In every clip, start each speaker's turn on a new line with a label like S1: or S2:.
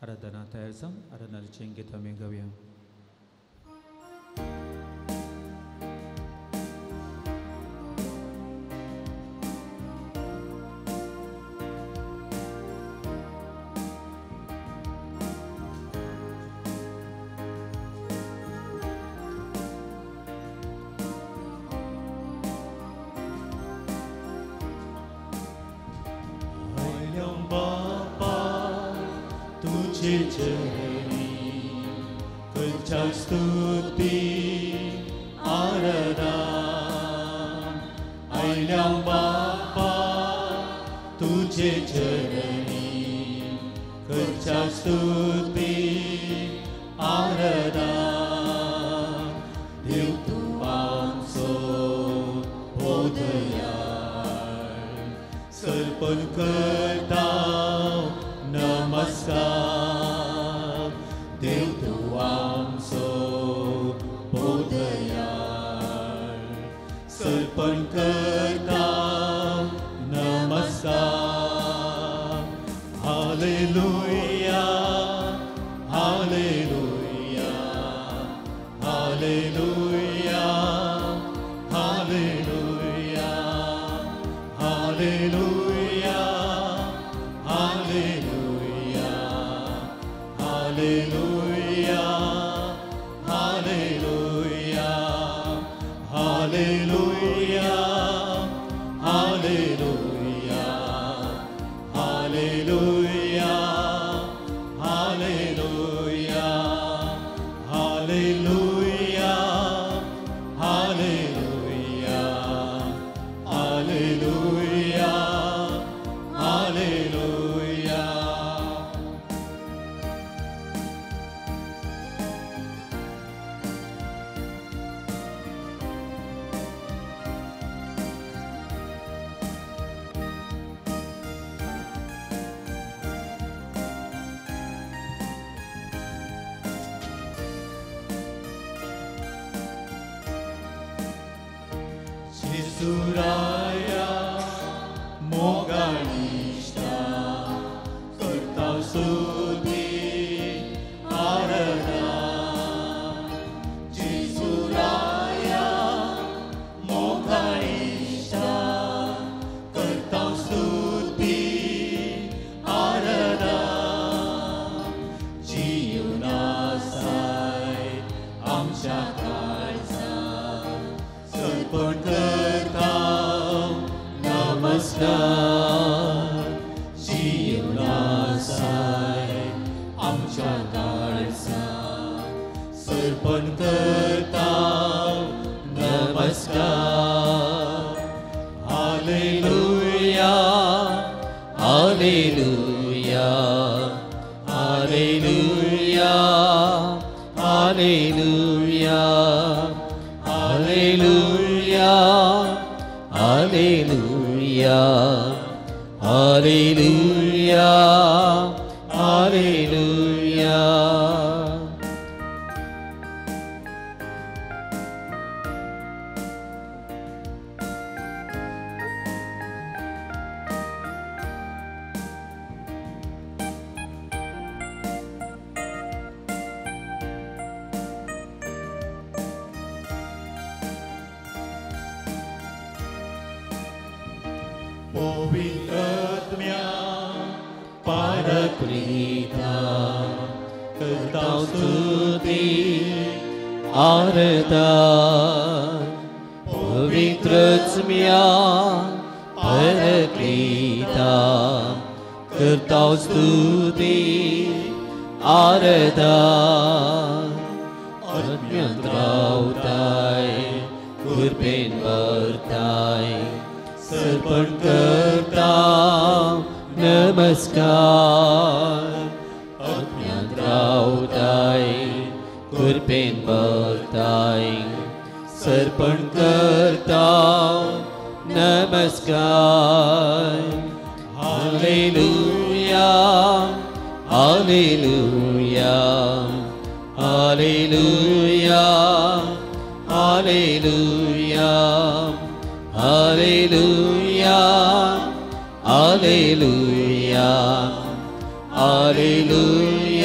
S1: आराधना तयार जावन आराधनाचें गीत आमी गावया.
S2: स्तुती आराधना आयल्या बापा तुझे चरणी करच्या स्तुती आराधना. देव तूं आमचो बोधयाळ सर्पण करता नमस्कार. देव तूं आमचो बोधयाळ सर्पण करता नमस्कार. Hallelujah hallelujah hallelujah hallelujah hallelujah hallelujah hallelujah hallelujah hallelujah hallelujah hallelujah hallelujah hallelujah hallelujah hallelujah hallelujah. जेजूराया मोगानिष्ठा करता स्तुती आराधना. जेजूराया मोगानिष्ठा करता स्तुती आराधना. जीवनासाय आमच्या काळजाक सर्पण करता नमस्कार. जीवनासाय आमच्या काळजाक सर्पण करता नमस्कार. Hallelujah hallelujah hallelujah hallelujah hallelujah hallelujah hallelujah hallelujah. पवित्र पारक्रीता करता स्तुती आरता. पवित्रत्म्या परक्रीता करता स्तुती आरता. अज्ञात रावताय कृपेन भरताय सर्पण करता नमस्कार. अज्ञात रावताय कृपेन भरताय सर्पण करता नमस्कार. Hallelujah hallelujah hallelujah hallelujah hallelujah hallelujah hallelujah.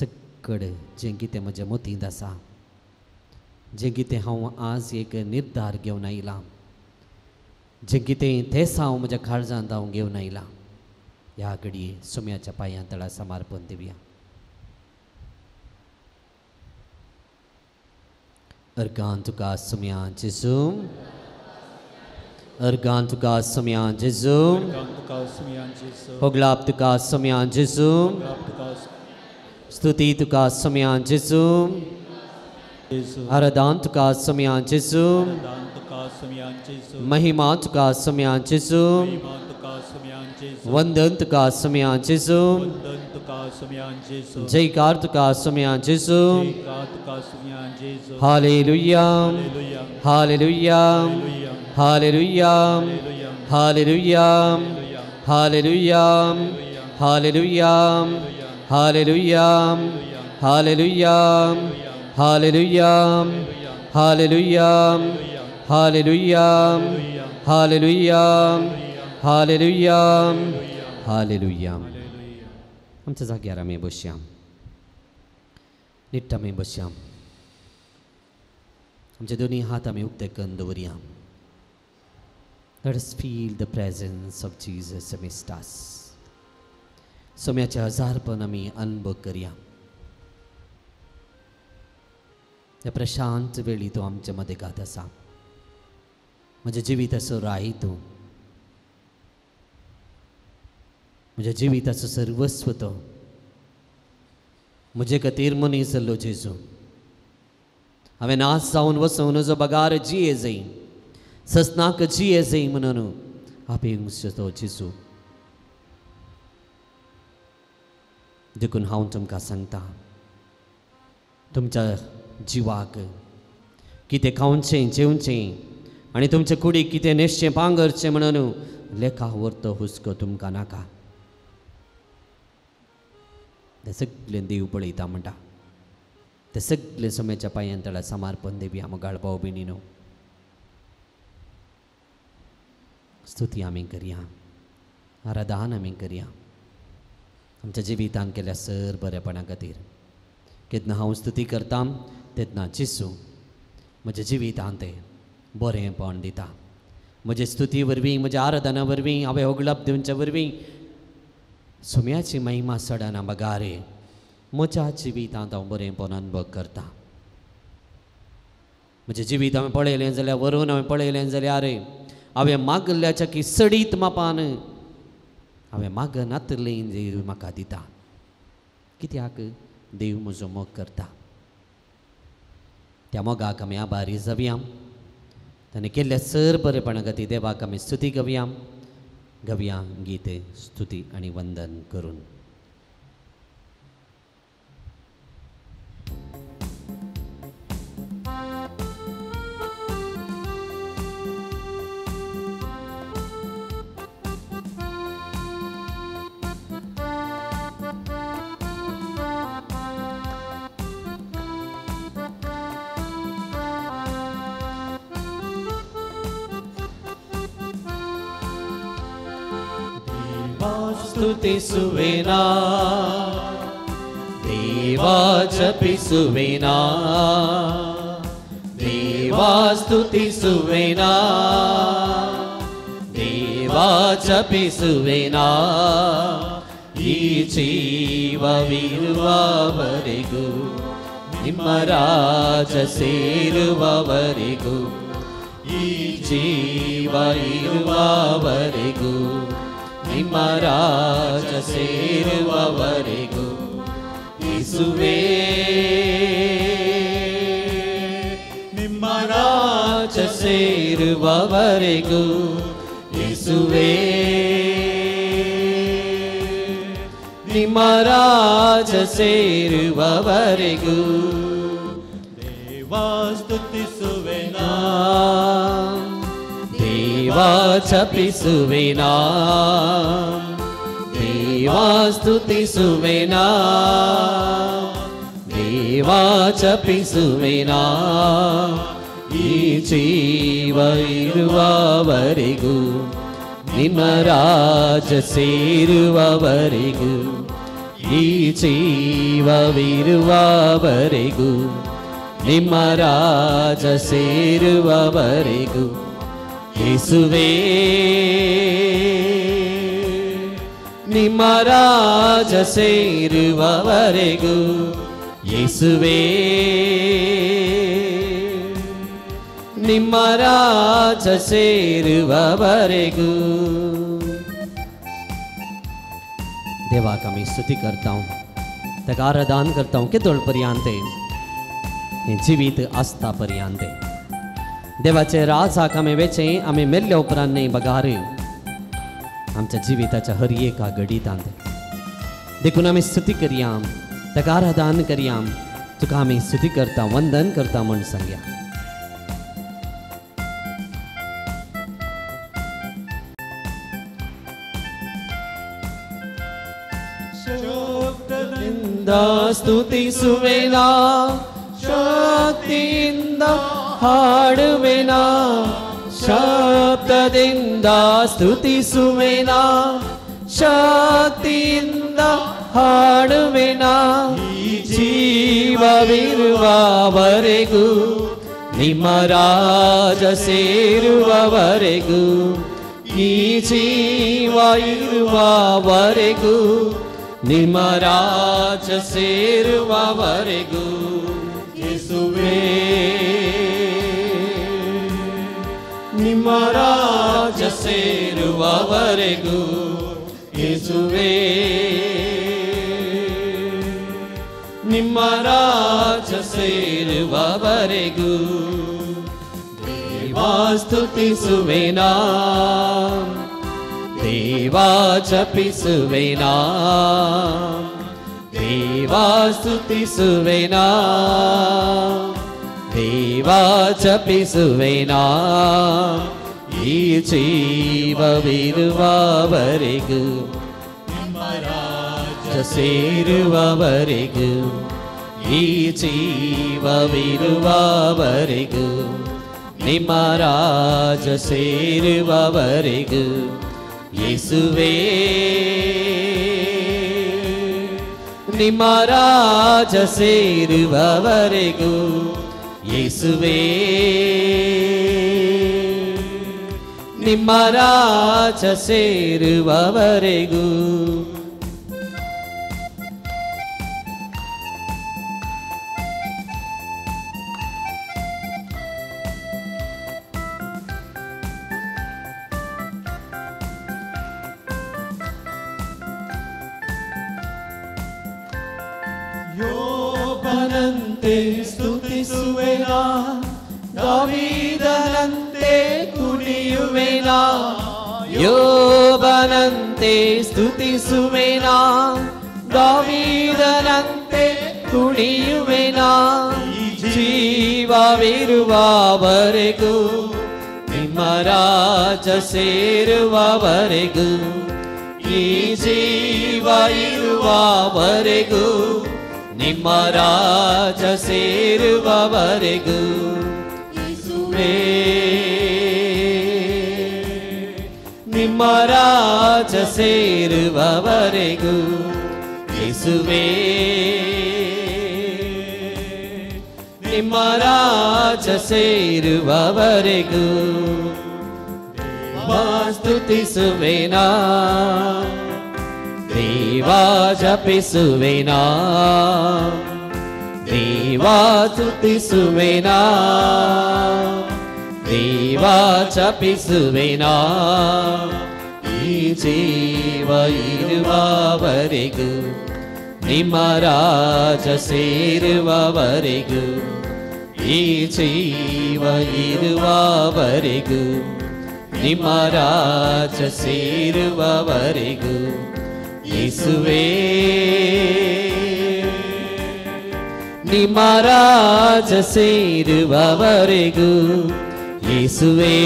S2: चक्कड जें कितें म्हज्या मतींत आसा, जें कितें हांव आज एक निर्धार घेवन आयलां, जें कितें तेंच हांव म्हज्या काळजांत हांव घेवन आयलां, ह्या घडये सोम्याच्या पांयां तळा समर्पण दिवया. अर्गान तुका सोम्या जेजू, अर्गान तुका सोम्या जेजू, होगलाप तुका सोम्या जेजू, स्तुती तुका सोम्या जेजू, आराधन तुका सोम्या जेजू, महिमा तुका सोम्या जेजू, वंदन तुका सोम्या जेजू, जयकार तुका सोम्या जेजू. Hallelujah, hallelujah, hallelujah, hallelujah, hallelujah, hallelujah, hallelujah, hallelujah, hallelujah, hallelujah, hallelujah, hallelujah, hallelujah, hallelujah. आमच्या जाग्यार आमी बसया, नीट आमी बसया, आमचे दोनी हात आमी उक्ते करून दवरया. Let us feel the presence of Jesus amidst us. सोम्याचे हजारपण आमी अनुभव करया. ह्या प्रशांत वेळी तूं आमच्या मदेगात आसा. म्हज्या जिविताचो राय तूं, म्हज्या जिविताचो सर्वस्व तो, म्हजे खातीर मनीस जाल्लो जेजू. हांवें नाश जावन वचूं नजो बगार जिये जाय, ससनाक जिये जाय म्हणून आपेंश तो जेजू. देखून हांव तुमकां सांगता, तुमच्या जिवाक कितें खावचें जेवचें आनी तुमचे कुडीक कितें न्हेसचें पांगरचें म्हणून लेखा व्हरतो हुस्को तुमकां नाका. तें सगळें देव पळयता म्हणटा. तें सगळें सोम्याच्या पांयां तळा समर्पण दिवया मोगाळ भाव भयणीनो. स्तुती आमी करया, आराधन आमी करया आमच्या जिवितान केल्या सर बरेपणा खातीर. केन्ना हांव स्तुती करता तेन्ना जेजू म्हज्या जिवितान तें बरेंपण दिता. म्हजे स्तुती वरवीं, म्हज्या आराधना वरवीं, हांवें होगळप दिवच्या वरवीं सोम्याची महिमा सडना बगारे म्हज्या जिवितांत हांव बरेंपण अनुभव करता. म्हजें जिवीत हांवें पळयलें जाल्यार, वरून हांवें पळयलें जाल्यार हांवें मागल्ल्याच्या की सडीत मापान हांवें मागनातलें देव म्हाका दिता. कित्याक? देव म्हजो मोग करता. त्या मोगाक आमी आभारी जावया. ताणें केल्ल्या सर बरेपणा खातीर देवाक आमी स्तुती गवया. गवया गीते स्तुती आनी वंदन करून. स्तुतिसुवेना देवा जपिसुवेना, देवा स्तुतिसुवेना, देवा जपिसुवेना, ಈ ಜೀವವಿರುವವರೆಗೂ ನಿಮ್ಮ ರಾಜ ಸೇರುವವರೆಗೂ, ಈ ಜೀವ ಇರುವವರೆಗೂ ನಿಮ್ಮ ರಾಜ ಸೇರುವವರೆಗೂ, ಯೇಸುವೇ ನಿಮ್ಮ ರಾಜ ಸೇರುವವರೆಗೂ, ಯೇಸುವೇ ನಿಮ್ಮ ರಾಜ ಸೇರುವವರೆಗೂ.
S1: ದೇವಾ ಸ್ತುತಿಸುವೆನಾ,
S2: ದೇವಾ ಜಪಿಸುವೆನಾ, ದೇವಾ ಸ್ತುತಿಸುವೆನಾ, ದೇವಾ ಜಪಿಸುವೆನಾ, ಈ ಜೀವ ಇರುವವರೆಗೂ ನಿಮ್ಮ ರಾಜ ಸೇರುವವರೆಗೂ, ಈ ಜೀವವಿರುವವರೆಗೂ ನಿಮ್ಮ ರಾಜ ಸೇರುವವರೆಗೂ ಯೇಸುವೇ ನಿಮ್ಮ ರಾಜ ಸೇರುವವರೆಗೂ ಯೇಸುವೇ ನಿಮ್ಮ ರಾಜ ಸೇರುವವರೆಗೂ. देवाक आमी स्तुती करता, ताका आराधन करता. केदोळ पर्यंत हें जिवीत आसता पर्यंत देवाचे राजाक आमी वेचें आमी मेल्ल्या उपरांत न्हय बगार आमच्या जिविताच्या हर एका घडितांत. देखून आमी स्तुती करया, ताका आराधन करया. तुका आमी स्तुती करता, वंदन करता म्हूण सांगया. ಸ್ತುತಿಸುವೆನಾ, ಶಕ್ತಿಯಿಂದ ಹಾಡುವೆನಾ, ಶಬ್ದದಿಂದ ಸ್ತುತಿಸುವೆನಾ, ಶಕ್ತಿಯಿಂದ ಹಾಡುವೆನಾ. ಈ ಜೀವವಿರುವವರೆಗೂ ನಿಮ್ಮ ರಾಜ ಸೇರುವವರೆಗೂ, ಈ ಜೀವ ಇರುವವರೆಗೂ ನಿಮ್ಮ ರಾಜ ಸೇರುವವರೆಗೂ ಯೇಸುವೇ ನಿಮ್ಮ ರಾಜ ಸೇರುವವರೆಗೂ ಯೇಸುವೇ ನಿಮ್ಮ ರಾಜ ಸೇರುವವರೆಗೂ. ದೇವಾ ಸ್ತುತಿಸುವೆನಾ, ದೇವಾ ಜಪಿಸುವೆನಾ, ದೇವಾ ಸ್ತುತಿಸುವೆನಾ, ದೇವಾ ಜಪಿಸುವೆನಾ. ಈ ಜೀವವಿರುವವರೆಗೂ
S1: ನಿಮ್ಮ ರಾಜ
S2: ಸೇರುವವರೆಗೂ, ಈ ಜೀವವಿರುವವರೆಗೂ ನಿಮ್ಮ ರಾಜ ಸೇರುವವರೆಗೂ ಯೇಸುವೇ ನಿಮ್ಮ ರಾಜ ಸೇರುವವರೆಗೂ ಯೇಸುವೇ ನಿಮ್ಮ ರಾಜ ಸೇರುವವರೆಗೂ.
S1: ಯೋಬನಂತೆ ಸ್ತುತಿಸುವೆನಾ, ದಾವೀದನಂತೆ ಕುಣಿಯುವೆನಾ,
S2: ಯೋಬನಂತೆ ಸ್ತುತಿಸುವೆನಾ, ದಾವೀದನಂತೆ ಕುಣಿಯುವೆನಾ. ಜೀವವಿರುವವರೆಗೂ ನಿಮ್ಮ ರಾಜ ಸೇರುವವರೆಗೂ, ಈ ಜೀವ ಇರುವವರೆಗೂ ನಿಮ್ಮ ರಾಜ ಸೇರುವವರೆಗೂ ಯೇಸುವೇ ನಿಮ್ಮ ರಾಜ ಸೇರುವವರೆಗೂ ಯೇಸುವೇ ನಿಮ್ಮ ರಾಜ ಸೇರುವವರೆಗೂ. ದೇವಾ ಸ್ತುತಿಸುವೆನಾ, ದೇವಾ ಜಪಿಸುವೆನಾ, ದೇವಾ ಸ್ತುತಿಸುವೆನಾ, ದೇವಾ ಜಪಿಸುವೆನಾ. ಈ ಜೀವ ಇರುವವರೆಗೂ ನಿಮ್ಮ ರಾಜ ಸೇರುವವರೆಗೂ, ಈ ಜೀವ ಇರುವವರೆಗೂ ನಿಮ್ಮ ರಾಜ ಸೇರುವವರೆಗೂ ಯೇಸುವೇ ನಿಮ್ಮ ರಾಜ ಸೇರುವವರೆಗೂ ಯೇಸುವೇ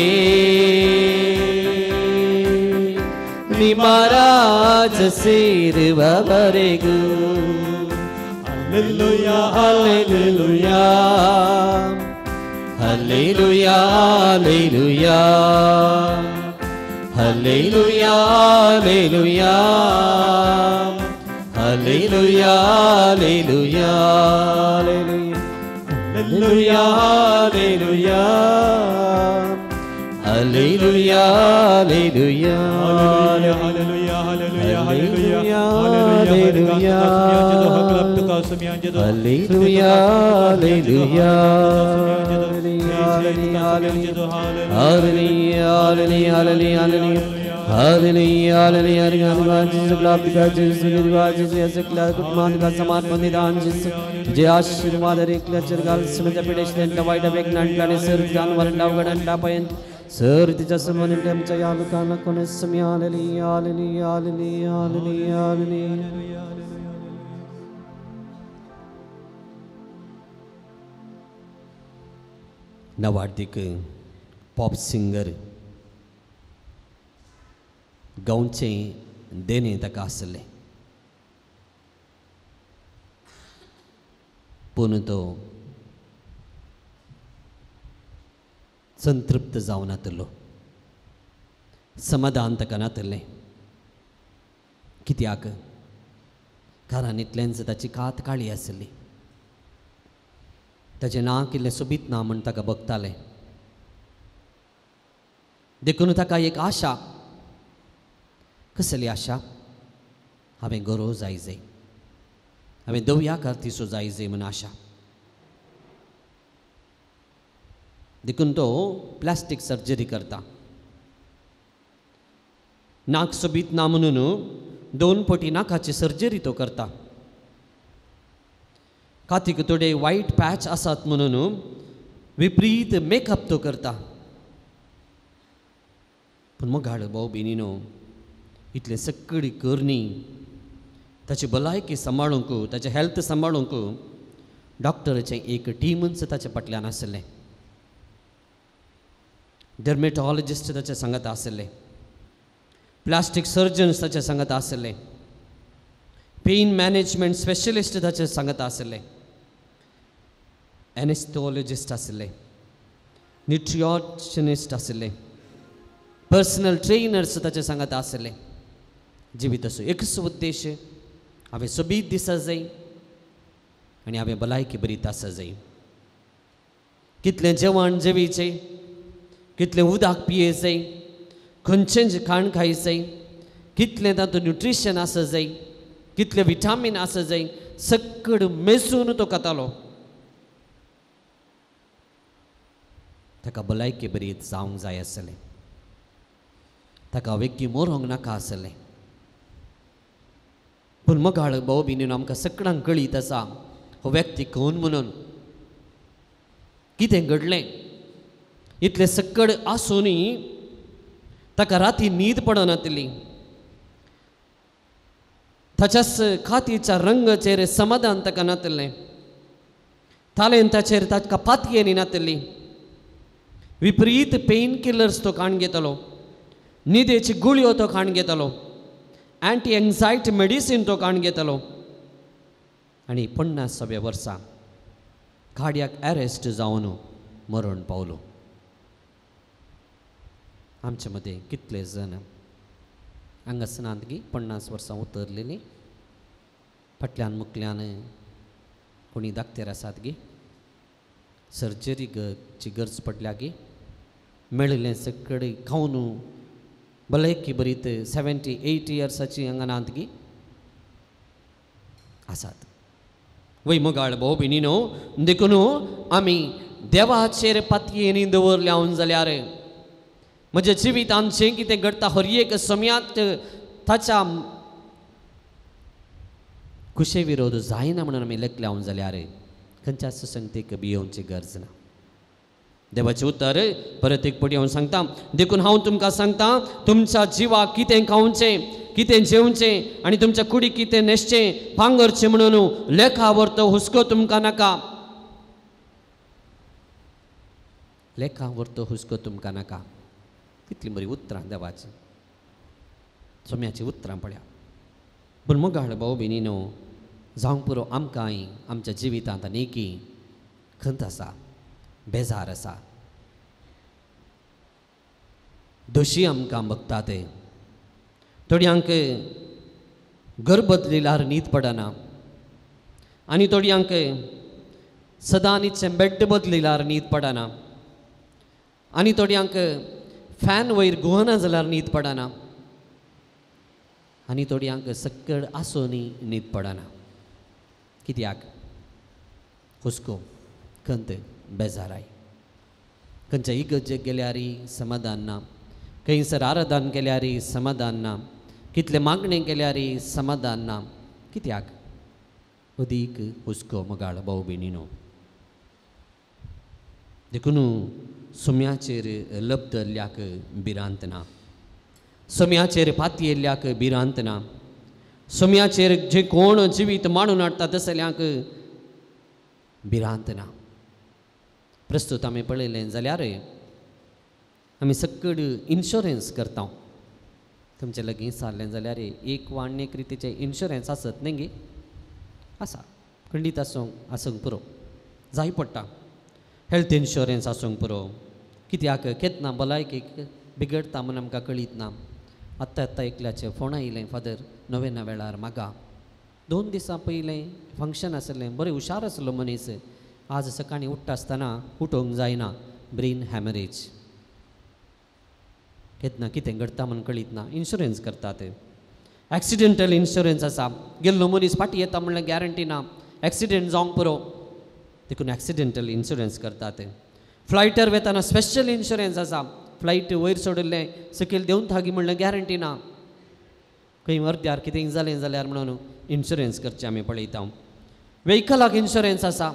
S2: ನಿಮ್ಮ ರಾಜ ಸೇರುವವರೆಗೂ.
S1: Hallelujah,
S2: hallelujah, hallelujah, hallelujah, hallelujah, hallelujah, Hallelujah, hallelujah, hallelujah, hallelujah, hallelujah, hallelujah,
S1: hallelujah, hallelujah, hallelujah, hallelujah,
S2: hallelujah, hallelujah, hallelujah, hallelujah, hallelujah, hallelujah, hallelujah, Jesus glad Jesus Jesus glad मान का समान बंदिदान जीसस जे आशीर्वाद रेकला चरगाल समजा पिडेश वाईट वेगनान प्लाने सर जानवर डावगडन डापयन sir तिच्या संबंधित आमच्या या लोकांना कोणी समय hallelujah, hallelujah, hallelujah, hallelujah, hallelujah. नवार्दिक pop singer गांवचें देणें ताका आसलें, पूण तो संतृप्त जावन नातलो, समाधान ताका नातलें. कित्याक? कारण इतलेंच ताची कात काळी आसली, ताचें नाक इल्लें सोबीत ना म्हूण ताका बगतालें. देखून ताका एक आशा. कसली आशा? हांवें गोरो जाय जाय, हांवें दवया कार्तीचो जाय जाय म्हूण आशा. देखून तो प्लास्टीक सर्जरी करता. नाक सोबीत ना म्हणून 2 पटी नाकाची सर्जरी तो करता. कातीक थोडे वायट पॅच आसात म्हणून विपरीत मेकअप तो करता. पूण मोगाळ भाव भयणीनो, इतले सगळी करणी ताची भलायकी सांबाळूंक, ताचें हेल्थ सांबाळूंक डॉक्टराचें एक टीमूच ताच्या फाटल्यान आसलें. डर्मेटॉलॉजिस्ट ताच्या सांगात आसले, प्लास्टीक सर्जन्स ताच्या सांगात आसले, पेन मॅनेजमेंट स्पेशलिस्ट ताचे सांगात आसले, एनेस्थोलॉजिस्ट आसले, न्युट्रिशनिस्ट आसले, पर्सनल ट्रेनर्स ताचे सांगात आसले. जिविताचो एकच उद्देश, हांवें सोबीत दिसा जाय आनी हांवें भलायकी बरी आसा जाय. कितलें जेवण जेवीचें, कितलें उदक पिये जाय, खंयचें खाण खाय जाय, कितलें तातूंत न्युट्रिशन आसा जाय, कितलें विटामीन आसा जाय, सगळें मेजून तो खातालो. ताका भलायकी बरी जावंक जाय आसलें, ताका वेगळी मरोंक नाका आसलें. पूण मोगाळ भाव भयणीनो, आमकां सगळ्यांक कळीत आसा हो व्यक्ती कोण म्हणून, कितें घडलें. इतलें सगळें आसूनय ताका राती न्हीद पडनातिल्ली. ताच्याच खातीच्या रंगाचेर समाधान ताका नातिल्लें, तालेंताचेर ताका पातयेनी नातिल्ली. विपरीत पेन किलर्स तो खाण घेतालो, न्हिदेची गुळयो तो खाण घेतालो, एंटी एन्जायटी मेडिसीन तो खाण घेतालो. आनी 50व्या वर्सा कार्डियाक अरेस्ट जावन मरण पावलो. आमचे मदें कितले जण हांगा आसनात गी 50 वर्सां उतरलेलीं, फाटल्यान मुकल्यान कोणी दाक्तेर आसात गी, सर्जरी ची गरज पडल्या गी, मेळिल्लें सगळें खावन भलायकी बरीत 70-80 इयर्साची हांगा नात गी आसात. वय मोगाळ भाव भयणीनो, देखून आमी देवाचेर पातयेनी दवरल्या जाल्यार म्हज्या जिवितांत जें कितें घडटा हर एक समयांत ताच्या खुशे विरोध जायना म्हणून आमी लेखल्या जाल्यार खंयच्या सुसंगतीक भियोवची गरज ना. देवाचें उतर परत एक पटी हांव सांगता, देखून हांव तुमकां सांगता, तुमच्या जिवाक कितें खावचें, कितें जेवचें आनी तुमच्या कुडीक कितें न्हेसचें पांगरचें म्हणून लेखा व्हरतो हुस्को तुमकां नाका. लेखा व्हरतो हुस्को तुमकां नाका. कितलीं बरीं उतरां देवाचीं, सोम्याचीं उतरां पळया. पूण मोगाळ भाव भयणीनो, जावंक पुरो आमकांय आमच्या जिवितांत आनीकी खंत आसा, बेजार आसा, दोशी आमकां बगता ते. थोड्यांक घर बदलिल्यार न्हीद पडना, आनी थोड्यांक सदां न्हिदचें बेड बदलिल्यार न्हीद पडना, आनी थोड्यांक फॅन वयर घुंवना जाल्यार न्हीद पडना, आनी थोड्यांक सक्कड आसूनय न्हीद पडना. कित्याक? हुस्को, खंत, बेजाराय. खंयच्या इगर्जेक गेल्यार समाधान ना, खंयसर आराधन केल्यार समाधान ना, कितले मागणें केल्यार समाधान ना. कित्याक? अदीक हुस्को मोगाळ भाव भयणीनो. देखून सुम्याचेर लब्दल्ल्याक भिरांत ना, सुम्याचेर पातयेल्ल्याक भिरांत ना, सुम्याचेर जे कोण जिवीत मांडून हाडटा तसल्यांक भिरांत ना. प्रस्तुत आमी पळयलें जाल्यार आमी सकड इन्शुरन्स करता. तुमचे लागीं सारलें जाल्यार एक वा आनी एक रितीचें इन्शुरन्स आसत न्ही गे? आसा, खंडीत आसूंक आसूंक पुरो, जाय पडटा. हेल्थ इन्शुरन्स आसूंक पुरो, कित्याक केन्ना भलायकेक बिगडटा म्हूण आमकां कळीत ना. आत्तां आत्तां एकल्याचें फोन आयलें, फादर नोवेना वेळार मागा 2 दिसां पयलें फंक्शन आसलें, बरें हुशार आसलो मनीस, आज सकाळीं उठ्ठा आसतना उठोवंक जायना, ब्रेन हॅमरेज. केन्ना कितें घडटा म्हूण कळीत ना. इन्शुरन्स करतात. एक्सिडेंटल इन्शुरन्स आसा, गेल्लो मनीस फाटीं येता म्हणल्यार गॅरंटी ना, एक्सिडेंट जावंक पुरो, देखून एक्सिडेंटल इन्शुरन्स करतात. फ्लायटर वेताना स्पेशल इन्शुरन्स आसा, फ्लायट वयर सोडिल्लें सकयल देंवता गी म्हणल्यार गॅरंटी ना, खंय अर्द्यार कितें जालें जाल्यार म्हणून इन्शुरन्स करचें आमी पळयता. व्हेकलाक इन्शुरन्स आसा,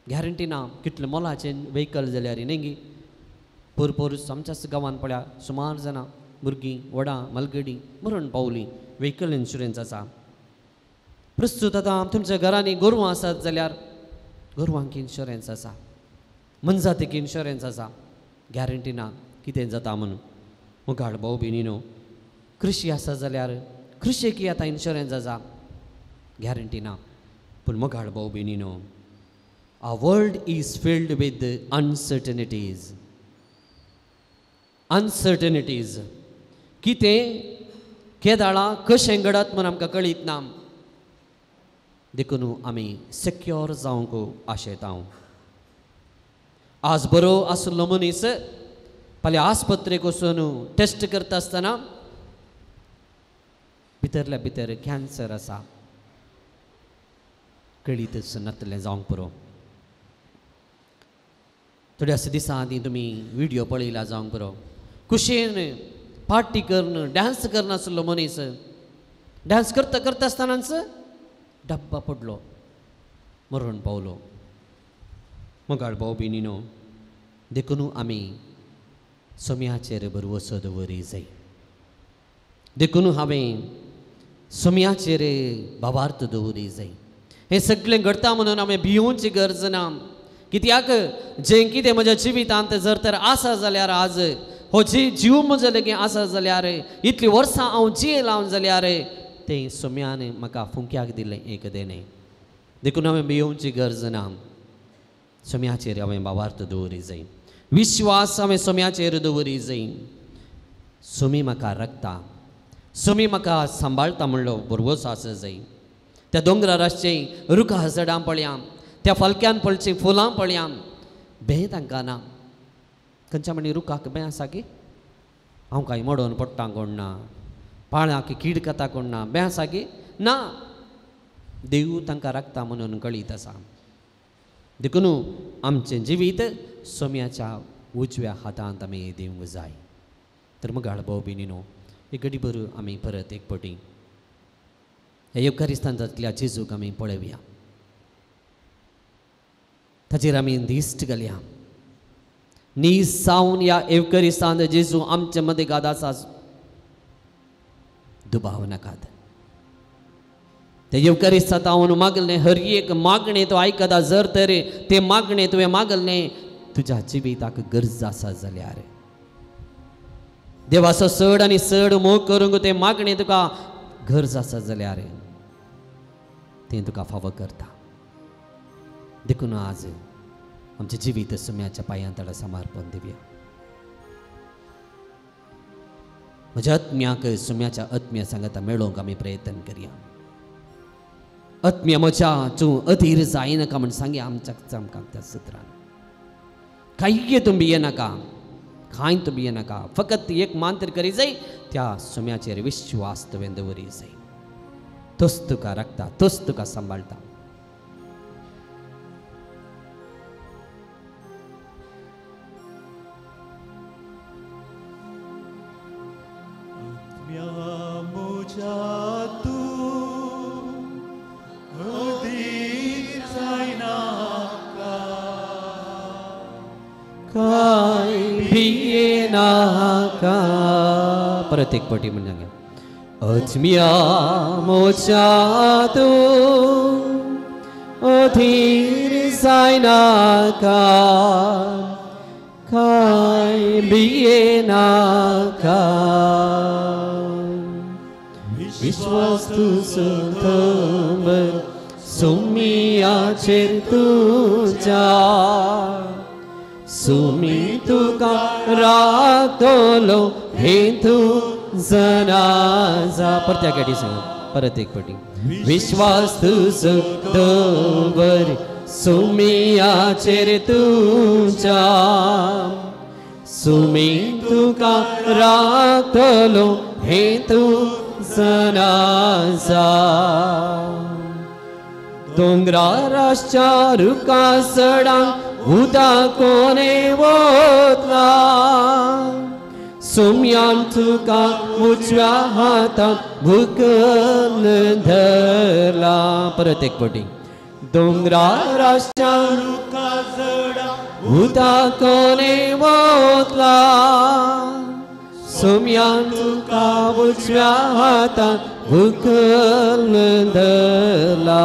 S2: गॅरंटी ना कितलें मोलाचें व्हेकल जाल्यार न्ही गी. पोर आमच्याच गांवांत पळया सुमार जाणां भुरगीं व्हडां मालगडी मरण पावलीं, व्हेकल इन्शुरन्स आसा. प्रस्तुत आतां तुमच्या घरांनी गोरवां आसात जाल्यार गोरवांक इन्शुरन्स आसा, मनजातीक इन्शुरन्स आसा, गॅरंटी ना कितें जाता म्हणून. मुखार भाव भयणीनो, कृशी आसा जाल्यार कृशेकी आतां इन्शुरन्स आसा, गॅरंटी ना. पूण मुखार भाव भयणीनो, Our world is filled with uncertainties. Uncertainties. कितें केदाळा कशें घडत म्हूण आमकां कळीत ना. देखून आमी सेक्योर जावंक आशेता. आज बरो आसलो मनीस फाल्यां आस्पत्रेक वचून टेस्ट करता आसतना भितरल्या भितर कॅन्सर आसा, कळीतच नातलें जावंक पुरो. थोड्याच दिसां आदीं तुमी व्हिडियो पळयला जावंक पुरो, खुशयेन पार्टी करून डांस करनासलो मनीस, डांस करता करता आसतनाच डब्बा पडलो, मरण पावलो. मोगाळ भाव भयणीनो, देखून आमी सोम्याचेर भरवसो दवरी जाय. देखून हांवें सोम्याचेर भावार्थ दवरी जाय. हें सगळें घडटा म्हणून हांवें भियोवची गरज ना. कित्याक जें कितें म्हज्या जिवितांत जर तर आसा जाल्यार, आज हो जी जीव म्हज्या लागीं आसा जाल्यार, इतलीं वर्सां हांव जियेलां जाल्यार तें सोम्यान म्हाका फुंक्याक दिलें एक देणें. देखून हांवें भियोवची गरज ना. सोम्याचेर हांवें भावार्थ दवरी जाय, विश्वास हांवें सोम्याचेर दवरी जाय. सोमी म्हाका राखता, सोमी म्हाका सांबाळटा म्हणलो भरवसो आसा जाय. त्या दोंगरार आसचीं रुखां झाडां पळया, त्या फालक्यान पळचीं फुलां पळया, भें तांकां ना. खंयच्या म्हणी रुखाक बें आसा की हांव कांय मोडोन पडटा कोण ना, पाळाक कीड खाता कोण ना, बें आसा की ना. देव तांकां राखता म्हणून कळीत आसा. देखून आमचें जिवीत सोम्याच्या उजव्या हातांत आमी दिवंक जाय. तर मोगाळ भाव भयणीनो, एक घडीभर आमी परत एक पटी ह्या येवकारिस्तानांतल्या जेजूक आमी पळोवया, ताचेर आमी दिश्ट घालया. नीस सावन ह्या येवकारिस्तांत जेजू आमचे मदें गाद आसा, दुबाव नाकात. ते येवकारिस्तांत हांव मागलें हर एक मागणें तो आयकता. जर तर तें मागणें तुवें मागलें तुज्या जिविताक गरज आसा जाल्यार, देवाचो चड आनी चड मोग करूंक तें मागणें तुका गरज आसा जाल्यार तें तुका फावो करता. देखून आज आमचें जिवीत सुम्याच्या पांयां तळा समर्पण दिवया. म्हज्या आत्म्याक सुम्याच्या आत्म्या सांगता मेळोवंक आमी प्रयत्न करया. आत्म्या म्हज्या तूं अधीर जायनाका म्हण सांगया आमच्या आमकां त्या सत्रान. कांय तूं भियेनाका, कांय तूं भियेनाका, फकत एक मांत्र करी जाय, त्या सुम्याचेर विश्वास तुवें दवरी जाय. तोच तुका राखता, तोच तुका सांबाळटा. काय भियेनाका. परत एक पटी म्हणजे अज्म्या म्हज्या तूं अधीर जायनाका, काय भियेनाका. विश्वास तुजो दवर सुमियाचेर तुज्या, सुमी तुका राखतलो हे तूं जनाजा. परत्या गाडी सांग परत एक पटी. विश्वास तुजो दवर सुमियाचेर तुज्या, सुमी तुका राखतलो हे तूं जनाजा. दोंगरार आसच्या रुखा सडांक उदक कोणे वतला, सुम्यान तुका उजव्या हातान भुकल धरला. परत एक पटी. दोंगरार आसच्या रुखा सडांक उदक कोणे वतला, सुम्यान तुका उजव्या हातान भुकल धरला.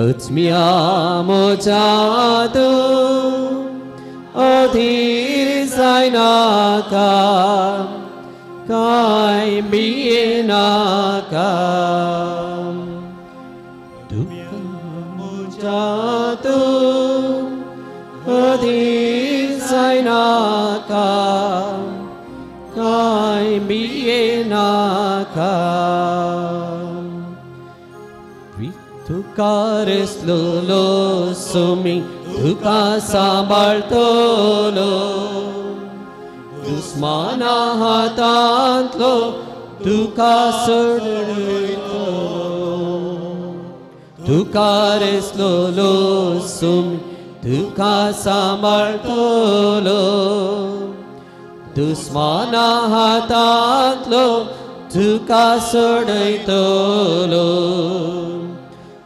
S2: अज्म्या म्हज्या तूं अधीर जायनाका, काय भियेनाका. तुका म्हज्या तूं अधीर जायनाका, काय भियेनाका. तुका रेसलोलो सुमी तुका सांबाळतलो, दुस्माना हातांतलो तुका सोडयतलो. तुका रेसलोलो सुमी तुका सांबाळतलो, दुस्माना हातांतलो तुका सोडयतलो.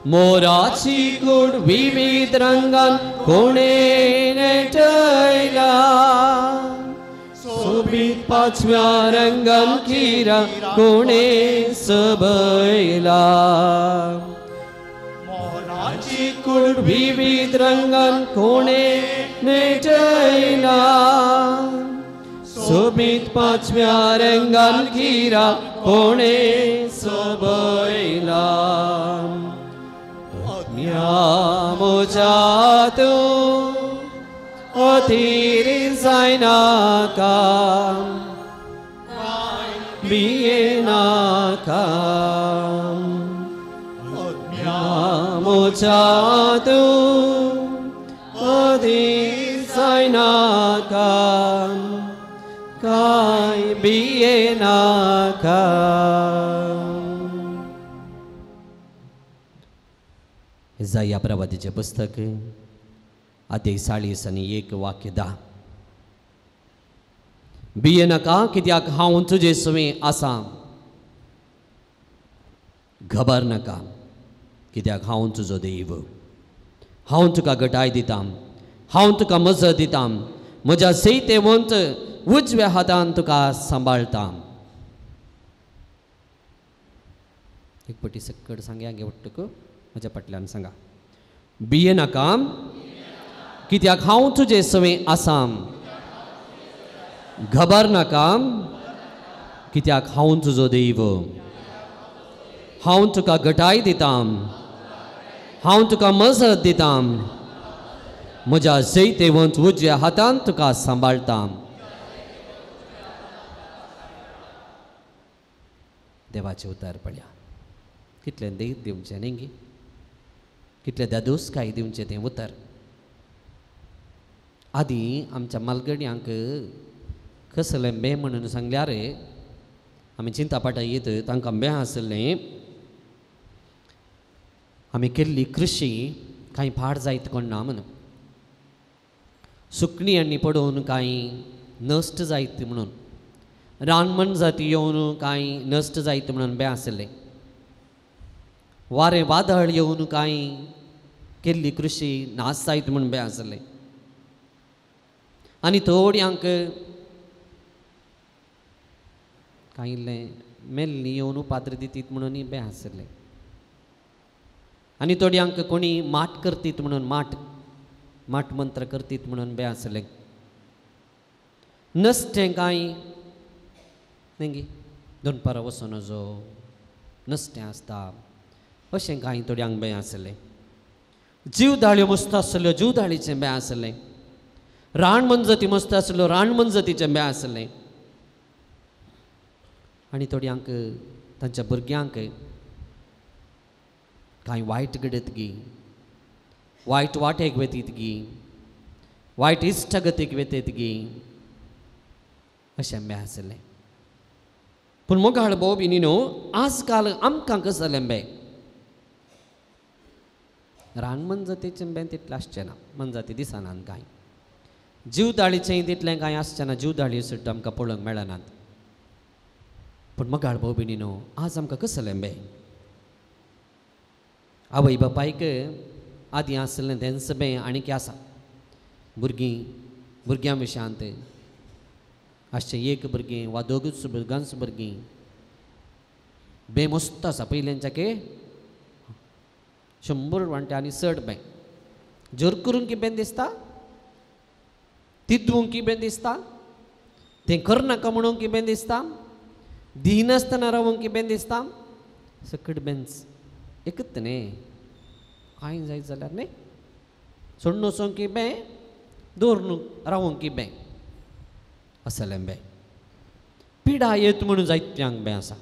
S2: मोराची कूड विविध रंगान कोणे नेटयला, सोबीत पाचव्या रंगान किरा कोणे सबयला. मोराची कूड विविध रंगान कोणे नेटयला, सोबीत पाचव्या रंगान किरा कोणे सबयला. म्हज्या तूं अधीर जायनाका, भियेनाका. म्हज्या तूं अधीर जायनाका, काय भियेनाका. इजाया प्रवादीचें पुस्तक अध्याय 40 आनी 1 वाक्य 10. भियेनाका कित्याक हांव तुजे सवें आसा, घबर नाका कित्याक हांव तुजो देव. हांव तुका घटाय दितां, हांव तुका मजत दितां, म्हज्या सैतेवंत उजव्या हातान तुका सांबाळटा. एक पटी सक्कड सांगया गे म्हज्या फाटल्यान सांगा. भियेनाका कित्याक हांव तुजे सवें आसा, घबर नाका कित्याक हांव तुजो देव. हांव तुका घटाय दितां, हांव तुका मजत दितां, म्हज्या जैतेवंत उजव्या हातान तुका सांबाळटा. देवाचें उतर पळया कितलें देख दिवचें न्ही गी, कितलें दादोसकाय दिवचें तें उतर. आदीं आमच्या मालगड्यांक कसलें बें म्हणून सांगल्यार आमी चिंता येत तांकां बें आसलें आमी केल्ली कृशी कांय पाड जायत कोण ना म्हणून, सुकणी आनी पडोवन कांय नश्ट जायत म्हणून, रानमन जाती येवन कांय नश्ट जायत म्हणून बें आसलें, वारें वादळ येवन कांय केल्ली कृशी नाश जायत म्हणून बें आसलें. आनी थोड्यांक कांय इल्लें मेल्ली येवन पात्र दितीत म्हणून बें आसलें. आनी थोड्यांक कोणी माट करतीत म्हणून, माट माट मंत्र करतीत म्हणून बें आसलें. नसतें कांय न्ही दनपारां वचून नजो नसतें आसता अशें कांय थोड्यांक बें आसलें. जीवदाळ्यो मस्त आसल्यो, जीवदाळीचें बें आसलें. रानमनजती मस्त आसल्यो, रानमनजतीचें बें आसलें. आनी थोड्यांक तांच्या भुरग्यांक कांय वायट घडत गी, वायट वाटेक वेतीत गी, वायट इश्टागतीक वेतीत गी अशें बें आसलें. पूण मोगाळ भोव बी न्ही आज काल आमकां कसलें बें रानमनजतीचें बें तितलें आसचें ना, मनजाती दिसनात कांय, जीवदाळीचें तितलें कांय आसचें ना, जीवदाळी सुद्दां आमकां पळोवंक मेळनात. पूण मोगाळ भोव बी न्ही आज आमकां कसलें बें आवय बापायक आदीं आसलें तेंच बें आनीक आसा. भुरगीं भुरग्यां विशयांत आसचें एक भुरगें वा दोगूच भुरग्यांच भुरगीं बें मस्त आसा. पयल्यांच्याके 100 वांटे आनी चड बें जोर करूंक की बें दिसता, तितूंक की बें दिसता, तें करनाका म्हणूंक की बें दिसता, दिनासतना रावूंक की बें दिसता, सकट बेंच एकच न्ही कांय जायत जाल्यार न्ही सोडून वचोंक की बें, दवरून रावोंक की बें असलें बें. पिडा येत म्हणून जायत्यांक बें आसा,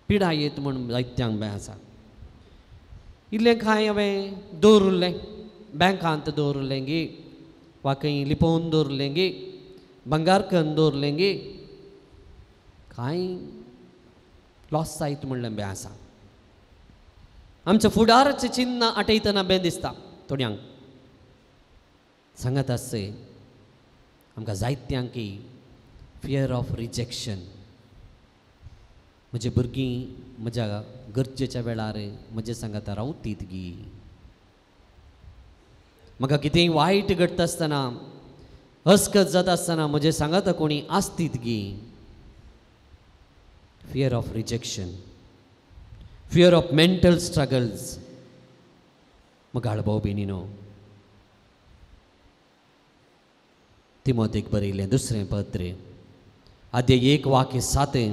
S2: पिडा येत म्हणून जायत्यांक बें आसा. इल्लें कांय हांवें दवरुल्लें बँकांत दवरुल्लें गी, वा खंय लिपोवन दवरुल्लें गी, बंगार करून दवरुल्लें गी, कांय लॉस जायत म्हणलें बें आसा. आमच्या फुडाराचें चिन्ह आटयतना बें दिसता थोड्यांक. सांगत आसचे आमकां जायत्यांक की फियर ऑफ रिजेक्शन, म्हजी भुरगीं म्हज्या गरजेच्या वेळार म्हजे सांगाता रावतीत गी, म्हाका कितेंय वायट घडटा आसतना हसकत जाता आसतना म्हजे सांगाता कोणी आसतीत गी. Fear of rejection, fear of mental struggles. मोगाळ भाव भयणीनो, तिमोतीक बरयलें दुसरें पत्र आद्य 1:7,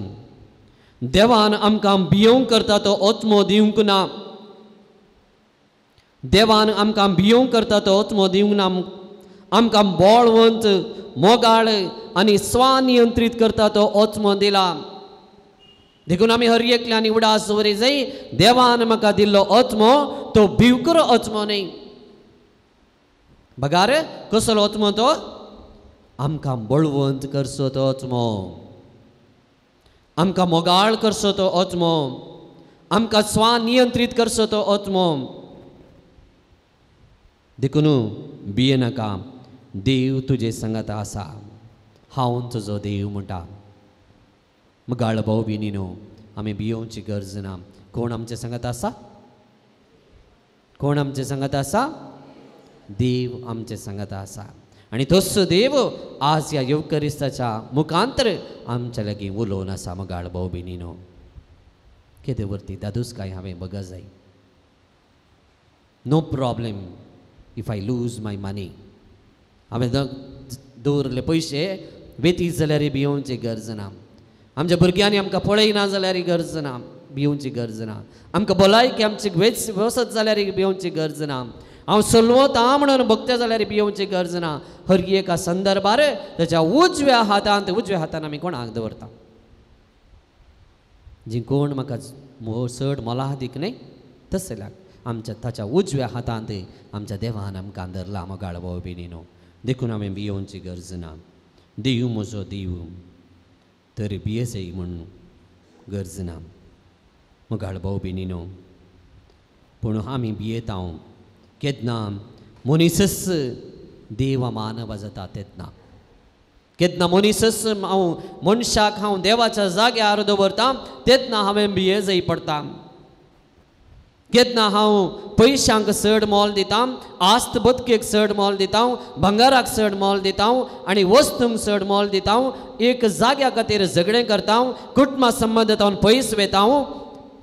S2: देवान आमकां भियोवंक करता तो आत्मो दिवंक ना, देवान आमकां भियोवंक करता तो आत्मो दिवंक ना, आमकां बळवंत मोगाळ आनी स्वनियंत्रीत करता तो आत्मो दिला. देखून आमी हर एकल्यान उडास दवरी जाय देवान म्हाका दिल्लो आत्मो तो भिवकरो आत्मो न्ही, बगार कसलो आत्मो तो आमकां बळवंत करचो तो आत्मो, आमकां मोगाळ करचो तो आत्मो, आमकां स्वनियंत्रीत करचो तो आत्मो. देखून भियेनाका, देव तुजे सांगात आसा, हांव तुजो देव म्हणटा. मोगाळ भाव भयणीनो, आमी भियोवची गरज ना. कोण आमचे सांगात आसा? कोण आमचे सांगात आसा? देव आमचे सांगात आसा. आनी तोच देव आज ह्या येवकरिस्ताच्या मुखांतर आमच्या लागीं उलोवन आसा. मोगाळ भाव भयणीनो, केदे वरती दादूस काय हांवें बगा जाय. No problem if I lose my money, हांवें दवरले पयशे वेतीत जाल्यार भियोवची गरज ना. आमच्या भुरग्यांनी आमकां पळयना जाल्यार गरज ना, भियोवची गरज ना. आमकां भलायकी आमची वेच वसत जाल्यार भियोवची गरज ना. हांव सलवता म्हणून भोगता जाल्यार भियोवची गरज ना. हर एका संदर्भार ताच्या उजव्या हातांत, उजव्या हातान आमी कोणाक दवरता? जी कोण म्हाका चड मोलादीक न्हय तशें जाल्यार आमच्या ताच्या उजव्या हातांत आमच्या देवान आमकां धरला मोगाळ भाव भयणीनो. देखून हांवें भियोवची गरज ना. देव म्हजो देव तर भियेजय म्हूण गरज ना मोगाळ भाव भयणीनो. पूण आमी भियेता केन्ना मनीसच देव मानव जाता तेन्ना, केन्ना मनीसच हांव मनशाक हांव देवाच्या जाग्यार दवरता तेन्ना हांवें भियेजय पडटा. केन्ना हांव पयशांक चड मोल दिता, आस्त बदकेक चड मोल दिता, भांगाराक चड मोल दिता आनी वस्तूंक चड मोल दिता, एक जाग्या खातीर झगडें करता, कुटुंबा संबंद हांव पयस वेता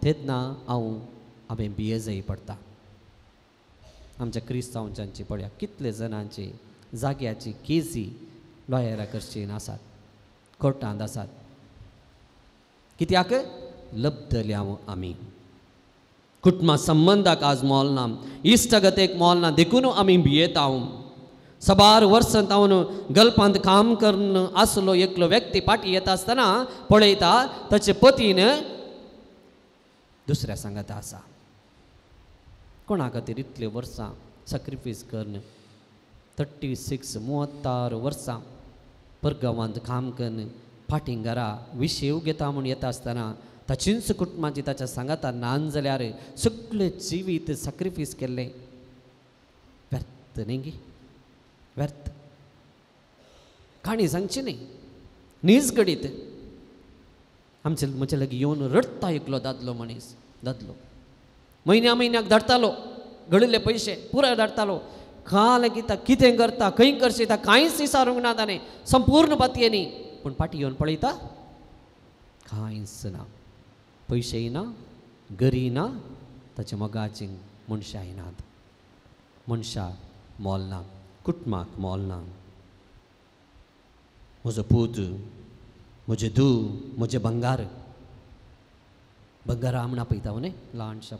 S2: तेन्ना हांवें भियेजय पडटा. आमच्या क्रिस्तांवांची पळया कितले जाणांची जाग्याची केसी लॉयरा करचीन आसात, कोर्टांत आसात. कित्याक लब्धल्या आमी कुटुंबा संबंदाक आज मोल ना, इश्टागतेक मोल ना, देखून आमी भियेता. सबार वर्सां तावन गल्पांत काम करून आसलो एकलो व्यक्ती फाटीं येता आसतना पळयता ताचे पतीन दुसऱ्या सांगाता आसा. कोणा खातीर इतले वर्सां सॅक्रिफायस करून 36 36 वर्सां परगांवांत काम करून फाटीं घरा विशेव घेता म्हूण येता आसतना ताचींच कुटुंबाची ताच्या सांगाता नान जाल्यार सगळें जिवीत सॅक्रिफायस केल्लें व्यर्थ न्ही गी, व्यर्थ. काणी सांगची न्ही, नीज घडीत आमचे म्हजे लागीं येवन रडटा एकलो दादलो मनीस, दादलो म्हयन्या म्हयन्याक धाडटालो घडिल्ले पयशे पुराय धाडटालो. काल कितें कितें करता खंय करता कांयच विचारूंक ना ताणें, संपूर्ण पातयेनी. पूण फाटीं येवन पळयता कांयच ना, पयशेय ना, गरी ना, ताच्या मोगाची मनशांय नात. मनशाक मोल ना, कुटुंबाक मोल ना. म्हजो पूत, म्हजें धूव, म्हजें भंगार, भंगारा म्हण आपयता न्ही ल्हानशा,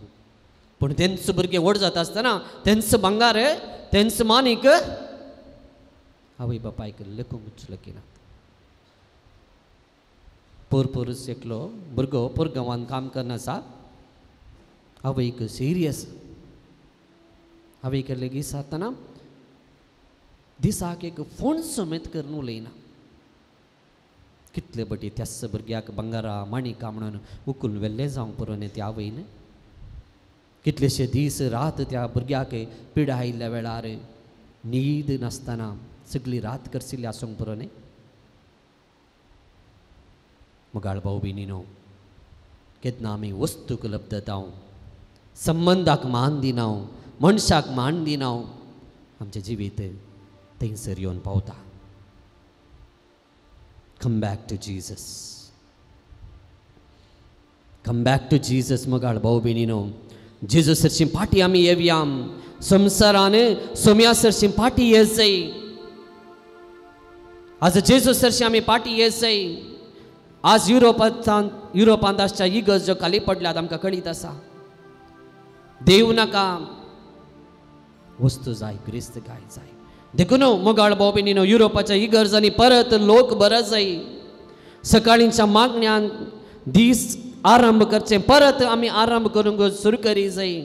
S2: पूण तेंच भुरगें व्हड जाता आसतना तेंच भांगार तेंच मानीक आवय बापायक लेखूंकच लेखिनात. पोरपोरूच एकलो भुरगो पोरगांवान काम करना आसा, आवयक सिरियस, आवयक लेगीत जातना दिसाक एक फोन समेत करून उलयना. कितले बटी त्याच भुरग्याक भांगारा माणिका म्हणून उकून व्हेल्लें जावंक पुरो न्ही त्या आवयन. कितलेशे दीस रात त्या भुरग्याक पिडा आयिल्ल्या वेळार न्हीद नासतना सगळी रात करशिल्ली आसूंक पुरो न्ही. मोगाळ भाव भयणीनो, केन्ना आमी वस्तूक लब्धता, संबंदाक मान दिना, मनशाक मान दिना, आमचें जिवीत थंयसर येवन पावता. Come back to Jesus, come back to Jesus. मोगाळ भाव भयणीनो, जेजू सरशी फाटीं आमी येवया, संवसारान सोम्या सरशी फाटीं येत जाय. आज जेजू सरशी आमी फाटीं येत जाय. आज युरोपांत आसच्या इगर्ज ज्यो खाली पडल्यात आमकां कळीत आसा. देव नाका, वस्तू जाय, क्रिस्त गाय जाय. देखून मोगाळ भाव भयणीनो, युरोपाच्या इगर्जांनी परत लोक बरो जाय. सकाळींच्या मागण्यान दीस आरंभ करचें, परत आमी आरंभ करूंक सुरू करी जाय.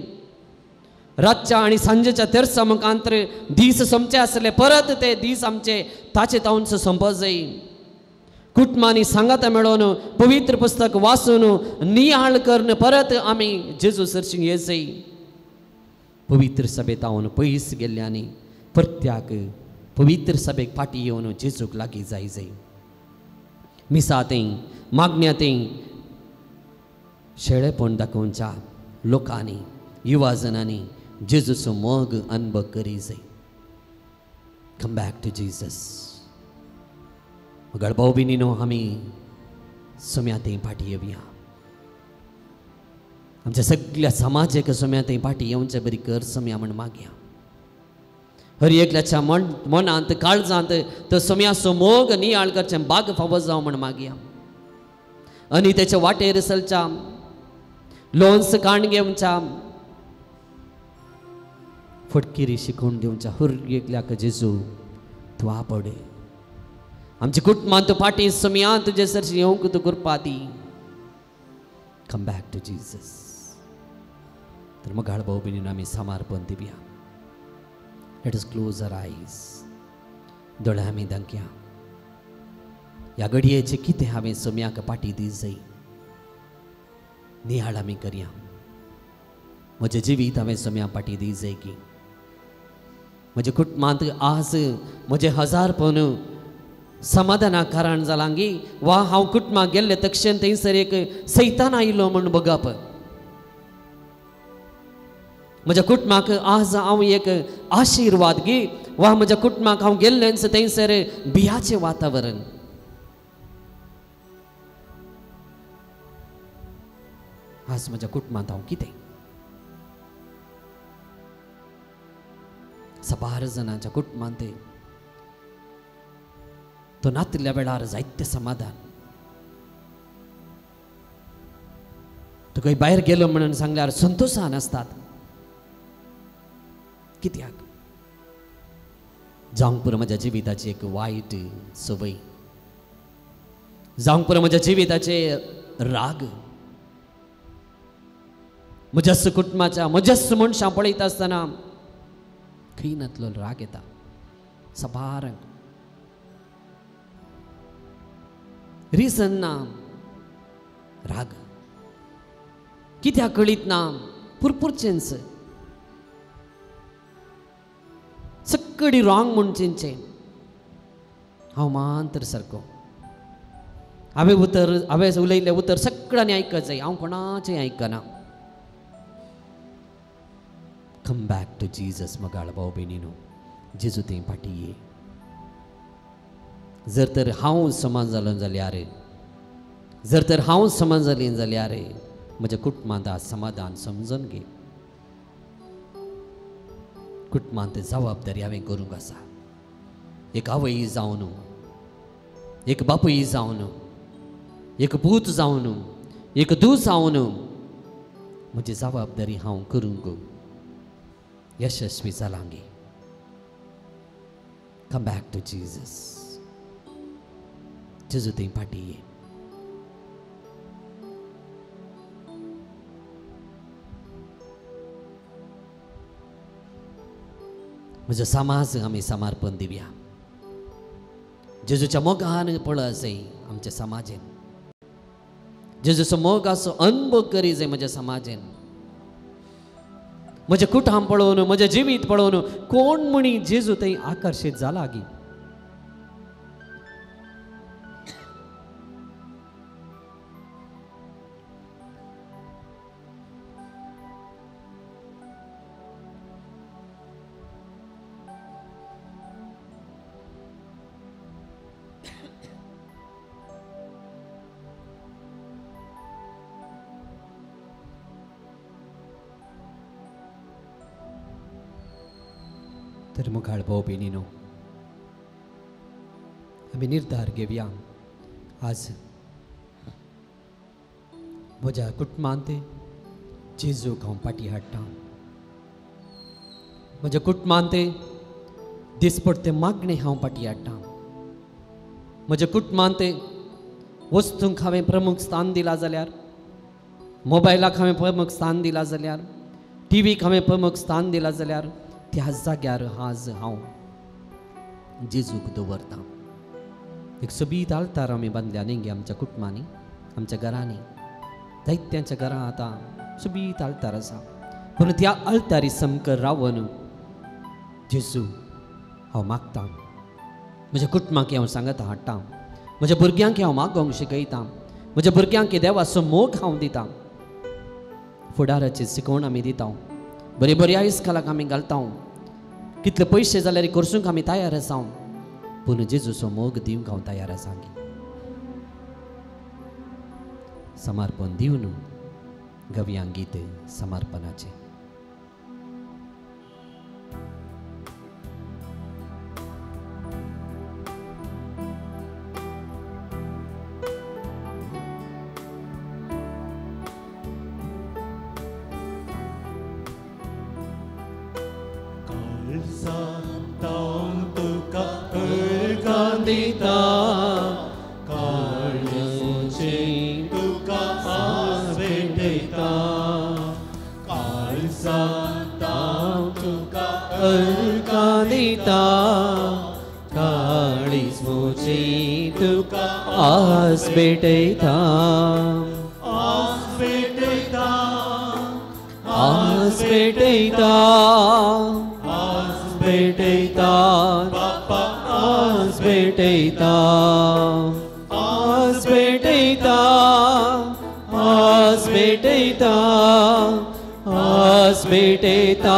S2: रातच्या आनी सांजेच्या तेरसा मुखांतर दीस सोंपचे आसले, परत ते दीस आमचे ताचे तावन सोंपत जाय. कुटुंबांनी सांगाता मेळोवन पवित्र पुस्तक वाचून नियाळ करून परत आमी जेजू सरशी येत जाय. पवित्र सभेत हांव पयस गेल्ल्यांनी परत्याक पवित्र सभेक फाटीं येवन जेजूक लागीं जाय जाय. मिसा थंय मागण्या थंय शेळेपण दाखोवच्या लोकांनी युवा जणांनी जेजूचो मोग अनुभव करी जाय. Come back to Jesus. गडभाव बिनीनो आमी सोम्या थंय फाटीं येवया. आमच्या सगळ्या समाजेक सोम्या थंय फाटीं येवचे बरी कर सोम्या म्हण मागया. हर एकल्याच्या मनांत काळजांत तो सोम्याचो मोग नियाळ करचें बाग फावो जावं म्हण मागया. आनी तेच्या वाटेर चलच्या लोन्स काण घेवच्या फटकिरी शिकोवन दिवच्या हर एकल्याक जेजू तूं आपडे. आमच्या कुटुंबांत तूं फाटीं सोम्या तुजे सरशी येवंक तूं कृपा दी. Come back to Jesus. तर मगाळ भाऊ भयणीन आमी समर्पण दिवया. Let us close our eyes. दोळे आमी धांकया. ह्या घडयेचें कितें हांवें सोम्याक पाटी दी जाय निहाळ आमी करया. म्हजें जिवीत हांवें सोम्या पाटी दी जाय की म्हज्या कुटुंबांत आज म्हजें हजारपण समाधाना कारण जालां गी वा हांव कुटुंबाक गेल्ले तक्षण थंयसर एक सैतान आयलो म्हूण बगप. म्हज्या कुटुंबाक आज हांव एक आशिर्वाद गी वा म्हज्या कुटुंबाक हांव गेल्लेंच थंयसर भियाचें वातावरण. आज म्हज्या कुटुंबांत हांव कितें साबार जाणांच्या कुटुंबांत तो नातिल्ल्या वेळार जायते समाधान. तुका भायर गेलो म्हणून सांगल्यार संतोशान आसतात. कित्याक जावंक पुरो म्हज्या जिविताची एक वायट संवय, जावंक पुरो म्हज्या जिविताचे राग. म्हज्याच कुटुंबाच्या म्हज्याच मनशां पळयता आसतना खंय नातलो राग येता साबारांक. रिजन ना, राग कित्याक कळीत ना, पुरपुरचेंच सक्कडी रॉंग म्हणचेंचें. हांव मांतर सारको हांवें उतर हांवें उलयल्लें उतर सगळ्यांनी आयकत जाय, हांव कोणाचें आयकना. कम बॅक टू जीजस मगाळ भाव भयणीनो, जेजू थंय फाटी ये. जर तर हांव समान जालो जाल्यार, जर तर हांव समान जाली जाल्यार म्हज्या कुटुंबांत आज समाधान समजून घे. कुटुंबांत जबाबदारी हांवें करूंक आसा. एक आवय जावन, एक बापूय जावन, एक पूत जावन, एक धूव जावन म्हजी जबाबदारी हांव करूंक यशस्वी जालांगी. Come back to Jesus. जेजू थंय फाटी ये. म्हजो समाज आमी समर्पण दिवया. जेजूच्या मोगान पळय जाय आमच्या समाजेन. जेजूचो मोगाचो अनुभव करी जाय म्हज्या समाजेन. म्हजें कुटुंब पळोवन, म्हजें जिवीत पळोवन कोण म्हणी जेजू थंय आकर्शीत जाला गी. तर मुखाळ भाव भयणीनो, आमी निर्धार घेवया आज म्हज्या कुटुंबांत जेजूक हांव फाटी हाडटा. म्हज्या कुटुंबांत दिसपडते मागणें हांव फाटी हाडटा. म्हज्या कुटुंबांत वस्तूंक हांवें प्रमुख स्थान दिलां जाल्यार, मोबायलाक हांवें प्रमुख स्थान दिलां जाल्यार, टिवीक हांवें प्रमुख स्थान दिलां जाल्यार, त्या जाग्यार आज हांव जेजूक दवरता. एक सोबीत आल्तार आमी बांदल्या न्ही गे आमच्या कुटुंबांनी, आमच्या घरांनी. जायत्यांच्या घरां आतां सोबीत आल्तार आसा, पूण त्या आल्तारी समकर रावन जेजू हांव मागता. म्हज्या कुटुंबाक हांव सांगता हाडटा, म्हज्या भुरग्यांक हांव मागोवंक शिकयता, म्हज्या भुरग्यांक देवाचो मोग हांव दिता. फुडाराची शिकवण आमी दिता, बरी बरी आयस्कालाक आमी घालता, कितले पयशे जाल्यार करसूंक आमी तयार आसा, पूण जेजूचो मोग दिवंक हांव तयार आसा. समर्पण दिवन गवयांक गीत समर्पणाचें.
S1: तुका आसवे
S2: काळजांत हांव तुका अर्गां दिता, काळीज म्हजें तुका आस भेटयता,
S1: आस भेटयता,
S2: आस भेटयता, आस भेटयता बापा, आस भेटयता, आस भेटयता, आस भेटयता, आस भेटयता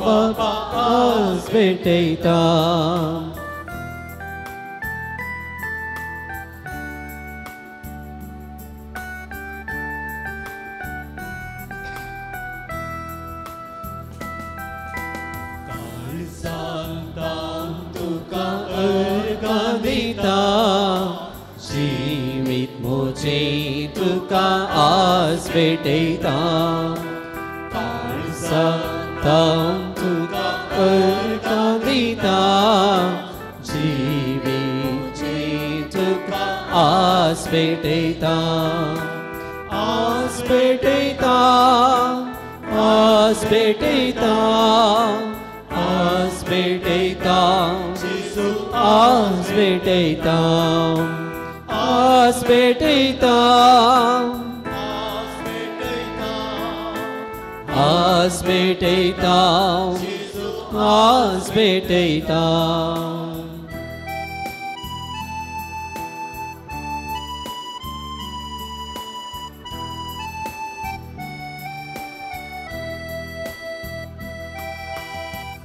S2: बापा, आस भेटयता।
S1: काळजांत हांव तुका
S2: अर्गां दिता, जिवीत म्हजें तुका आस भेटयता, काळजांत हांव तुका अर्गां दिता, जिवीत म्हजें तुका आस भेटयता, आस भेटयता, आस भेटयता, आस भेटयता
S1: जेजू,
S2: आस भेटयता, आस भेटयता,
S1: आस भेटयता,
S2: आस भेटयता
S1: जेजू,
S2: आस भेटयता।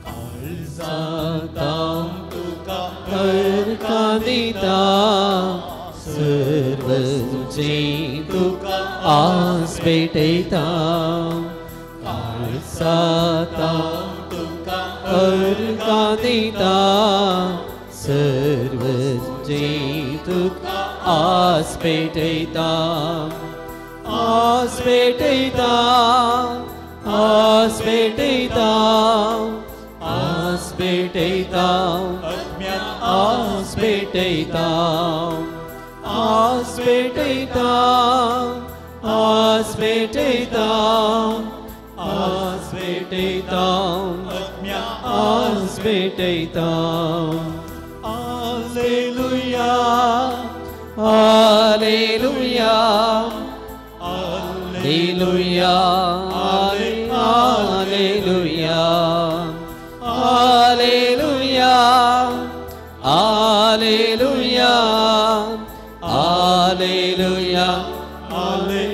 S1: काळजांत हांव तुका
S2: अर्गां दिता, सर्व तुजें तुका आस भेटयता, काळजांत हांव
S1: तुका
S2: अर्गां दिता, सर्व तुजें तुका आस भेटयता, आस भेटयता, आस भेटयता, आस भेटयता,
S1: आत्म्यान
S2: आस भेटयता, आस भेटयता, आस भेटयता, आस भेटयता,
S1: आत्म्यान
S2: आस भेटयता।
S1: Alleluia,
S2: hallelujah,
S1: alleluia,
S2: hallelujah, hallelujah, hallelujah, hallelujah,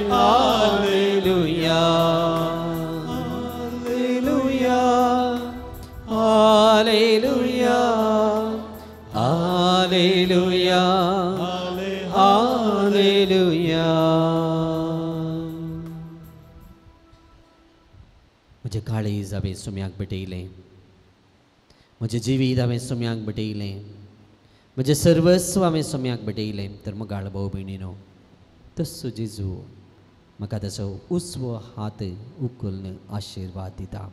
S2: hallelujah, hallelujah, hallelujah, hallelujah, hallelujah. म्हजें काळीज हांवें सुम्याक भेटयलें, म्हजें जिवीत हांवें सुम्याक भेटयलें, म्हजें सर्वस्व हांवें सुम्याक भेटयलें। तर मोगाळ भाव भयणीनो, तस्सो जेजू म्हाका ताचो उजवो हात उखलून आशिर्वाद दिता।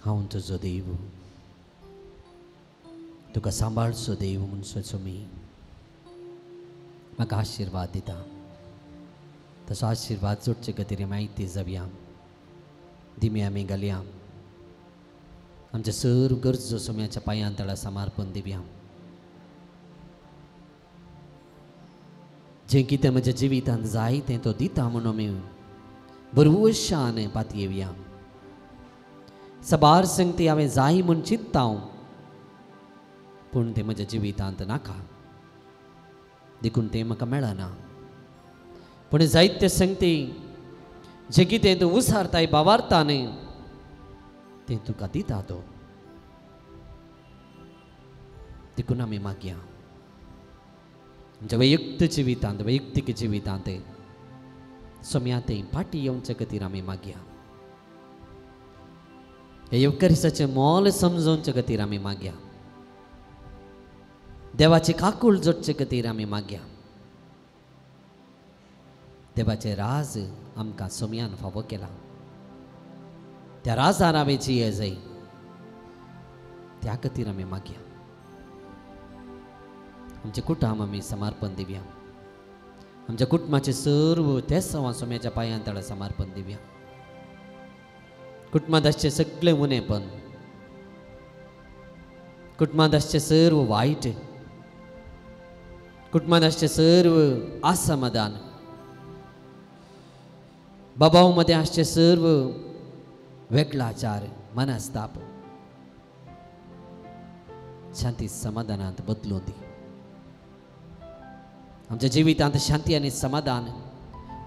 S2: हांव तुजो देव, तुका सांबाळचो देव म्हूण सोमी म्हाका आशिर्वाद दिता। तसो आशिर्वाद जोडचे खातीर म्हायती जावया, दिमी आमी घालया, आमचे सर्व गरजो सोम्याच्या पांयां तळा समर्पण दिवया। जें कितें म्हज्या जिवितांत जाय तें तो दिता म्हणून आमी भरवशान पातयेवया। सबार संगती हांवें जाय म्हूण चिंतता हांव, पूण तें म्हज्या जिवितांत नाका, देखून तें म्हाका मेळना। पूण जायते संगती जें कितें तूं उसारताय बावारता न्ही तें तुका दिता तो, देखून आमी मागया आमच्या वैयक्तीक जिवितांत, वैयक्तीक जिवितांत सोम्या तें फाटीं येवचे खातीर आमी मागया। हे येवकारिसाचें मोल समजोवचे खातीर आमी मागया, देवाची काकूळ जोडचे खातीर आमी मागया। देवाचें राज आमकां सोम्यान फावो केलां, त्या राजान हांवें जिये जाय, त्या खातीर आमी मागया. आमच्या कुटुंब आमी समर्पण दिवया. आमच्या कुटुंबाचे सर्व तेसांव सोम्याच्या पांयां तळा समर्पण दिवया. कुटुंबांत आसचे सगळे उणेपण, कुटुंबांत आसचे सर्व वायट, कुटुंबांत आसचे सर्व असमाधान, बाबाव मदें आसचे सर्व वेगळाचार, मनस्ताप शांती समाधानांत बदलून दी. आमच्या जिवितांत शांती आनी समाधान,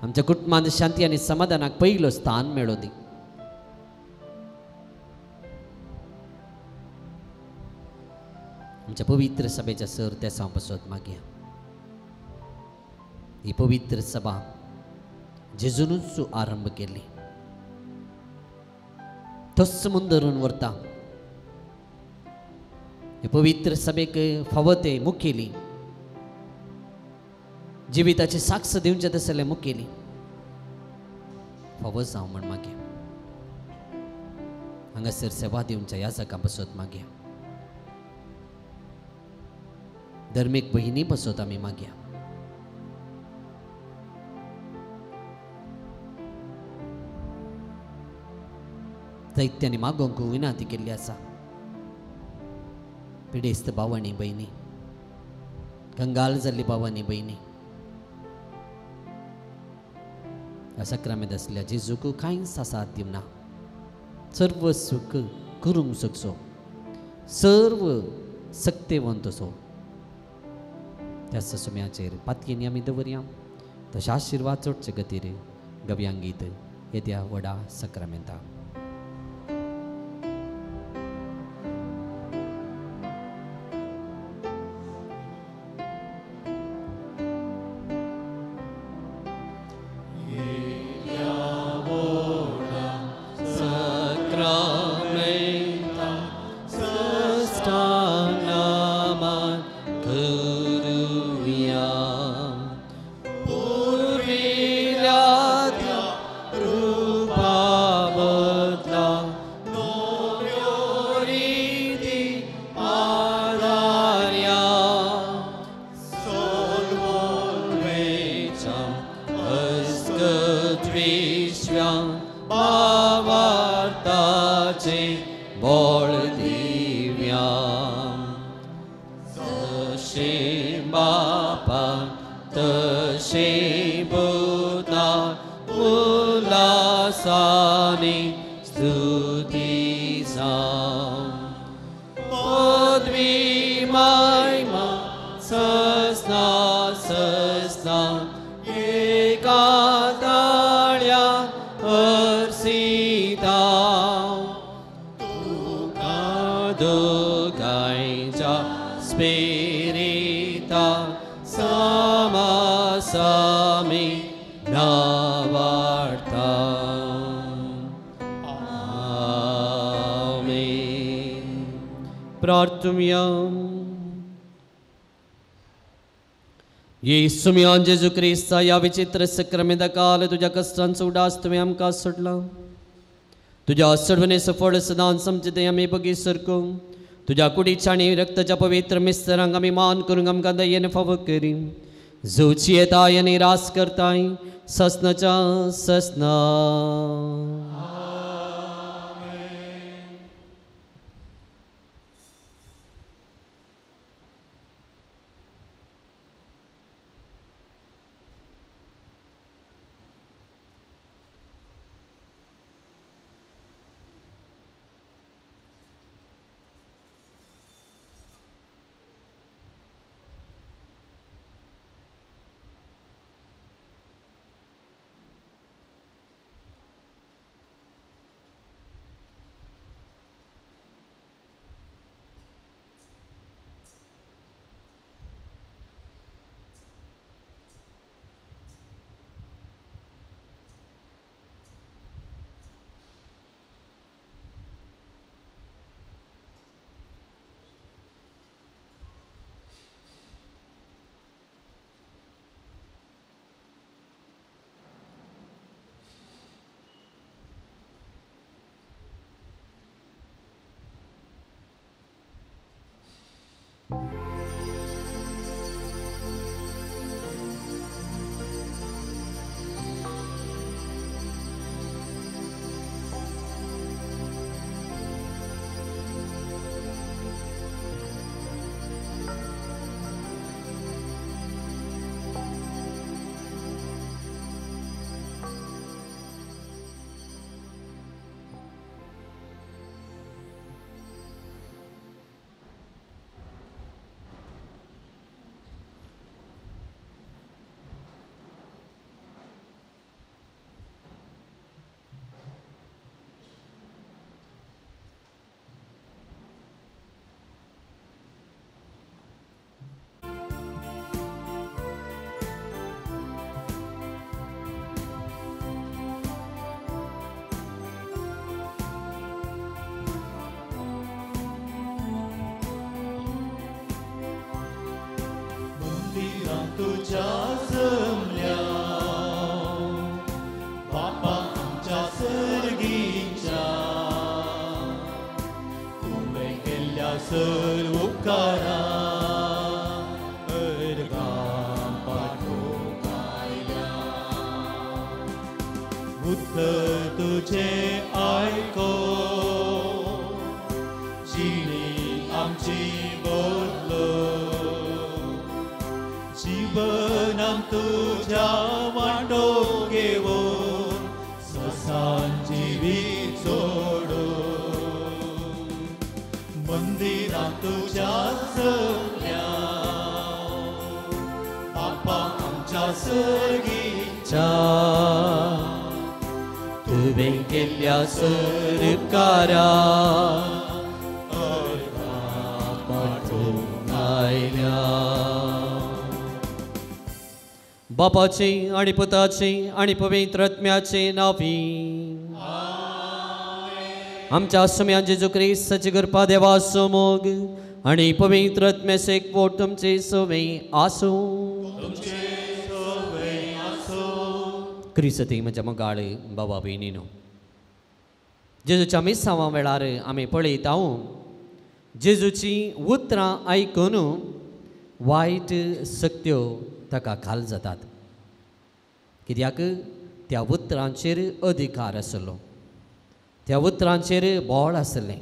S2: आमच्या कुटुंबांत शांती आनी समाधानाक पयलो स्थान मेळूं दी. आमच्या पवित्र सभेच्या सर तेसांव पासत मागया. ही पवित्र सभा जेजूनच आरंभ केली, तोच मुंदरून व्हरता. हे पवित्र सभेक फावो ते मुखेली जिविताची साक्ष दिवचे तसले मुखेली फावो जावं म्हण मागया. हांगासर सेवा दिवच्या ह्या जागा पासत मागया. धर्मीक भयणी पासत आमी मागया. दैत्यांनी मागोवंक विनंती केल्ली आसा. पिडेस्त भावांनी भयणी, कंगाल जाल्ली भावांनी भयणी, ह्या सक्रामेंत आसल्या जेजूक कांयच आसात दिवना, सर्व सुख करूंक शकचो, सर्व सक्तेवंत असो त्या ससम्याचेर पातयेनी आमी दवरया. तशें आशिर्वाद चडचे गतीर गव्यांगीत येद्या व्हडा सक्रामेंता. येसुम्यान जेजू क्रिस्ता ह्या विचित्र सक्रामेंता काल तुज्या कश्टांचो उडास तुवें आमकां सोडला. तुज्या सोडवणेचो फळ सदांच आमचे तें आमी बगी सरको. तुज्या कुडीच्या आनी रक्ताच्या पवित्र मिस्तरांक आमी मान करूंक आमकां दयेन फावो करी. झुची येताय आनी रास करताय ससनाच्या ससना.
S1: तुझ्या जमल्या बापा आमच्या सर्गीच्या तुवें केल्ल्या सर्व उपकारा अर्गां पाठोवंक आयल्या. उतर तुजें आयको जिणी आमची बदलो जीवन आम तुज्या वांटो घेवन ससान जिवीत जोडो मंदिरां तुज्या जमल्या बापा आमच्या सर्गीच्या
S2: तुवें केल्ल्या सर्व उपकारा
S1: अर्गां
S2: पाठोवंक आयल्या. बापाचे आनी पुताचे आनी पवित्र आत्म्याचे नांवी आमच्या सुम्या जेजू क्रिस्ताची कृपा देवाचो मोग आनी पवित्र आत्म्याचें एकवट तुमचे सवे आसूं. क्रिस्ती म्हज्या मोगाळ बाबा भयणीनो, जेजूच्या मिसांवा वेळार आमी पळयता जेजूची उतरां आयकून वायट शक्त्यो ताका खाल जातात. कित्याक त्या उतरांचेर अधिकार आसलो, त्या उतरांचेर बळ आसलें.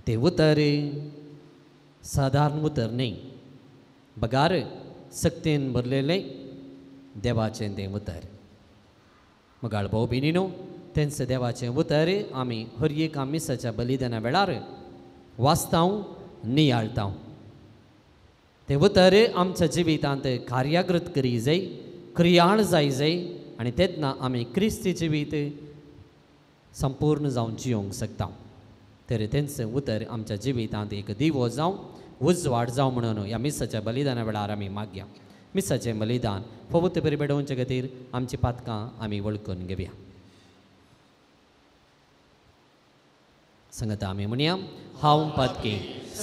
S2: तें उतर सादारण उतर न्हय, बगार सक्तेन भरलेलें देवाचें तें उतर. मोगाळ भाव भयणीनो, तेंच देवाचें उतर आमी हर एका मिसाच्या बलिदाना वेळार वाचतांव, नियाळतांव. तें उतर आमच्या जिवितांत कार्याकृत करी जाय, क्रियाळ जाय जाय आनी तेन्ना आमी क्रिस्ती जिवीत संपूर्ण जावन जियोंक शकता. तर तेंच उतर आमच्या जिवितांत एक दिवो जावं, उजवाड जावं म्हणून ह्या मिसाच्या बलिदाना वेळार आमी मागया. मिसाचें बलिदान फवत बरी बेडोवचे खातीर आमची पातकां आमी वळखून घेवया. सांगता आमी म्हणया, हांव पातकी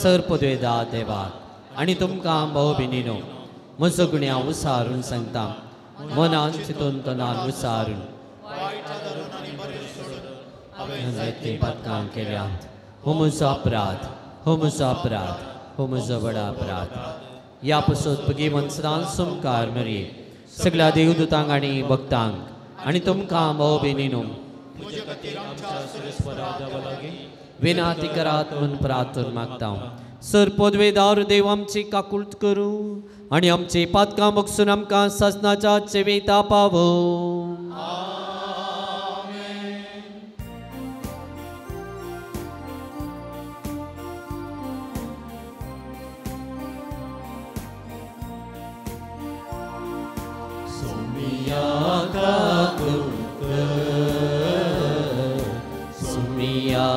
S2: सर पदवेदा देवाक आनी तुमकां भाव भयणीनो म्हजो गुण्यांव उसारून सांगता, मनान चिंतून तनान उसारून जायतीं पातकां केल्यांत. हो म्हजो अपराध, हो म्हजो अपराध, हो म्हजो व्हड अपराध. ह्या पसत भगीवन सदांच सोमकार मरये सगळ्या देवदूतांक आनी भक्तांक आनी तुमकां भाव भयणीनो विनाती करात म्हूण प्रार्थना मागता. सर पदवेदार देव आमची काकूळट करूं आनी आमची पातकां बगसून आमकां सासणाच्या जिविता पावोवं.
S1: सोमिया काकूट कर,
S2: सोमिया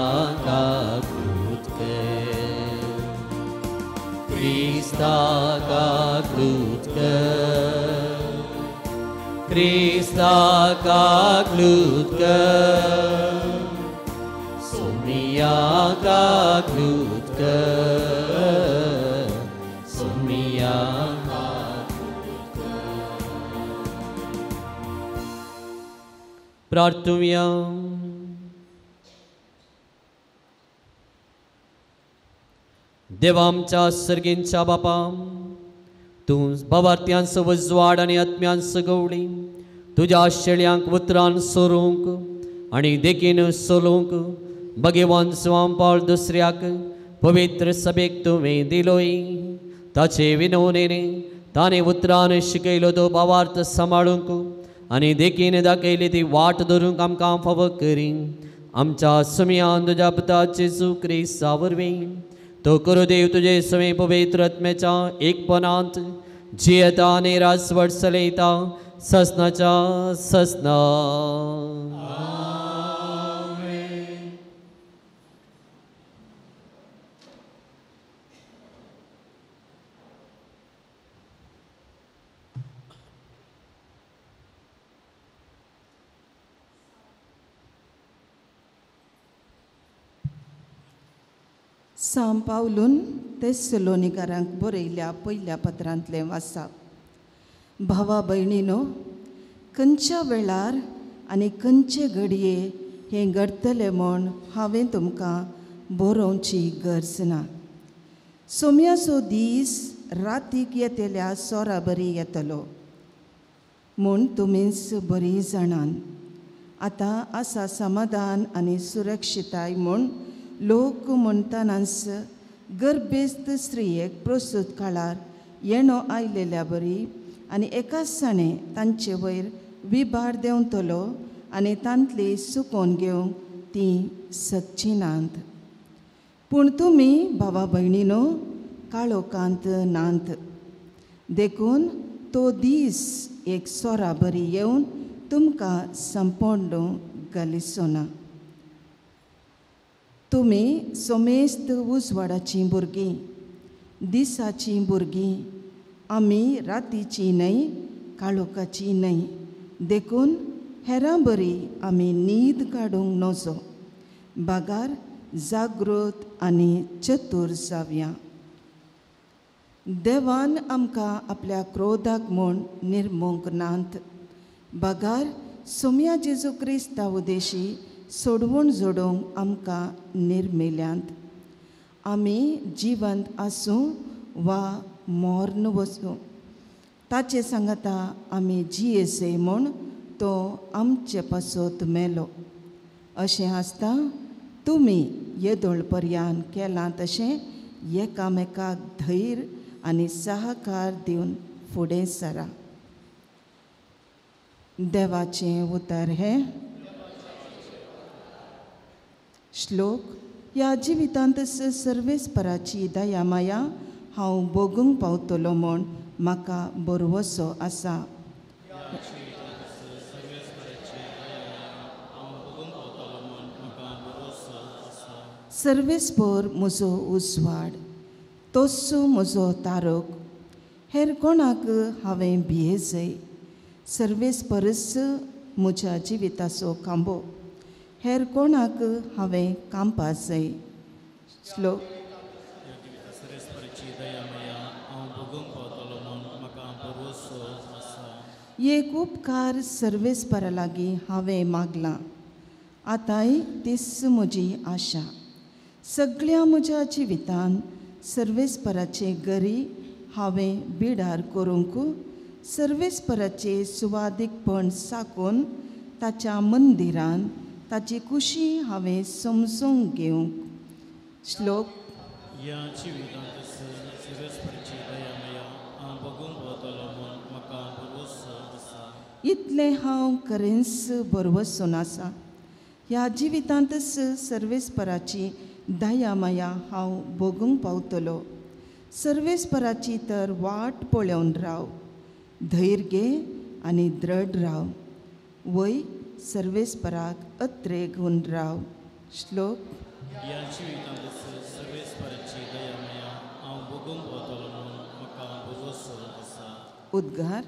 S2: काकूट कर, क्रिस्ता काकूट कर, क्रिस्ता काकूट कर, सोमिया काकूट कर, सोमिया काकूट कर. प्रार्थुया. देवा आमच्या सर्गींच्या बापा, तूं भावार्थ्यांचो उजवाड आनी आत्म्यांचो गवळी तुज्या शेळयांक उतरान सोरूंक आनी देखीन सोलूंक भगवान स्वाम पावल दुसऱ्याक पवित्र सभेक तुवें दिलोय. ताचे विनवणेन ताणें उतरान शिकयलो तो भावार्थ सांबाळूंक आनी देखीन दाखयली ती वाट धरूंक आमकां फावो करी. आमच्या सुमयान तुज्या पुता जेजू क्रिस्ता वरवीं तो करू देव तुजे सवे पवित्र आत्म्याच्या एकपणांत जियेता आनी राजवट चलयता ससनाच्या ससना.
S3: सांव पावलून तेसलोनिकारांक बरयल्या पयल्या पत्रांतलें वाचप. भावा भयणीनो, खंयच्या वेळार आनी खंयचे घडये हें घडटलें म्हूण हांवें तुमकां बरोवची गरज ना. सोम्याचो दीस रातीक येतल्या सोरा बरी येतलो म्हूण तुमीच बरी जाणान. आतां आसा समाधान आनी सुरक्षिताय म्हूण लोक म्हणटनाच गर्भेस्त स्त्रियेक प्रस्तुत काळार येणो आयलेल्या बरी आनी एकाच साणें तांचे वयर विभार देंवतलो आनी तांतली सुकोवन घेवंक तीं सकची नात. पूण तुमी भावा भयणीनो काळोखांत नात, देखून तो दीस एक सोरा बरी येवन तुमकां संपोंडो घालिचो ना. तुमी सोमेस्त उजवाडाचीं भुरगीं, दिसाचीं भुरगीं, आमी रातीचीं न्हय काळोखाचीं न्हय, देखून हेरां बरी आमी न्हीद काडूंक नजो, बागार जागृत आनी चतूर जावया. देवान आमकां आपल्या क्रोधाक म्हूण निर्मूंक नात, बागार सोम्या जेजू क्रिस्ता उदेशी सोडवण जोडूंक आमकां निर्मिल्यांत. आमी जिवंत आसूं वा मर्ण वचूं, ताचे सांगाता आमी जियेसे म्हूण तो आमचे पासत मेलो. अशें आसता तुमी येदोळ पर्यान केलां तशें एकामेकाक धैर्य आनी सहकार दिवन फुडें सरा. देवाचें उतर हें. श्लोक. ह्या जिवितांत सर्वेस्पराची दया माया हांव भोगूंक पावतलो म्हूण म्हाका भरवसो आसा. सर्वेस्पर म्हजो उजवाड, तोच म्हजो तारक, हेर कोणाक हांवें भियेजय. सर्वेस्परच म्हज्या जिविताचो खांबो, हेर कोणाक हांवें कांपा जाय. श्लोक. एक उपकार सर्वेस्परा लागीं हांवें मागलां, आतांय तीच म्हजी आशा. सगळ्या म्हज्या जिवितान सर्वेस्पराचे गरी हांवें बिडार करूंक, सर्वेस्पराचे सुवादीकपण साकून ताच्या मंदिरान ताची खुशी हांवें समजूंक घेवंक. श्लोक. इतलें हांव खरेंच भरवसून आसा. ह्या जिवितांतच सर्वेस्पराची दया माया हांव भोगूंक पावतलो. सर्वेस्पराची तर वाट पळोवन राव, धैर्य घे आनी दृढ राव, वय सर्वेस्पराक अत्रेगून राव. श्लोक. उद्गार.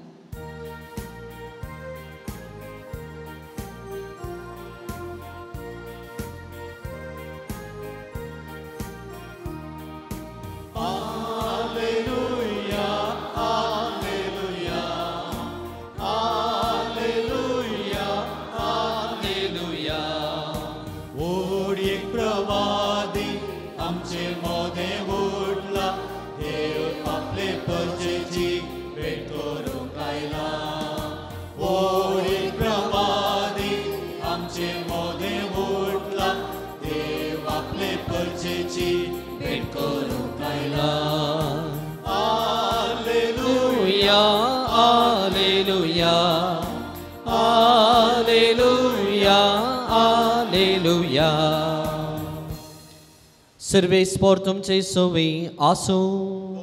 S2: सर्वेस्पर तुमचे सोवे आसूं.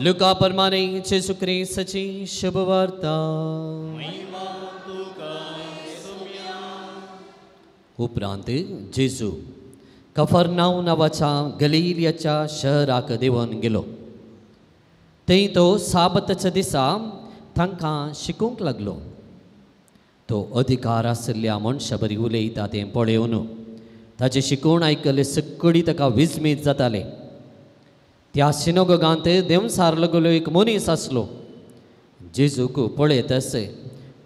S2: लुका प्रमाणे जेजू क्रिस्ताची शुभवार्ता. उपरांत जेजू कफरनाव नांवाच्या गलिलियाच्या शहराक देंवन गेलो. थंय तो साबताच्या दिसा तांकां शिकूंक लागलो. तो अधिकार आशिल्ल्या मनशा बरी उलयता तें पळोवन ताचें शिकवण आयकल्ले सगळीं ताका विस्मीत जाताले. त्या सिनोगोगांत देंवसार लागलो एक मनीस आसलो. जेजूक पळयत आसे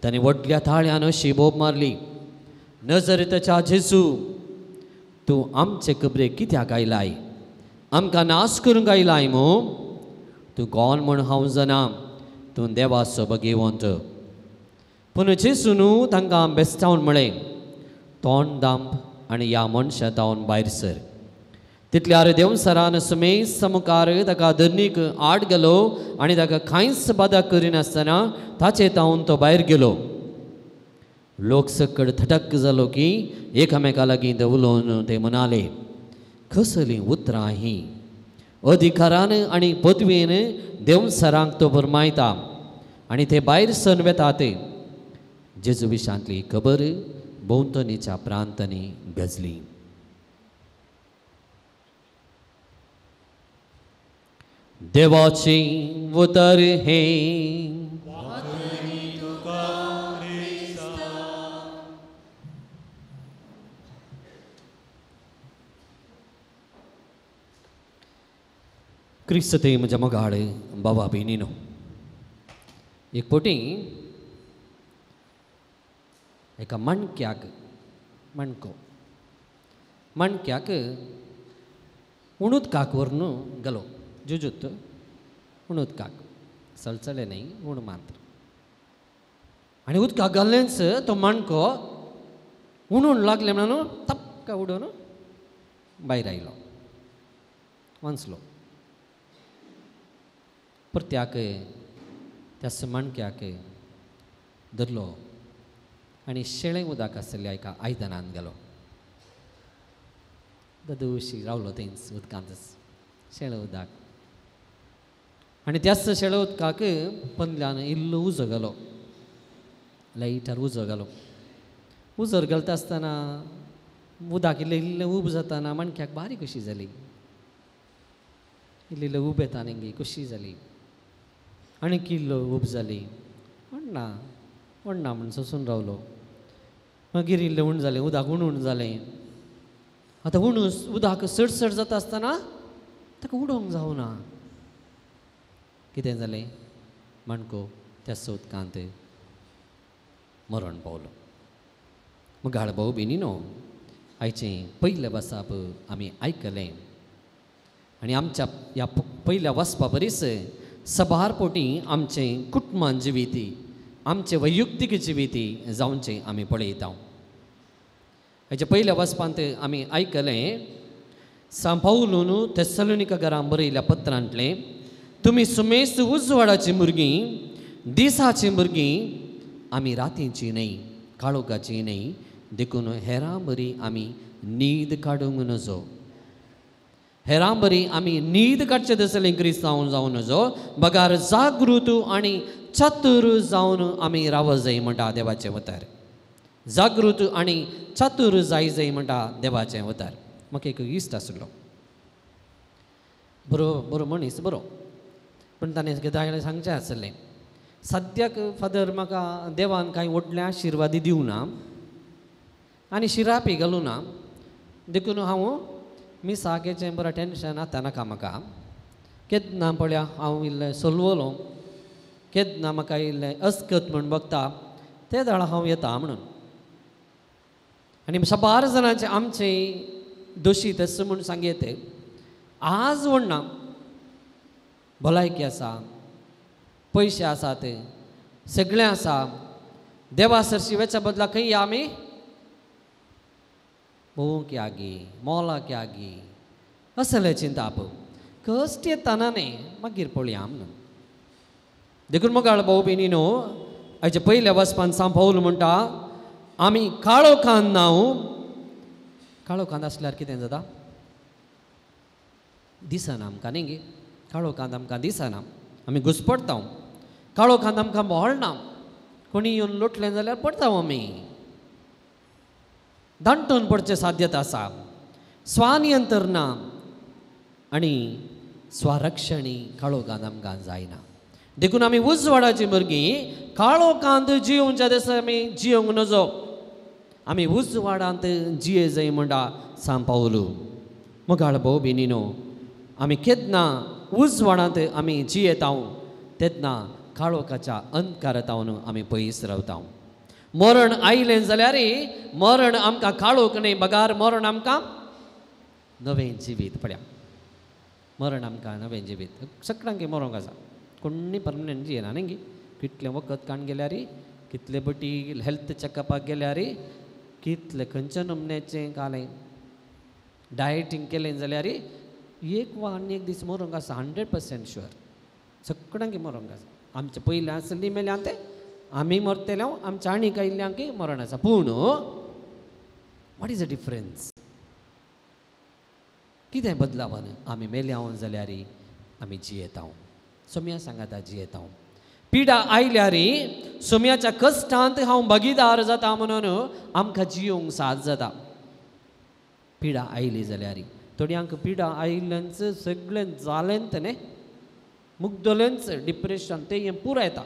S2: ताणें व्हडल्या ताळ्यान अशी बोब मारली, नजरेताच्या जेजू, तूं आमचे खबरेक कित्याक आयलाय? आमकां नाश करूंक आयलाय मू? तूं कोण म्हूण हांव जाणा, तूं देवाचो भगेवंत. पूण जेजून तांकां बेस्टावन म्हळें, तोंड दांप आनी ह्या मनशा तावन भायर सर. तितल्यार देवसरान सुमेस मुखार ताका धरणीक आड गेलो आनी ताका कांयच बादा करिनासतना ताचे तावन तो भायर गेलो. लोक सकड थटक जालो की एकामेका लागीं ते उलोवन ते म्हणाले, कसलीं उतरां हीं? अधिकारान आनी पदवेन देवसरांक तो भरमायता आनी ते भायर सरून वेतात. जेजू विशांतली खबर भोंवतणीच्या प्रांतांनी गजली. देवाचें उतर हें. क्रिस्त ते म्हज्या मोगाळ बाबा भयणीनो, एक पटी एका माणक्याक माणक्याक उणूदकाक व्हरून गेलो. जुजूत उणूदकाक सळसळें न्हय, उण मात्र. आनी उदकाक घाल्लेंच तो माणको उणून लागलें म्हणून तपका उडोवन भायर आयलो, वांचलो. परत्याक त्या माणक्याक धरलो आनी शेळें उदक आसलें एका आयदनान गेलो. ददूशी रावलो थंयच उदकांतच शेळें उदक. आनी त्याच शेळ्या उदकाक पंदल्यान इल्लो उजो घालो, लायटर उजो घालो. उजो घालता आसतना उदक इल्लें इल्लें उब जाताना माणक्याक बारीक खोशी जाली, इल्ली इल्लें उब येता न्ही खोशी जाली. आनी किल्लो उब जाली, व्हडना व्हडना म्हूण सोसून रावलो. मागीर इल्लें उण जालें, उदक उण उण जालें. आतां उण उदक चड चड जाता आसतना ताका उडोवंक जावना. कितें जालें, माणको त्या उदकांत मरण पावलो. मोगाळ भाव भयणीनो, आयचें पयलें वाचप आमी आयकलें आनी आमच्या ह्या पयल्या वाचपा बरीच सबार पोटी आमचें कुटुंबान जिवीती, आमचें वैयक्तीक जिवीती जावचें आमी पळयता. हाच्या पयल्या वाचपांत आमी आयकलें सांत पावलून थेस्सलोनिका घरां बरयल्या पत्रांतलें, तुमी सुमेस्त उजवाडाचीं भुरगीं, दिसाचीं भुरगीं, आमी रातींची न्हय, काळोखाची न्हय, देखून हेरां बरी आमी न्हीद काडूंक नजो. हेरां बरी आमी न्हीद काडचें तसलें क्रिस्तांव जावं नजो, बगार जागृत आनी चतुर जावन आमी राव जाय म्हणटा देवाचें उतर. जागृत आनी चतुर जाय जाय म्हणटा देवाचें उतर. म्हाका एक इश्ट आसलो, बरो बरो मनीस, बरो, पूण ताणें कितें सांगचें आसलें, सद्याक फादर म्हाका देवान कांय व्हडले आशिर्वादी दिवना आनी शिरापी घालूं ना, देखून हांव मिसाकेचें बरें टेंशन आतां नाका म्हाका. केन्ना पळया हांव इल्लें सोलवलो, केन्ना म्हाका इल्लें अस्कत म्हूण बगता ते दाळ हांव येता म्हणून. आनी साबार जाणांचे आमचे दोशी तशें म्हूण सांगयत आज व्हडना, भलायकी आसा, पयशे आसात, सगळें आसा, देवा सरशी वेच्या बदला खंय आमी भोवूंक यागी, मोलाक यागी असलें चिंताप कश्ट येताना न्ही मागीर पळया म्हणून. देखून मोगाळ भाव भयणीनो, आयच्या पयल्या वाचपान सांत पावल म्हणटा, आमी काळोखान ना. काळोखान आसल्यार कितें जाता, दिसना आमकां न्ही गे, काळोखान आमकां दिसना, आमी घुसपडटा. काळोखान आमकां बोळना, कोणी येवन लोटलें जाल्यार पडटा आमी, दांटून पडचें साध्यता आसा. स्वानियंत्रण ना आनी स्वरक्षणी काळोखान आमकां जायना. देखून आमी उजवाडाची भुरगीं काळोखांत जियोवच्या दिसा आमी जियोवंक नजो, आमी उजवाडांत जिये जाय म्हणटा सांत पावलू. मोगाळ भाव भयणीनो, आमी केन्ना उजवाडांत आमी जियेता तेन्ना काळोखाच्या अंधकारांत आमी पयस रावता. मरण आयलें जाल्यार मरण आमकां काळोख न्हय, बगार मरण आमकां नवें जिवीत पळया. मरण आमकां नवें जिवीत. सगळ्यांक मरोंक आसा, कोणी परमनंट जियेना न्ही. कितलें वखद काण गेल्यार, कितले बटी हेल्थ चॅकअपाक गेल्यार, कितले खंयच्या नमुन्याचें घालें डायटींग केलें जाल्यार एक वा आनी एक दीस मरोंक आसा, 100% शुअर. सगळ्यांक मरोंक आसा. आमचे पयलें आसली मेल्या तें आमी मरतले, आमच्या आनीक आयिल्ल्यांक मरण आसा. पूण what is a difference? कितें बदलावन? आमी मेल्या जाल्यार आमी जियेता. सोम्या सांगाता जियेता. पिडा आयल्यार सोम्याच्या कश्टांत हांव भागीदार जाता म्हणून आमकां जियोंक साथ जाता. पिडा आयली जाल्यार थोड्यांक पिडा आयिल्ल्यानच सगळें जालें न्ही, मुगदलेंच डिप्रेशन तें हें पुराय येता.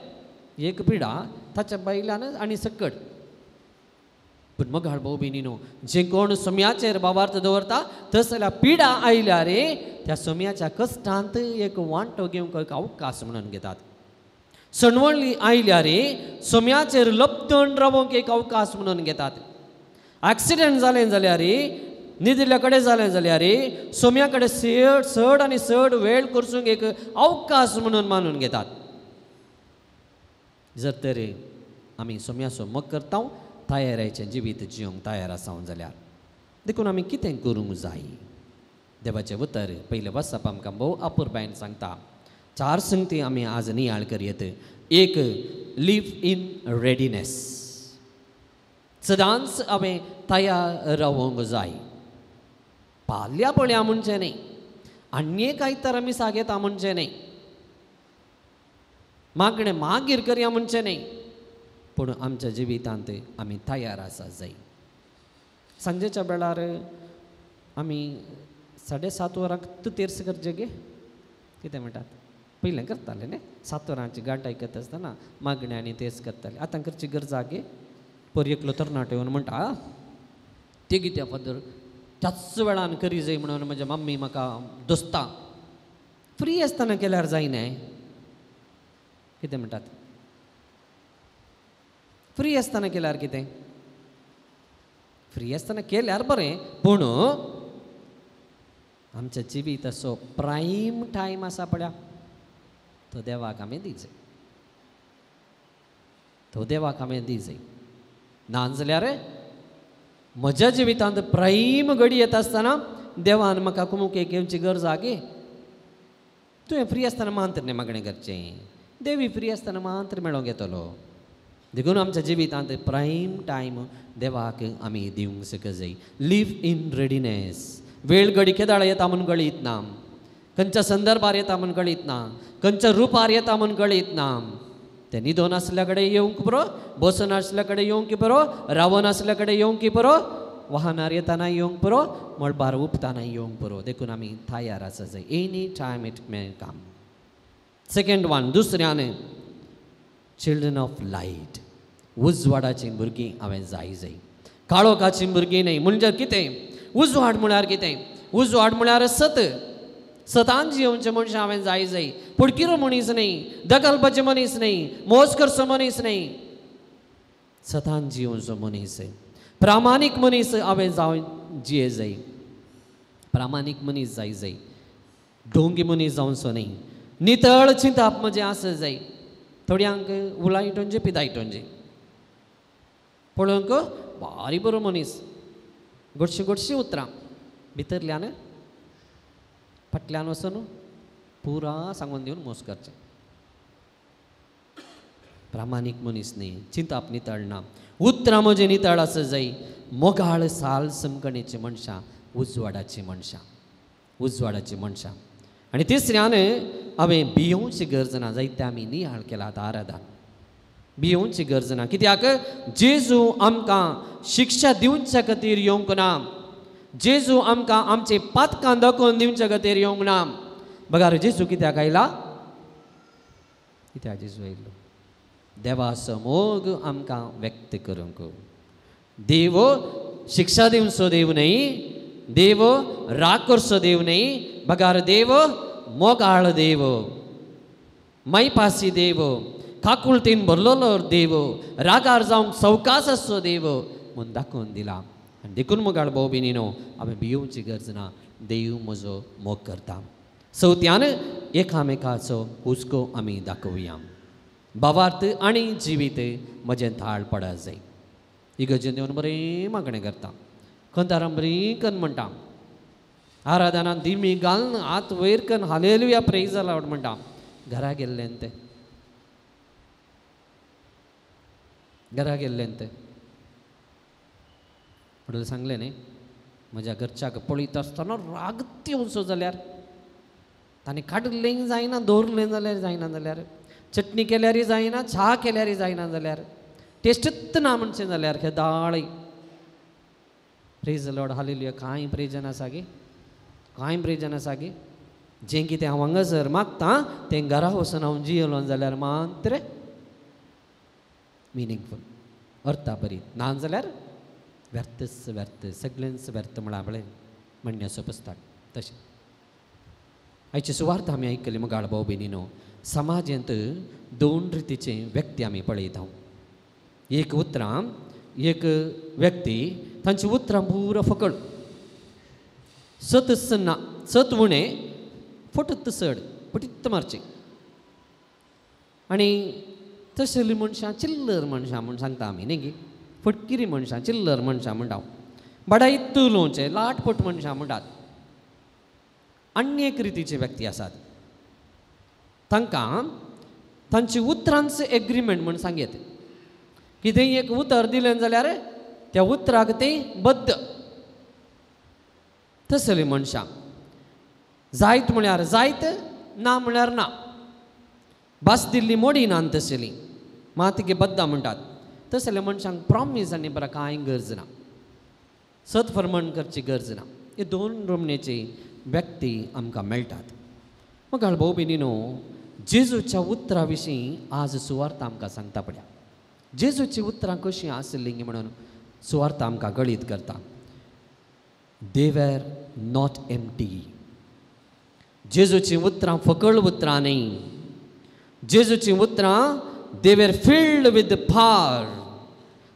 S2: एक पिडा ताच्या बायल्यान आनी सकट. पूण मगाळ भाव भयणीनो, जे कोण सोम्याचेर बाबार्थ दवरता तस जाल्यार पिडा आयल्यार त्या सोम्याच्या कश्टांत एक वांटो घेवंक एक अवकाश म्हणून घेतात. सणवणली आयल्यार सोम्याचेर लपतण रावंक एक अवकाश म्हणून घेतात. एक्सिडंट जालें जाल्यार, न्हिदिल्ल्या कडेन जालें जाल्यार सोम्या कडेन चड आनी चड वेळ करसूंक एक अवकाश म्हणून मानून घेतात. जर तर आमी सोम्याचो मोग करता, तयारायचें जिवीत जिवंक तयार आसा जाल्यार, देखून आमी कितें करूंक जाय? देवाचें उतर पयलें वाचप आमकां भोव अपुरबायेन सांगता. चार संगती आमी आज नियाळ करयत. एक, लिव इन रेडिनेस. सदांच हांवें तयार रावोंक जाय. पाल्या पळया म्हणचें न्ही, आनी एक आयतार आमी सागयता म्हणचें न्ही, मागणें मागीर करया म्हणचें न्ही, पूण आमच्या जिवितांत आमी तयार आसा जाय. सांजेच्या वेळार आमी 7:30 वरांक तूं तेर्स करचें गे, कितें म्हणटात? पयलें करतालें न्ही, 7 वरांची गांठ आयकत आसतना मागणें आनी तेर्स करतालें. आतां करची गरज गे. पर एकलो तरणाटो येवन म्हणटा, ते कित्या फादर त्याच वेळान करी जाय म्हणून म्हज्या मम्मी म्हाका दोस्ता. फ्री आसतना केल्यार जायना. कितें म्हणटात? फ्री आसतना केल्यार कितें? फ्री आसतना केल्यार बरें, पूण आमच्या जिवीत असो प्रायम टायम आसा पळया, तो देवाक आमी दी जाय. तो देवाक आमी दी जाय. ना जाल्यार म्हज्या जिवितांत प्रायम घडी येता आसतना देवान म्हाका कुमुके घेवची गरज आगे. तुवें फ्री आसतना मांत्र न्ही मागणें करचें, देवी फ्री आसतना मात्र मेळोंक येतलो. देखून आमच्या जिवितांत प्रायम टायम देवाक आमी दिवंक शक जाय. Live in readiness. वेळ घडी केदाळ येता म्हूण कळीत ना, खंयच्या संदर्भार येता म्हूण कळीत ना, खंयच्या रुपार येता म्हूण कळीत ना. ते न्हिदोन आसल्या कडेन येवंक पुरो, बसून आसल्या कडेन येवंक पुरो, रावन आसल्या कडेन येवंक पुरो, वाहनार येताना येवंक पुरो, मळबार उपताना येवंक पुरो. देखून आमी तयार आसा जाय. Any time it may come. Second one, दुसऱ्यान चिल्ड्रन ऑफ लायट. उजवाडाचीं भुरगीं हांवें जाय जाय, काळोखाचीं भुरगीं न्हय. म्हणजे कितें उजवाड म्हळ्यार? कितें उजवाड म्हळ्यार? सत. सतान जियोवचें मनशां हांवें जाय जाय. पूण किरो मनीस न्हय, दगलपाचें मनीस न्हय, मोज करचो मनीस न्हय, सतान जियोवचो मनीस, प्रामाणीक मनीस हांवें जावन जिये जाय. प्रामाणीक मनीस जाय जाय, ढोंगी मनीस जावचो न्हय. नितळ चिंताप म्हजें आसा जाय. थोड्यांक उलायटोंचे पिदायटोंचे पळोवंक भारी बरो मनीस, गोडशीं गोडशीं उतरां, भितरल्यान फाटल्यान वचून पुरा सांगून दिवन मोस करचें. प्रामाणीक मनीस न्ही, चिंताप नितळ ना, उतरां म्हजें नितळ आसा जाय. मोगाळ साल समकणेची मनशां, उजवाडाची मनशां, उजवाडाची मनशां. आनी तिसऱ्यान हांवें भियोवची गरज ना. जायते आमी नियाळ केला आतां आराधान. भियोवची गरज ना. कित्याक? जेजू आमकां शिक्षा दिवच्या खातीर येवंक ना. जेजू आमकां आमचे पातकां दाखोवन दिवच्या खातीर येवंक ना. बघा जेजू कित्याक आयला? कित्याक जेजू आयलो? देवाचो मोग आमकां व्यक्त करूंक. देव शिक्षा दिवचो देव न्हय, देव राग करचो देव न्हय, बगार देव मोगाळ देव, मायपासी देव, काकुळतीन भरलेलो देव, रागार जावंक सवकास आसचो देव म्हूण दाखोवन दिला. आनी देखून मोगाळ भाव भयणीनो हांवें भियोवची गरज ना, देव म्हजो मोग करता. चवथ्यान एकामेकाचो हुस्को आमी दाखोवया. भावार्थ आनी जिवीत म्हजें थाळ पडा जाय. इगर्जेन येवन बरें मागणें करता, खंतारां बरीं कन्न म्हणटा, आराधनान दिमी घालून हात वयर कन्न हालेलुया प्रेज लावड म्हणटा. घरा गेल्लें तें, घरा गेल्लें तें म्हणल्यार सांगलें न्ही, म्हज्या घरच्याक पळयता आसतना रागत येवचो जाल्यार ताणें काडलें जायना, दवरलें जाल्यार जायना, जाल्यार चटणी केल्यारय जायना, च्या केल्यारय जायना, जाल्यार टेस्टूच ना म्हणचें जाल्यार खेदाळी. प्रेज लॉर्ड हालेलुया. कांय प्रेजन आसा गे, कांय प्रेजन आसा गे. जें कितें हांव हांगासर मागता तें घरा वचून हांव जियेलो जाल्यार मात्र मिनींगफूल, अर्था बरी ना जाल्यार व्यर्थच व्यर्थ, सगळेंच व्यर्थ म्हळ्यार पळय म्हणण्याचो पुस्तक. तशें आयची सुवार्थ आमी आयकली मोगाळ भाव भयणीनो, समाजांत दोन रितीचे व्यक्ती आमी पळयता. एक उतरां एक व्यक्ती, तांची उतरां पुरो फकड, सतच ना, सत उणें फटत चड, फटीत मारचें. आनी तसली मनशां चिल्लर मनशां म्हूण सांगता आमी न्ही गी, फटकिरी मनशां, चिल्लर मनशां म्हणटा, बडायत उलोवचें, लाटपट मनशां म्हणटात. आनी एक रितीचे व्यक्ती आसात, तांकां तांची उतरांच एग्रीमेंट म्हूण सांगयत. कितेंय एक उतर दिलें जाल्यार त्या उतराक तें बद्द. तसली मनशां जायत म्हळ्यार जायत, ना म्हळ्यार ना, भास दिल्ली मोडी ना तसली मात बद्दां म्हणटात. तसल्या मनशांक प्रॉमीस आनी बरा कांय गरज ना, सत फर्मण करची गरज ना. हे दोन रोमणेची व्यक्ती आमकां मेळटात. मोगाळ भाव भयणीनो, जेजूच्या उतरां विशीं आज सुवार्थ आमकां सांगता पळया. जेजूची उतरां कशीं आसलीं म्हणून सुवार्थ आमकां गळीत करता. They were not empty. जेजूची उतरां फकळ उतरां न्ही, जेजूची उतरां they were filled with power.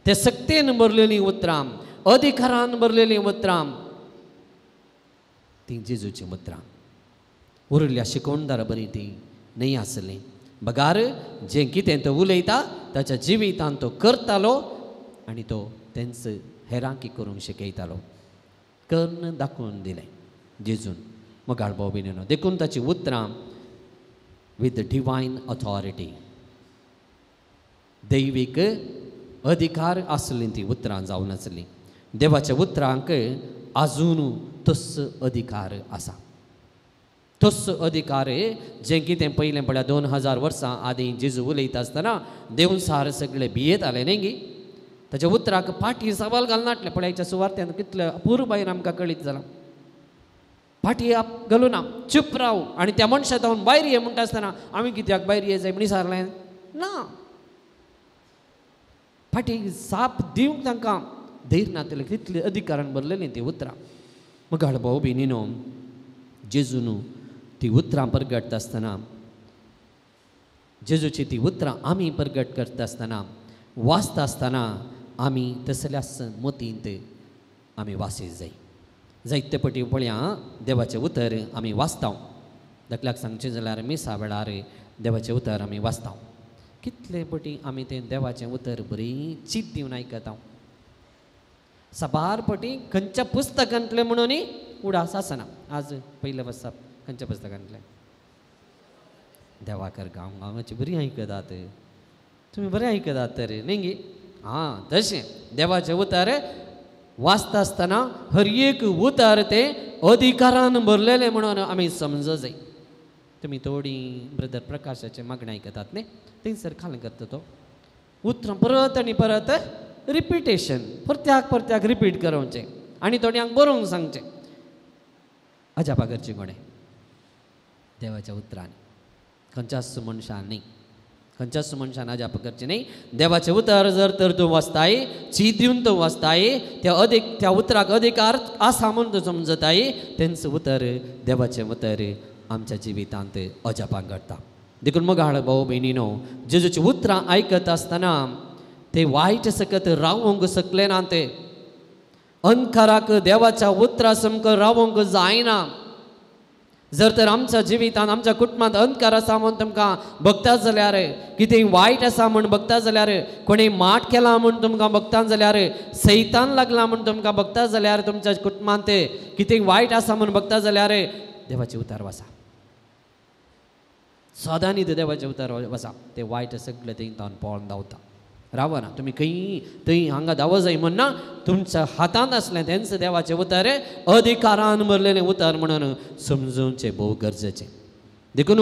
S2: ते सक्तेन भरलेलीं उतरां, अधिकारान भरलेलीं उतरां, तीं जेजूचीं उतरां. उरिल्ल्या शिकवणदारा बरी तीं न्हय आसलीं, बगार जें कितें तो उलयता ताच्या जिवितान तो करतालो आनी तो तेंच हेरांकी करूंक शिकयतालो, कर्ण दाखोवन दिलें जेजून. मोगाळ भाव भयणीनो, देखून ताचीं उतरां विथ डिवायन ऑथॉरिटी, दैवीक अधिकार आसलीं तीं उतरां जावन आसलीं. देवाच्या उतरांक आजून तस अधिकार आसा, तस अधिकार जें कितें पयलें पळया 2000 वर्सां आदीं जेजू उलयता आसतना देवसार सगळे भियेताले न्ही गी, ताच्या उतराक फाटीं सवाल घालनाटलें. पळयाच्या सुवार्थ्यान कितले अपुरबायेन आमकां कळीत जालां, फाटी घालूं ना, चूप राव आनी त्या मनशा जावन भायर ये म्हणटा आसतना आमी कित्याक भायर ये जाय म्हण विचारलें ना, फाटी साप दिवंक तांकां धैर्य नातलें, तितले अधिकारान भरलेलीं तीं उतरां. मोगाळ भाव भयणीनो, जेजून ती उतरां परगटता आसतना, जेजूची ती उतरां आमी परगट करता आसतना, वाचता आसतना आमी तसल्याच मतींत आमी वासीत जाय. जायते पटी पळया देवाचें उतर आमी वाचता. धाकल्याक सांगचें जाल्यार मिसा वेळार देवाचें उतर आमी वाचता. कितले पटी आमी तें देवाचें उतर बरी चीत दिवन आयकता. साबार पटी खंयच्या पुस्तकांतलें म्हणून उडास आसना. आज पयलें वर्सा खंयच्या पुस्तकांतलें? देवाकर गांव गांवाची बरी आयकतात तुमी, बरें आयकतात तर न्ही गी? आं, तशें देवाचें उतर वाचता आसतना हर एक उतर तें अधिकारान भरलेलें म्हणून आमी समज जाय. तुमी थोडी ब्रदर प्रकाशाचें मागणें आयकतात न्ही, थंयसर खाल करता तो उतरां परत आनी परत रिपिटेशन, परत्याक परत्याक रिपीट करोवचें आनी थोड्यांक बरोवंक सांगचें. अजापा करचीं कोणें देवाच्या उतरांनी, खंयच्याच मनशान न्ही, खंयच्याच मनशान अजाप करचें न्ही. देवाचें उतर जर तर तूं वाचताय, चीत दिवन तूं वाचताय, त्या अधिक त्या उतराक अधिकार आसा म्हूण तूं समजताय, तेंच उतर देवाचें उतर आमच्या जिवितांत अजापां घडटा. देखून मोगाळ भाव भयणीनो, जेजूची उतरां आयकत आसतना ते वायट सकत रावंक शकले ना. ते अंधकाराक देवाच्या उतरां सामको रावंक जायना. जर तर आमच्या जिवितांत आमच्या कुटुंबांत अंधकार आसा म्हूण तुमकां बघता जाल्यार, कितें वायट आसा म्हूण बघता जाल्यार, कोणी माट केला म्हूण तुमकां बघता जाल्यार, सैतान लागला म्हूण तुमकां बघता जाल्यार, तुमच्या कुटुंबांत कितें वायट आसा म्हूण बघता जाल्यार देवाचें उतर वाचा. सदांनी देवाचें उतर वाचा. तें वायट सगळें थंय तावन पळोवन धांवता. रावना तुमी खंय थंय हांगा धांव जाय म्हण ना, तुमच्या हातांत आसलें तेंच देवाचें उतर अधिकारान भरलेलें उतर म्हणून समजूचें भोव गरजेचें. देखून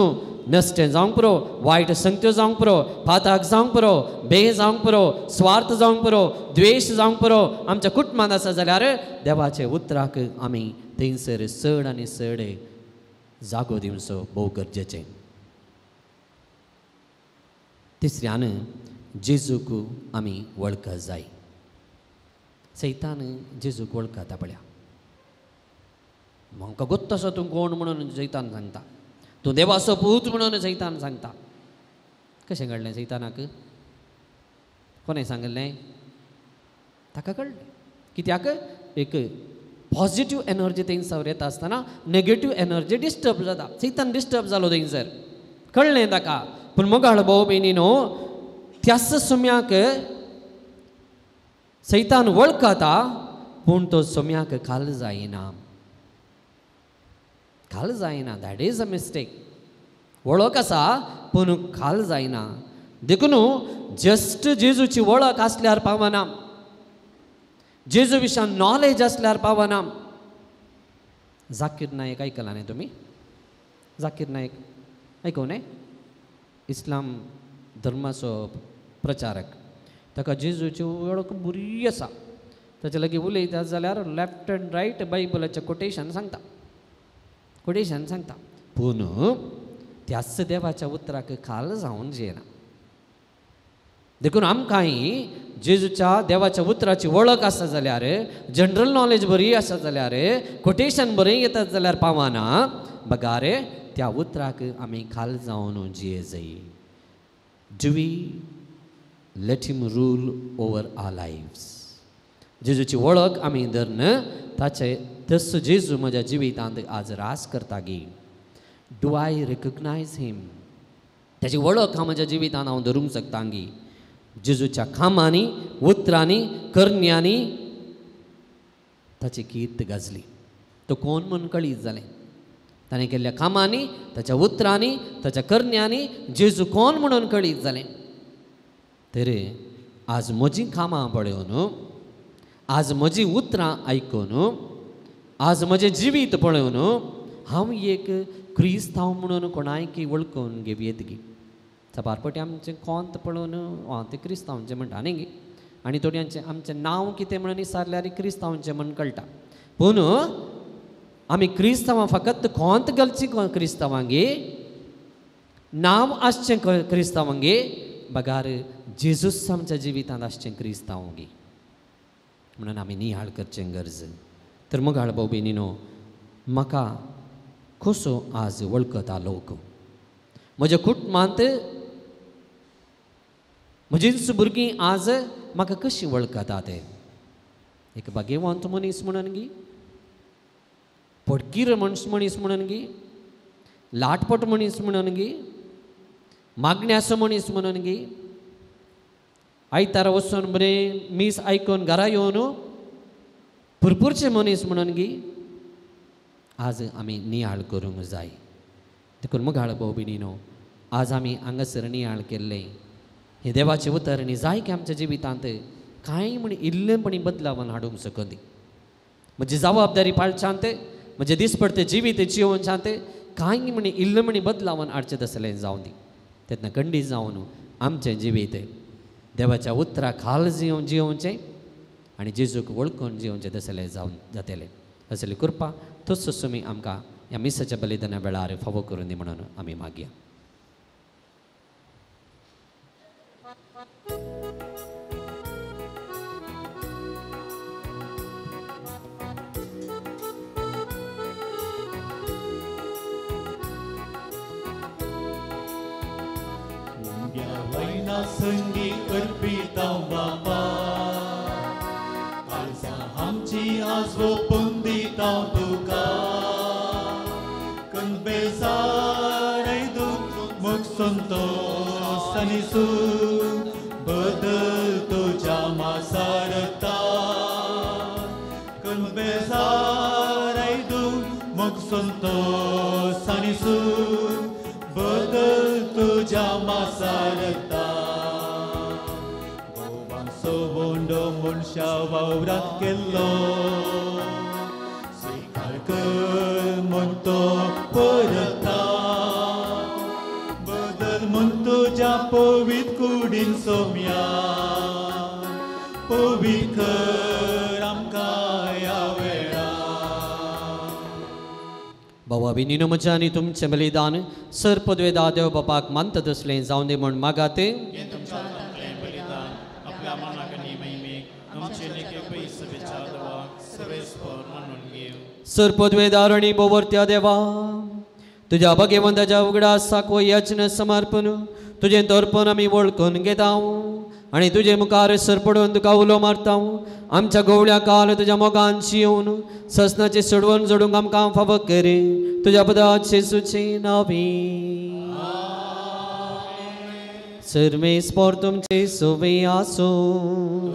S2: नश्टें जावंक पुरो, वायट संगत्यो जावंक पुरो, पाताक जावंक पुरो, बे जावंक पुरो, स्वार्थ जावंक पुरो, द्वेश जावंक पुरो आमच्या कुटुंबांत आसा जाल्यार देवाचे उतराक आमी थंयसर चड आनी चड जागो दिवचो भोव गरजेचें. तिसऱ्यान जेजूक आमी वळख जाय. सैतान जेजूक वळखता पळया. म्हाका गोत्त आसा तूं कोण म्हणून सैतान सांगता, तूं देवाचो पूत म्हणून सैतान सांगता. कशें कळ्ळें सैतानाक? कोणें सांगलें? ताका कळ्ळें. कित्याक? एक पॉझिटीव एनर्जी थंयसर येता आसतना नेगेटीव एनर्जी डिस्टर्ब जाता. सैतान डिस्टर्ब जालो थंयसर, कळ्ळें ताका. पूण मोगाळ भाव भयणीनो, त्याच सुम्याक सैतान वळखता, पूण तो सुम्याक खाल जायना, खाल जायना. That is a mistake. वळख आसा पूण खाल जायना. देखून जस्ट जेजूची वळख आसल्यार पावना, जेजू विशयान नॉलेज आसल्यार पावना. जाकीर नायक आयकला न्ही तुमी? जाकीर नायक आयकूं न्ही? इस्लाम धर्माचो प्रचारक. ताका जेजूची वळख बरी आसा. ताचे लागीं उलयता जाल्यार लेफ्ट एंड रायट बायबलाचें कोटेशन सांगता, कोटेशन सांगता. पूण त्याच देवाच्या उतराक खाल जावन जियेना. देखून आमकांय जेजूच्या देवाच्या उतराची वळख आसा जाल्यार, जनरल नॉलेज बरी आसा जाल्यार, कोटेशन बरें येतात जाल्यार पावना. बगार त्या उतराक आमी खाल जावन जिये जाय. Do we let him rule over our lives? जेजूची वळख आमी धरून ताचे तस जेजू म्हज्या जिवितांत आज रास करता गी. Do I recognise him? ताची वळख हांव म्हज्या जिवितांत हांव धरूंक शकता गी. जेजूच्या कामांनी, उतरांनी, करण्यांनी ताची कीर्त गाजली. तो कोण म्हूण कळीत जालें. ताणें केल्ल्या कामांनी, ताच्या उतरांनी, ताच्या करण्यांनी जेजू कोण म्हणून कळीत जालें. तर आज म्हजीं कामां पळोवन, आज म्हजीं उतरां आयकून, आज म्हजें जिवीत पळोवन हांव एक क्रिस्तांव म्हणून कोणायकी वळखून घेवयेत गी. साबारपटी आमचें कोंत पळोवन आं तें क्रिस्तांवचें म्हणटा न्ही गी. आनी थोड्यांचें आमचें नांव कितें म्हणून विचारल्यार क्रिस्तांवचें म्हण कळटा. पूण आमी क्रिस्तांवां फकत कोंत घालची क्रिस्तांवांगे, नांव आसचें क्रिस्तांवांगे, बगार जेजूस आमच्या जिवितांत आसचें क्रिस्तांवगे म्हणून आमी निहाळ करचें गरज. तर मोगाळ भाव भयणीनो, म्हाका कसो आज वळखता लोक? म्हज्या कुटुंबांत म्हजींच भुरगीं आज म्हाका कशीं वळखता ते? एक भाग्यवंत मनीस म्हणून गी, पडकीर मनीस म्हणून गी, लाटपट मनीस म्हणून गी, मागण्याचो मनीस म्हणून गी, आयतारा वचून बरें मीस आयकून घरा येवन पुरपुरचे मनीस म्हणून गी. आज आमी नियाळ करूंक जाय. देखून मोगाळ भाव भयणीनो, आज आमी हांगासर नियाळ केल्लें हें देवाचें उतर न्ही जाय की आमच्या जिवितांत कांय म्हण इल्लेपणी बदलावन हाडूंक शकनी. म्हजी जबाबदारी पाळच्यांत, म्हजें दिसपडतें जिवीत जियोवच्यांत कांय म्हण इल्लें म्हणी बदलावन हाडचें तसलें जावं दी. तेन्ना खंडीत जावन आमचें जिवीत देवाच्या उतरा खाल जियोवचें आनी जेजूक वळखून जियोवचें तसलें जावन जातलें. असली कृपा तसोच तुमी आमकां ह्या मिसाच्या बलिदाना वेळार फावो करून दी म्हणून आमी मागया.
S1: संगी अर्पितां बापा काळजां आमची आज ओपून दिता तुका कनबेजारय दूख मोग संतोष आनी सूख बदल तुज्या मासारता कनबेजारय दूख मोग संतोष आनी सूख बदल तुज्या मासारता गोवांचो वोंडो मनशा वावरात केल्लो स्विकार कर म्हूण तो परता बदल म्हूण तुज्या पवित्र कुडीन सोम्या पवित्र कर आमकां ह्या वेळार.
S2: बाबा विनीनो म्हज्या आनी तुमचें बलिदान सर पदवेदा देव बापाक मानता तसलें जावं दी म्हूण मागाते.
S4: तुमच्या हातांतलें बलिदान आपल्या मनाक आनी महिमेक आमचे लेखे पयस विचारवाक सर्वेस्पर मानून घेव.
S2: सर पदवेदार आनी बोवर्त्या देवा तुज्या भगवंताच्या उगडासाक हो यज्ञ समर्पण तुजें तर्पण आमी वळखून घेता आनी तुजे मुखार सरपडून तुका उलो मारता. आमच्या गोवळ्या काल तुज्या मोगान शिवून ससनाची सोडवण जोडूंक आमकां फावो कर तुज्या पदाचे सुचे नावी. सर्वेस्पर तुमचे सोवे आसूं.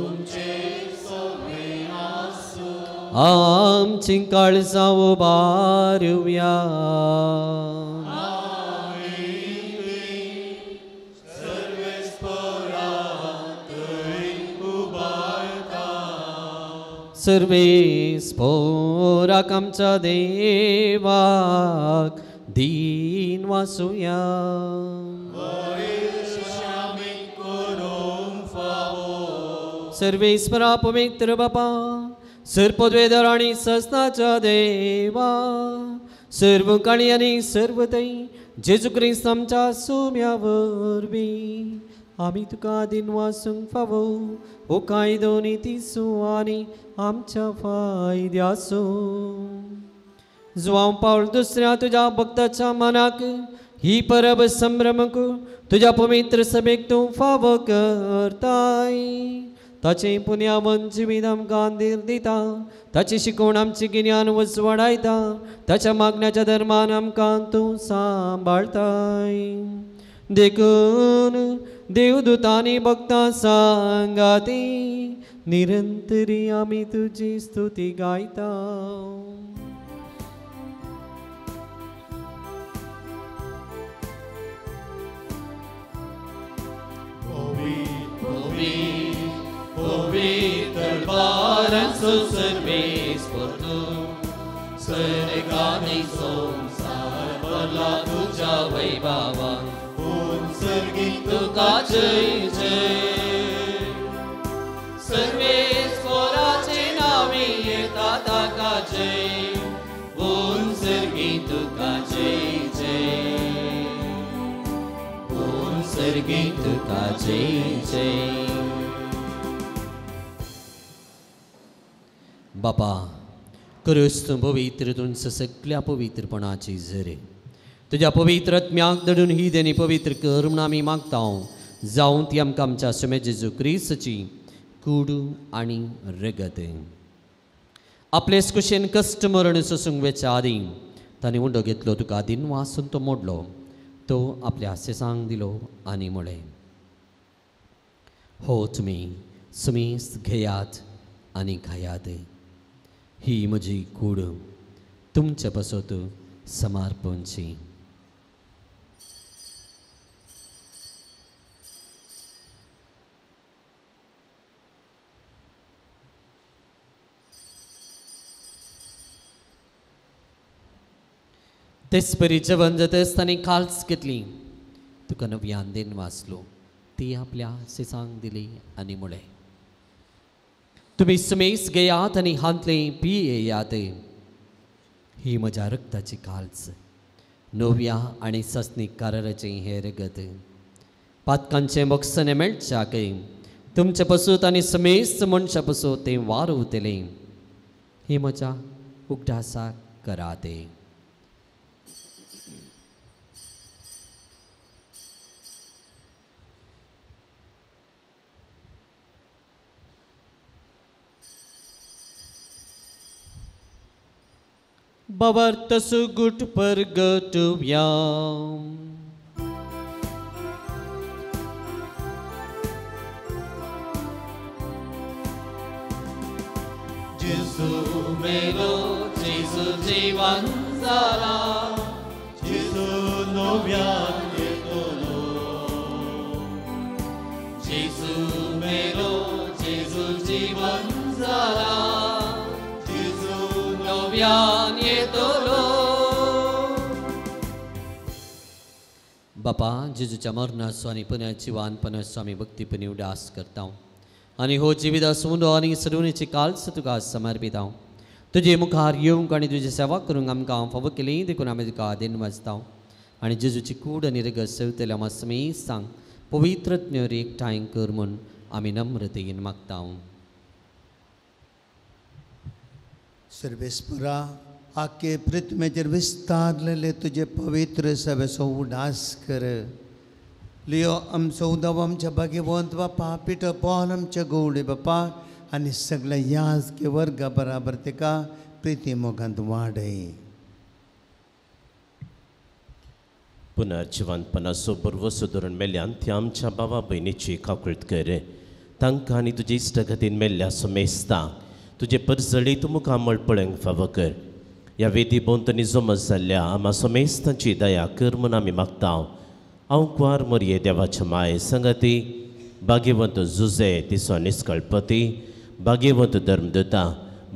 S2: आमची काळजां उबारुया. सर्वेस्पोराक आमच्या देवाक दीन वासुया. सर्वेस्परा पवित्र बापा सर्पद्वेदर आनी ससनाच्या देवा सर्व काणी आनी सर्व तै जेजू क्रिस्त आमच्या सोम्या वरवीं आमी तुका दिन वासूंक फावो हो कायदो नितीचो आनी आमच्या फायद्याचो. जुवांव पावल दुसऱ्या तुज्या भक्ताच्या मनाक ही परब संभ्रमक तुज्या पवित्र सभेक तूं फावो करताय. ताचें पुण्यावन जिवीत आमकां धीर दिता ताची शिकवण आमची गिन्यान उजवाडायता ताच्या मागण्याच्या धर्मान आमकां तूं सांबाळताय. देखून देवदूतांनी भक्तां सांगाती निरंतरी आमी तुजी स्तुती गायता.
S1: पवित्र बारंचो सर्वेस्पर तूं स्वर्गानी संवसार भरला तुज्या वैभवान सर्गी तुका जय जय. सर्वेस्पराचे नांवे येता ताका जय ओन सर्गी तुका जय जय ओन सर्गी तुका जय जय.
S2: बापा क्रिस्त पवित्र तुमचं सगळ्या पवित्रपणाची झरे तुज्या पवित्र आत्म्याक दडून ही देणी पवित्र कर म्हूण आमी मागता. जावं ती आमकां आमच्या सुमे जेजू क्रिस्ताची कूड आनी रगत. आपलेच कुशेन कश्ट मरण सोसूंक वेच्या आदीं ताणें उंडो घेतलो तुका दिन वासून तो मोडलो तो आपल्या सेसांक दिलो आनी म्हळें हो तुमी सुमेस्त घेयात आनी खायात ही म्हजी कूड तुमचे पासत समर्पणची. तेच परी जेवण जातच ताणें काल्स घेतली तुका नव्यान देन वाचलो ती आपल्या सिसांक दिली आनी म्हळें तुमी सुमेस घेयात आनी हांतले पियेयात ही म्हज्या रक्ताची काल्स नव्या आनी सस्नीक कराराचें हें रगत पातकांचें मोक्षणें मेळच्याक तुमचे पसूत आनी समेस्त मनशा पसूत तें वारवतलें ही म्हज्या उगडासाक करात. भावार्थ सुगूट परगटुया.
S1: जेजू मेलो, जेजू जिवन जाला, जेजू नव्यान येतलो. जेजू मेलो, जेजू जिवन जाला, जेजू नव्यान येतलो.
S2: बापा, जेजूच्या मरणाचो आनी पुनर्जिवानपणाचो आमी भक्तीपणी उडास करता आनी हो जिविता सुंदो आनी सरुणेची काळस तुका समर्पिता. तुजे मुखार येवंक आनी तुजी सेवा करूंक आमकां फावो केली देखून आमी तुका देन वाजता आनी जेजूची कूड आनी रगत सेवतल्या आमा समेस्तांक पवित्र एकठांय कर म्हूण आमी नम्रतेन मागता.
S5: सर्वेस्परा, आखे पृथ्वेचेर विस्तारलेले तुजे पवित्र सभेचो उडास कर. लियो आमचो उदव आमच्या भाग्यवंत बापा पिटर पॉल आमच्या गौडी बापा आनी सगळ्या याजकी वर्गा बराबर तिका प्रिती मोगांत वाडय.
S6: पुनर्जिवंतपणाचो बरवसो धरून मेल्ल्यान त्या आमच्या बाबा भयणीची काकूळट कर. तांकां आनी तुजे इश्टागतीन मेल्ल्या समेस्तांक तुजे परजळीत मुखामळ पळोवंक फावो कर. ह्या वेदी भोंवतणी जमा जाल्ल्या आमा समेस्तांची दया कर म्हूण आमी मागता. हांव कुवार मोरये देवाच्या माये संगती भाग्यवंत जुजे तिचो निस्कळपती, भाग्यवंत धर्मदूता,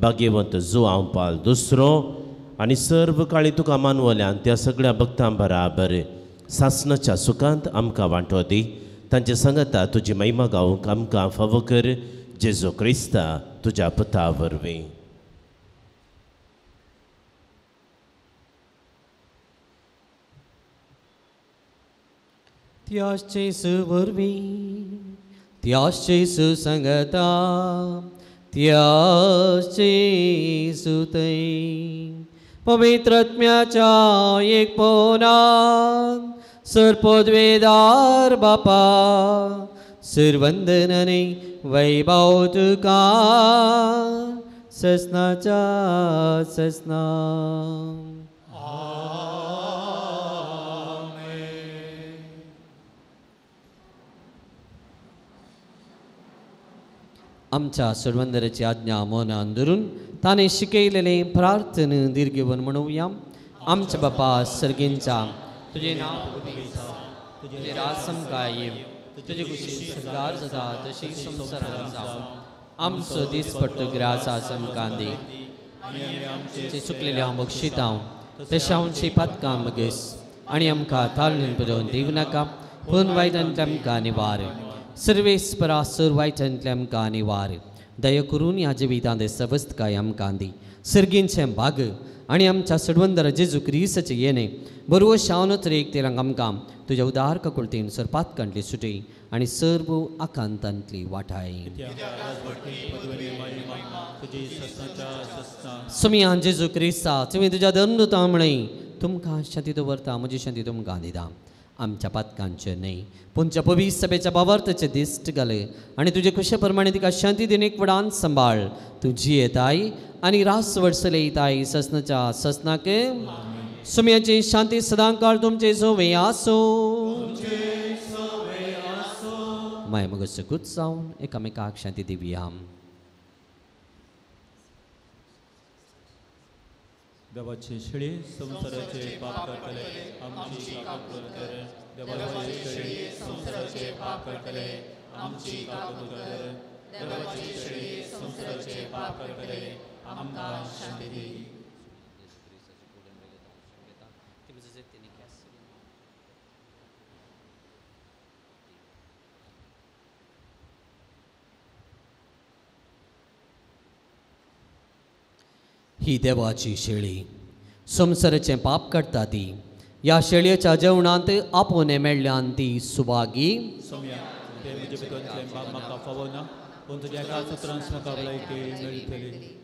S6: भाग्यवंत जुआंव पाल दुसरो आनी सर्व काळी तुका मानवल्यान त्या सगळ्या भक्तां बराबर सासणाच्या सुखांत आमकां वांटो दी. तांचे सांगता तुजी महिमा गावंक आमकां फावो कर. जेजू क्रिस्ता तुज्या पुता वरवीं.
S2: त्याच जेजू वरवीं, त्याच जेजू संगता, त्याच जेजू थंय पवित्र आत्म्याच्या एकपणान सर्पोद्वेदार बापा सुरवंदनने वैभव तुका ससनाच्या ससना. आमच्या सर्वंदराची आज्ञा मनान धरून ताणें शिकयलेलें प्रार्थना दीर्घेवन म्हणुया. आमच्या बापा सर्गींच्या, तुजें नांव तुजें राज समकाय येवं, तुजे कुशीन स्वर्गार जाता तशी संवसारांत जावं. आमचो दीसपट्टो ग्रास आज आमकां दी, आमचे चुकलेले हांव बक्षितां तशें आमची पातकां मगेस आनी आमकां ताळून बरोवन दिवं नाका, पूण वायटांतले आमकां निवार. सर्वेस्परा सर वायटांतले आमकां निवार. दया करून ह्या जिवितांत सवस्तकाय आमकां दी. सर्गींचें भाग आनी आमच्या सडवंदर जेजू क्रिस्ताचें येणें बरवो शावनच एक तेरांक आमकां तुज्या उदार काकुळतेन सरपातकांतली सुटी आनी सर्व आकांतांतली वाटाय. समियान जेजू क्रिस्ता तुवें तुज्या दंडुता म्हळें तुमकां शांती दवरता, म्हजी शांती तुमकां दिता. आमच्या पातकांचेर न्हय पूण पवित्र सभेच्या बावार्थाचे दिश्ट घाले आनी तुजे खुशे प्रमाणे तिका शांती दिन एक वडान सांबाळ. तूं जियेताय आनी रास वर्सले येताय ससनाच्या ससनाक. सुम्याची शांती सदांकाळ तुमचे सोवे आसो. माय मग सकूत जावन एकामेकाक शांती दिवया.
S4: देवाची शेळी संवसाराचे पाप करतले आमची काकूळ कर. देवाची शेळी संवसाराचे पाप करतले आमची काकूळ कर. देवाची शेळी संवसाराचे पाप करतले आमकां शांती दी.
S2: ही देवाची शेळी संवसाराचें पाप काडटा ती. ह्या शेळयेच्या जेवणांत आपोवणें मेळ्ळ्यान ती सुभागी.
S4: सोम्या, ते म्हजे भितरलें पाप म्हाका फावो ना, पूण तुज्या एका सुत्रांत म्हाका भलायकी मेळटली.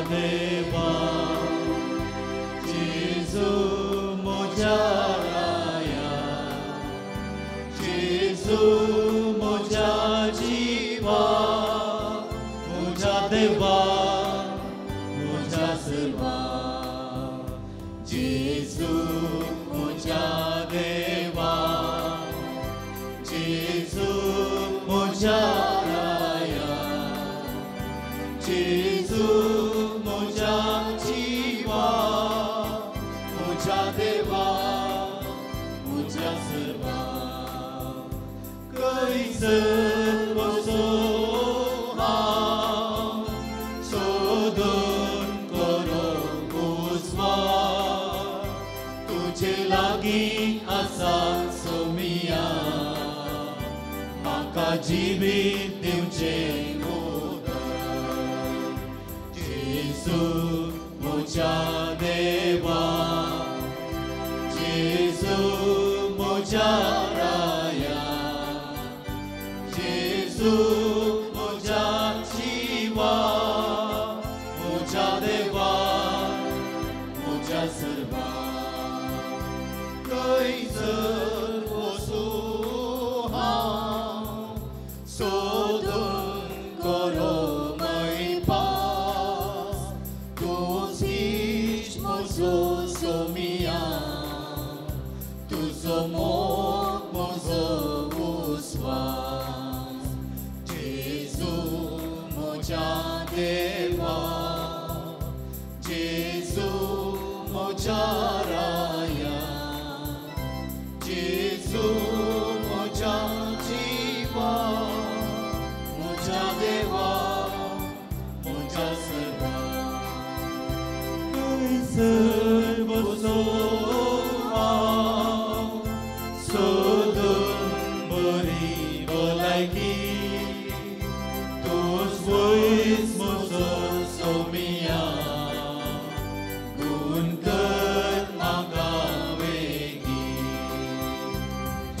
S1: देवा, जेजू म्हज्या राया, जेजू म्हज्या जिवा, म्हज्या देवा, म्हज्या सर्वा, जेजू म्हज्या देवा, जेजू म्हज्या राया, जेजू म्हज्या जिवा, म्हज्या देवा, म्हज्या सर्वा, खंयसर वचूं हांव, सोदून करूंक उजवाड, तुजे लागीं आसा सोमिया, म्हाका जिवीत दिवचें उदक, जेजू म्हज्या देवा, जेजू म्हज्या राया, जेजू म्हज्या जिवा, म्हज्या देवा, म्हज्या सर्वा, खंयसर वचूं हांव, सोदून करूं मैपास, तूंच इश्ट म्हजो सोमिया, तुजो मोग म्हजो उस्वास, जेजू म्हज्या देवा, जेजू म्हज्या राया, जेजू म्हज्या जिवा, म्हज्या देवा, म्हज्या सर्वा, खंयसर वचूं हांव, सोदून बरी भलायकी, तूंच वयस म्हजो सोमिया, गुण कर म्हाका वेगीं,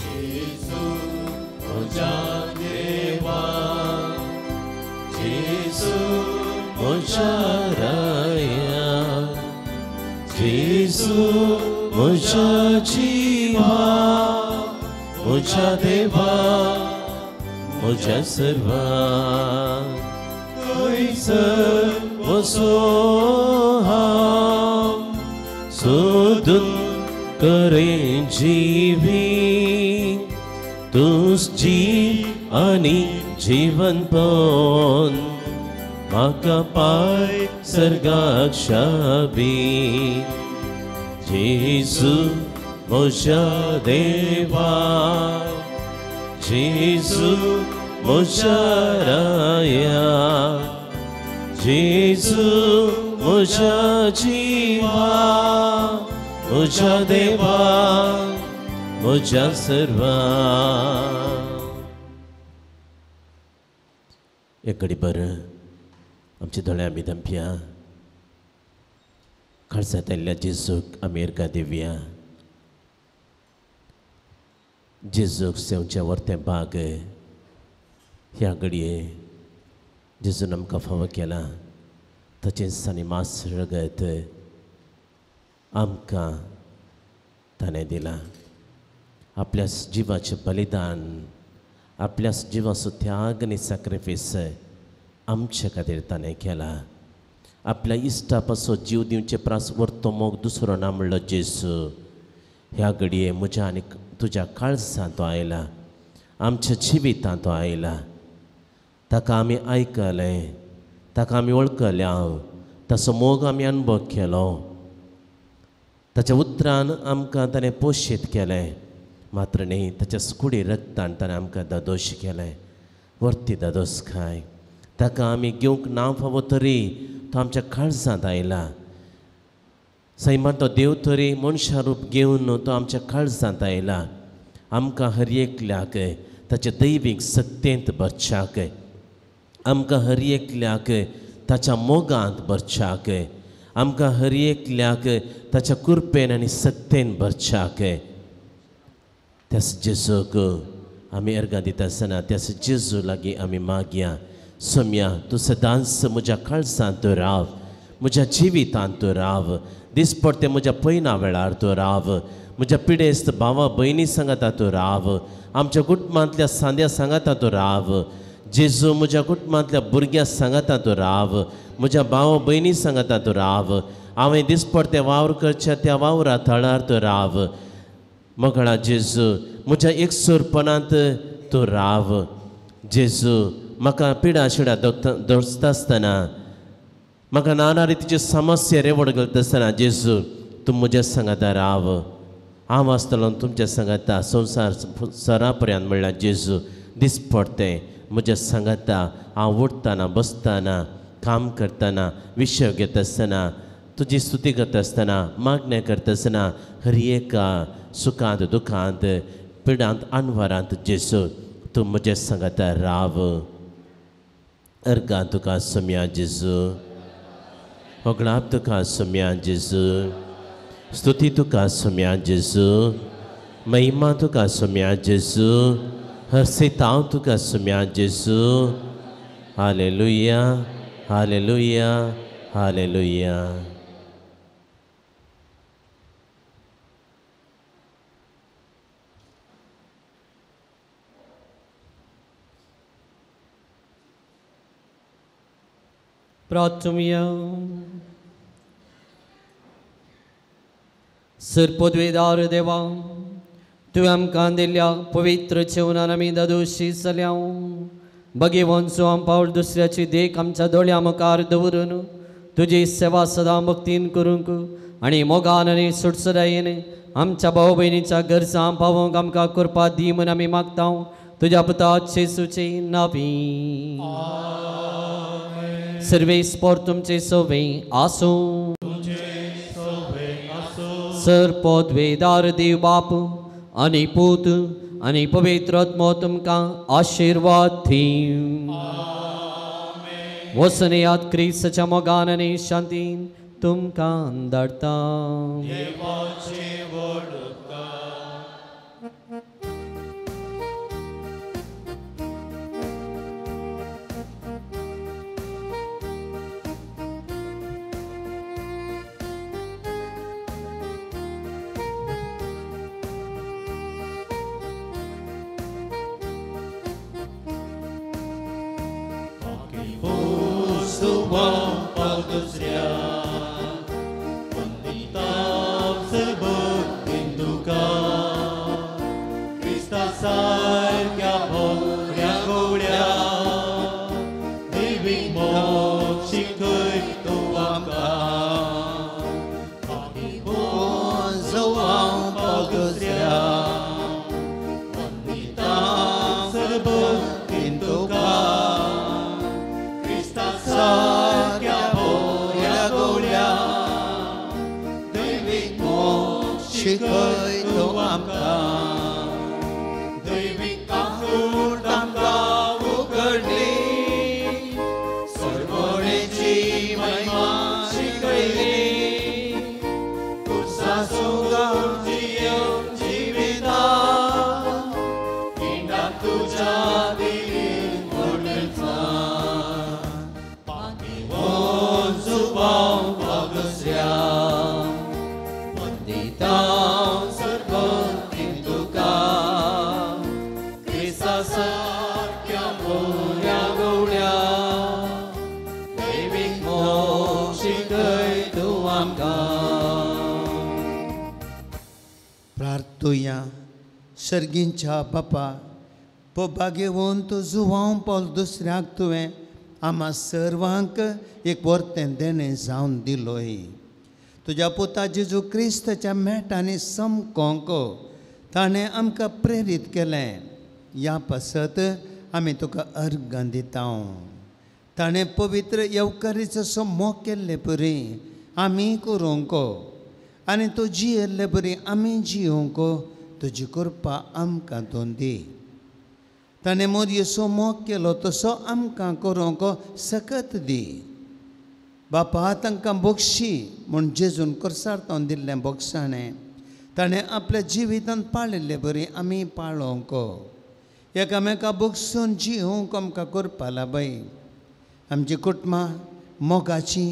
S1: जेजू म्हज्या देवा, जेजू
S6: म्हज्या राया, जेजू म्हज्या जिवा, म्हज्या देवा, म्हज्या सर्वा, खंयसर वचूं हांव, सोदून करें जिवीत, तूंच जीव आनी जिवनपण, म्हाका पाय सर्गाक शाबी, जेजू म्हज्या देवा, जेजू म्हज्या राया, जेजू म्हज्या जिवा, म्हज्या देवा, म्हज्या सर्वा. एक घडी बरं आमच्या दोळे आमी दमप्या, काळजांत आयिल्ल्या जेजूक आमी एरगा दिवया. जेजूक सेवचें वर्तें भाग ह्या घडये जेजून आमकां फावो केलां, ताचें आनी मांस रगत आमकां ताणें दिलां. आपल्या जिवाचें बलिदान, आपल्या जिवाचो त्याग आनी सॅक्रिफायस आमचे खातीर ताणें केला. आपल्या इश्टा पासून जीव दिवचे प्रास वर्तो मोग दुसरो ना म्हणलो जेजू. ह्या घडये म्हज्या आनी तुज्या काळजांत तो आयला, आमच्या जिवितांत तो आयला. ताका आमी आयकलें, ताका आमी वळखले, ताचो मोग आमी अनुभव केलो, ताच्या उतरान आमकां ताणें पोशीत केलें, मात्र न्ही ताच्या कुडी रक्तान ताणें आमकां दादोश केलें. वर्ती दादोस खाय ताका आमी घेवंक ना फावो तरी तो आमच्या काळजांत आयला. सैमान तो देव तरी मनशा रूप घेवन तो आमच्या काळजांत आयला. आमकां हर एकल्याक ताच्या दैवीक सत्तेंत भरच्याक, आमकां हर एकल्याक ताच्या मोगांत भरच्याक, आमकां हर एकल्याक ताच्या कृपेन आनी सत्तेन भरच्याक. त्याच जेजूक आमी अर्गां दिता आसतना त्याच जेजू लागीं आमी मागया, सोम्या तूं सदांच म्हज्या काळजांत राव, म्हज्या जिवितांत तूं राव, दिसपडटे म्हज्या पयना वेळार तूं राव, म्हज्या पिडेस्त भावा भयणी सांगाता तूं राव, आमच्या कुटुंबांतल्या सांद्या सांगाता तूं राव जेजू, म्हज्या कुटुंबांतल्या भुरग्यां सांगाता तूं राव, म्हज्या भाव भयणी सांगाता तूं राव, हांवें दिसपडटे वावर करच्या त्या वावरा थळार तूं राव मगळा जेजू, म्हज्या एकसुरपणांत तूं राव जेजू, म्हाका पिडा शिडा दोसता आसतना, म्हाका नाना रितीच्यो समस्या रेवड घालता आसतना जेजू तूं म्हज्या सांगाता राव, हांव आसतलो तुमच्या सांगाता संवसार सरा पर्यंत म्हणल्यार जेजू दिसपडटें म्हज्या सांगाता, हांव उठतना बसतना काम करतना विशय घेता आसतना तुजी स्तुती करता आसतना मागणें करता आसतना हर एका सुखांत दुखांत पिडांत अनवरांत जेजू तूं म्हज्या सांगाता राव. अर्गां तुका सोम्या जेजू, होगडाप तुका सोम्या जेजू, स्तुती तुका सोम्या जेजू, महिमा तुका सोम्या जेजू, हर्षितांव तुका सोम्या जेजू. Hallelujah, hallelujah, hallelujah.
S2: प्रार्थुया. सर पदवेदार देवा, तुवें आमकां दिल्ल्या पवित्र जेवणान आमी दादोशी जाल्या. भगवंत आम पावल दुसऱ्याची देख आमच्या दोळ्या मुखार दवरून तुजी सेवा सदां भक्तीन करूंक आनी मोगान आनी सुटसुरायेन आमच्या भाव भयणीच्या गरजां पावोवंक आमकां कृपा दी म्हूण आमी मागता तुज्या पुता जेजूचे नांवी. सर्वेस्पर तुमचे सवे आसूं. सर पदवेदार देव बाप आनी पूत आनी पवित्र आत्मो तुमकां आशिर्वाद दीवं. वसनयात क्रिस्ताच्या मोगान आनी शांतीन तुमकां धाडटा.
S5: सर्गींच्या बापा पभाग्यवंत जुवांव पावल दुसऱ्याक तुवें आमा सर्वांक एक वर्तें देणें जावन दिलोय. तुज्या पुता जेजू क्रिस्ताच्या मेटांनी समकोंक ताणें आमकां प्रेरीत केलें. ह्या पासत आमी तुका अर्गां दिता. ताणें पवित्र येवकारीचो मोग केल्ले परी आमी करूंक आनी तो जियेल्ले परी आमी जियोंक तुजी कृपा आमकां तूं दी. ताणें मोरयेचो मोग केलो तसो आमकां करूंक सकत दी. बापा तांकां बक्षी म्हूण जेजून करसार तावन दिल्लें बक्षाणें ताणें आपल्या जिवितांत पाळिल्ले बरी आमी पाळोवंक एकामेका बक्षून जिवंक आमकां करपा लाबय. आमची कुटुंबां मोगाची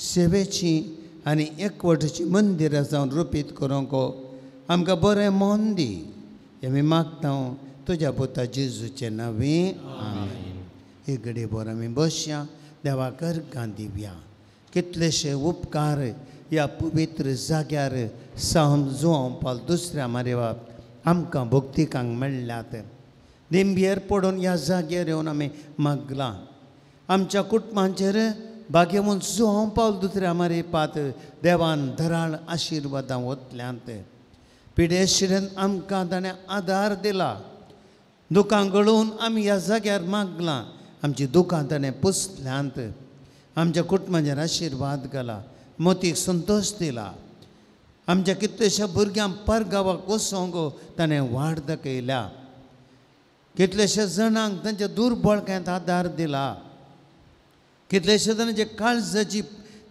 S5: सेवेची आनी एकवटाची मंदिरां जावन रुपीत करूंक आमकां बरें मन दी. आमी मागता तुज्या पुता जेजूचे नांवी आमेन. एक घडी भर आमी बसया, देवाक अर्गां दिवया. कितलेशे उपकार ह्या पवित्र जाग्यार सावन जुवांव पाल दुसऱ्या मारेवाप आमकां भक्तिकांक मेळ्ळ्यात. दिंबयेर पडून ह्या जाग्यार येवन आमी मागलां. आमच्या कुटुंबांचेर भाग्यवंत जुवांव पावल दुसऱ्या मारेपात देवान धराळ आशिर्वादां वतल्यांत. पिडेशिरेन आमकां ताणें आदार दिला. दुकां गळोवन आमी ह्या जाग्यार मागलां. आमची दुकां ताणें पुसल्यांत. आमच्या कुटुंबाचेर आशिर्वाद घाला, मोतीक संतोश दिला. आमच्या कितलेश्या भुरग्यांक परगांवाक वचोंक ताणें वाड दाखयल्या. कितलेश्या जाणांक तांच्या दुर्बळक्यांत आदार दिला. कितलेश्या जाणांच्या काळजाची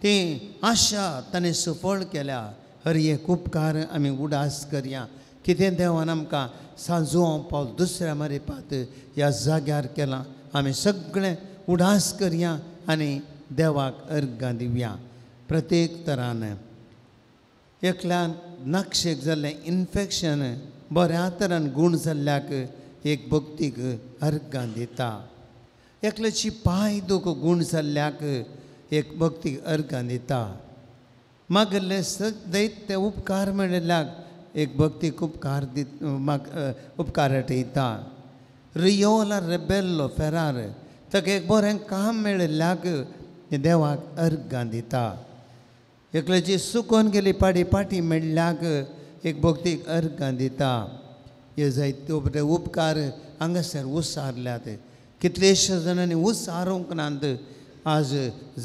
S5: ती आशा ताणें सफळ केल्या. हर एक उपकार आमी उडास करया. कितें देवान आमकां सांजो पावल दुसऱ्या मारेपात ह्या जाग्यार केलां. आमी सगळें उडास करया आनी देवाक अर्गां दिवया. प्रत्येक तरान एकल्यान नाक्षेक जाल्लें इन्फेक्शन बऱ्या तरान गूण जाल्ल्याक एक भक्तीक अर्गां दिता. एकल्याची पांय दूख गूण जाल्ल्याक एक भक्तीक अर्गां दिता. मागल्ले दैत्य उपकार मेळिल्ल्याक एक भक्तीक उपकार दित उपकार हटयता. रियोला रेबेल्लो फेरार ताका एक बरें काम मेळिल्ल्याक देवाक अर्गां दिता. एकल्याची सुकोन गेली पाडी पाटी मेळ्ळ्याक एक भक्तीक अर्गां दिता. हे जायते उपकार हांगासर उसारल्यात. कितलेश्या जाणांनी उसारूंक नात आज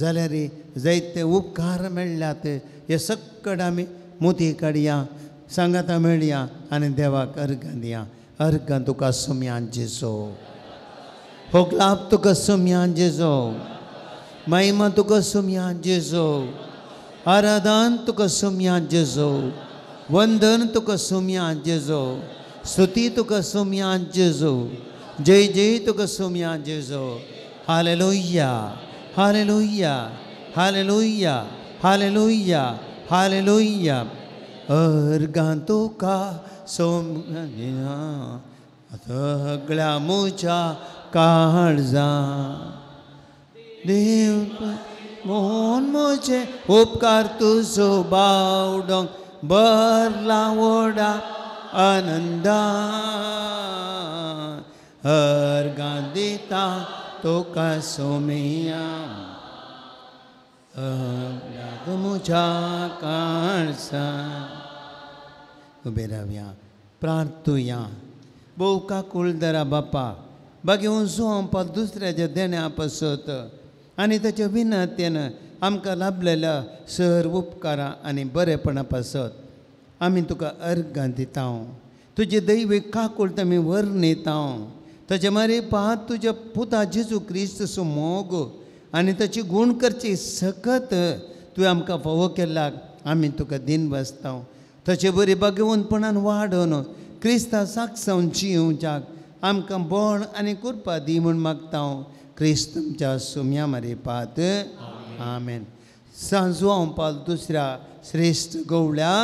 S5: जाल्यार जायते उपकार मेळ्ळ्यात. हे सगळे आमी मोती काडया, सांगाता मेळया आनी देवाक अर्गां दिया. अर्गां तुका सुम्यान जेजो, होगलाप तुका सुम्यान जेजो, महिमा तुका सुम्यान जेजो, आराधन तुका सुम्यान जेजो, वंदन तुका सुम्यान जेजो, स्तुती तुका सुम्यान जेजो, जय जय तुका सुम्यान जेजो. Hallelujah, hallelujah, hallelujah, hallelujah, hallelujah. अर्गां तुका सोम्या सगळ्या म्हज्या काळजा देव मोहन म्हजे उपकार तुजो बावडोंक बरला वोडा आनंदा. अर्गां दिता तुका सोमिया म्हज्या काळजा. उबे रावया, प्रार्थुया. भोव काकुळदरा बापा, बागेवन सोंपा दुसऱ्याच्या देण्या पासत आनी ताच्या विनंतेन आमकां लाभलेल्या सर उपकारां आनी बरेपणा पासत आमी तुका अर्गां दिता. तुजे दैवी काकुळट आमी वर्णिता. ताचे मारे पात तुज्या पुता जेजू क्रिस्तचो मोग आनी ताची गूण करची सकत तुवें आमकां फावो केल्याक आमी तुका दिन बसता. ताचे बरी भाग्यवंतपणान वाडोवन क्रिस्ता साक्षावन जियोवच्याक आमकां बळ आनी कृपा दी म्हूण मागता. क्रिस्त तुमच्या सुम्या मारे पात आमेन. सांजो पाल दुसऱ्या श्रेश्ठ गवळ्या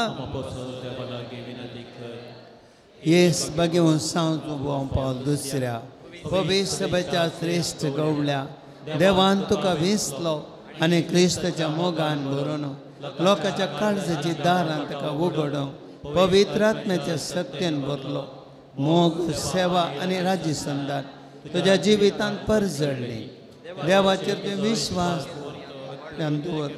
S5: येस भाग्यवंत सांजो पाल दुसऱ्या पवित्र श्रेश्ठ गवळ्या देवान तुका विसलो आनी क्रिस्ताच्या मोगान भरून लोकांच्या काळजाची दारां ताका उगडूंक पवित्र आत्म्याच्या शक्तीन भरलो. मोग, सेवा आनी राज्य संदान तुज्या जिवितांत परजळ्ळी. देवाचेर तुवें विश्वास दवरलो.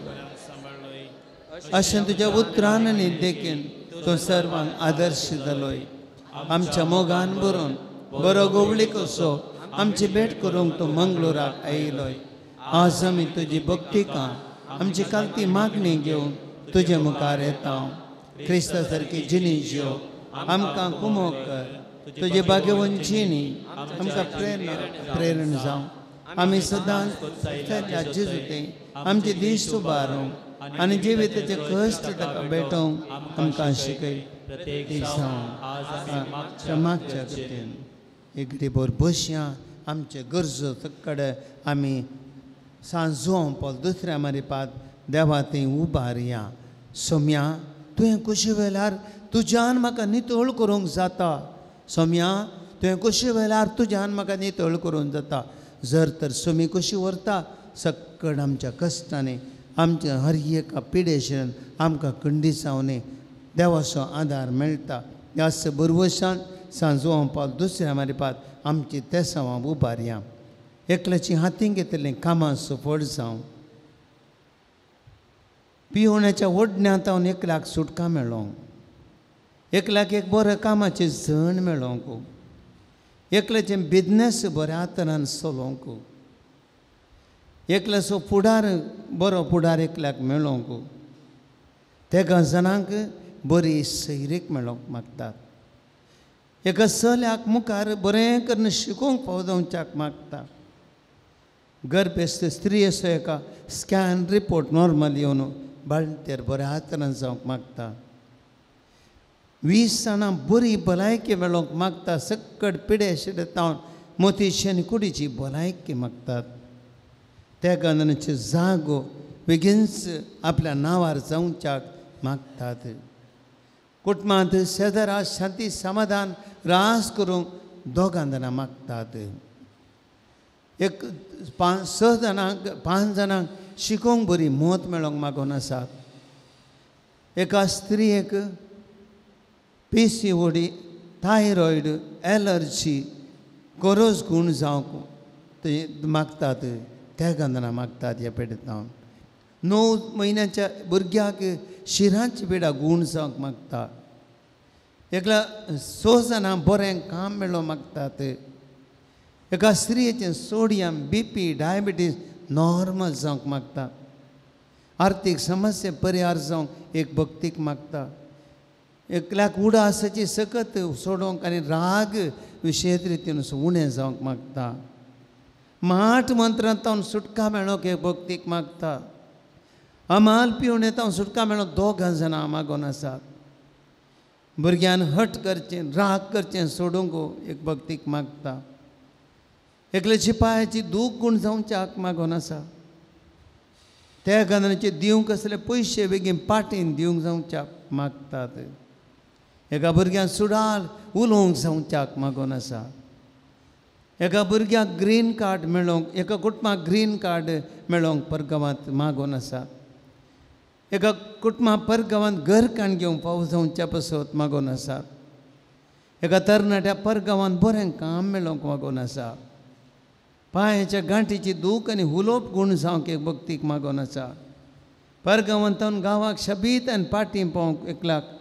S5: अशें तुज्या उतरान आनी देखीन तूं सर्वांक आदर्श जालोय. आमच्या मोगान भरून बरो गोवळी कसो आमची भेट करूंक तूं मंगळुराक आयलोय. आज आमी तुजी भक्तिकां आमची कालती मागणी घेवन तुजे मुखार येता. क्रिस्ता सारकी जिणी जियो आमकां कुमोक कर. तुजे भाग्यवंत जिणी आमकां प्रेरणा जावं. आमी सदांच जेजू आमचे दीस उबारूंक आनी जिविताचे कश्ट ताका भेटोवंक आमकां शिकय. मागच्या खातीर एक घडीभर बसया. आमचे गरजो सगळे आमी सांजो पावल दुसऱ्या मारिपात देवा थंय उबारया. सोम्या तुवें कुशी वेळार तुज्यान म्हाका नितळ करूंक जाता. सोम्या तुवें कुशी वेळार तुज्यान म्हाका नितळ करूंक जाता. जर तर सोमी कुशी व्हरता सक्कड आमच्या कश्टांनी आमच्या हर एका पिडेशन आमकां कंडिसांवनी देवाचो आदार मेळटा. ह्या बरवशान सांजो पावल दुसऱ्या मारिपात आमची तेसांवां उबारया. एकल्याची हातीन घेतिल्लीं कामां सफळ जावं. पिवण्याच्या ओडण्यांत हांव एकल्याक सुटका मेळोंक, एकल्याक एक बरें कामाचें जण मेळोंक, एकल्याचें बिजनेस बऱ्या तरान चलोवंक, एकल्याचो फुडार बरो फुडार एकल्याक मेळोंक, तेगा जाणांक बरी सैरीक मेळोवंक मागतात. एका चल्याक मुखार बरें करून शिकोवंक फावो जावच्याक मागता. गर्भेस्त स्त्रीयेचो एका स्कॅन रिपोर्ट नॉर्मल येवन बाळंतेर बऱ्या तरान जावंक मागता. 20 जाणां बरी भलायकी मेळोवंक मागता. सक्कड पिडे तावन मोतीची आनी कुडीची भलायकी मागतात. त्या गांधांचे जागो बेगीनच आपल्या नांवार जावच्याक मागतात. कुटुंबांत शेजारा शांती समाधान रास करूंक दोगां जाणां मागतात. एक 5-6 जाणांक 5 जाणांक शिकोवंक बरी मत मेळोवंक मागून आसात. एका स्त्रियेक PCOD, thyroid, allergy गरज गूण जावंक ते मागतात. त्या गांधां मागतात. ह्या पेडेंत 9 म्हयन्याच्या भुरग्याक शिरांची पिडा गूण जावंक मागता. एकल्या 6 जाणां बरें काम मेळोवंक मागतात. एका स्त्रियेचें सोडियम, BP, diabetes normal जावंक मागता. आर्थीक समस्या परिहार जावंक एक भक्तीक मागता. एकल्याक उडासाची सकत सोडोवंक आनी राग विशेश रितीन उणें जावंक मागता. माठ मंत्रांत सुटका मेळोवंक एक भक्तीक मागता. अमाल पिवणे तावन सुटका मेळोवंक 2 जाणां मागून आसात. भुरग्यान हट करचें, राग करचें सोडूंक एक भक्तीक मागता. एकले शिपायाची दूख गूण जावच्याक मागून आसा. त्या गांधांचे दिवंक आसले पयशे बेगीन पाटीन दिवंक जावच्याक मागतात. एका भुरग्यान सुडाल उलोवंक जावच्याक मागून आसा. एका भुरग्याक ग्रीन कार्ड मेळोवंक, एका कुटुंबाक ग्रीन कार्ड मेळोवंक परगांवांत मागून आसा. एका कुटुंबा परगांवांत घर काण घेवंक फावो जावच्या पासत मागून आसा. एका तरणाट्या परगांवांत बरें काम मेळोवंक मागून आसा. पांयाच्या गांठीची दूख आनी हुलोप गूण जावंक एक भक्तीक मागून आसा. परगांवांत गांवाक शबीत आनी पाटी पावंक एकल्याक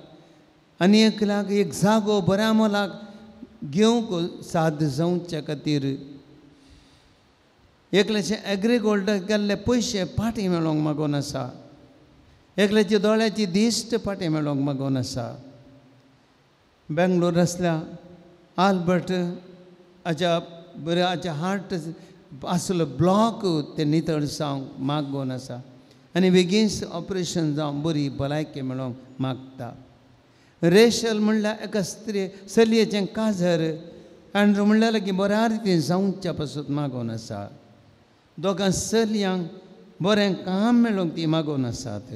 S5: आनी एकल्याक एक जागो बऱ्या मोलाक घेवंक साद जावच्या खातीर. एकल्याचे एग्रीगोल्डाक गेल्ले पयशे पाटी मेळोवंक मागून आसा. एकल्याची दोळ्याची दिश्ट पाटी मेळोवंक मागून आसा. बेंगलोर आसल्या आल्बर्ट हाच्या बऱ्या हाच्या हार्ट आसलो ब्लॉक ते नितळ जावंक मागून आसा आनी बेगीनच ऑपरेशन जावंक बरी भलायकी मेळोवंक मागता. रेशल म्हणल्यार एका स्त्री चलयेचें काजर आनी म्हणल्यार लागीं बऱ्या रितीन जावच्या पासून मागून आसा. दोगां चलयांक बरें काम मेळोवंक ती मागून आसात.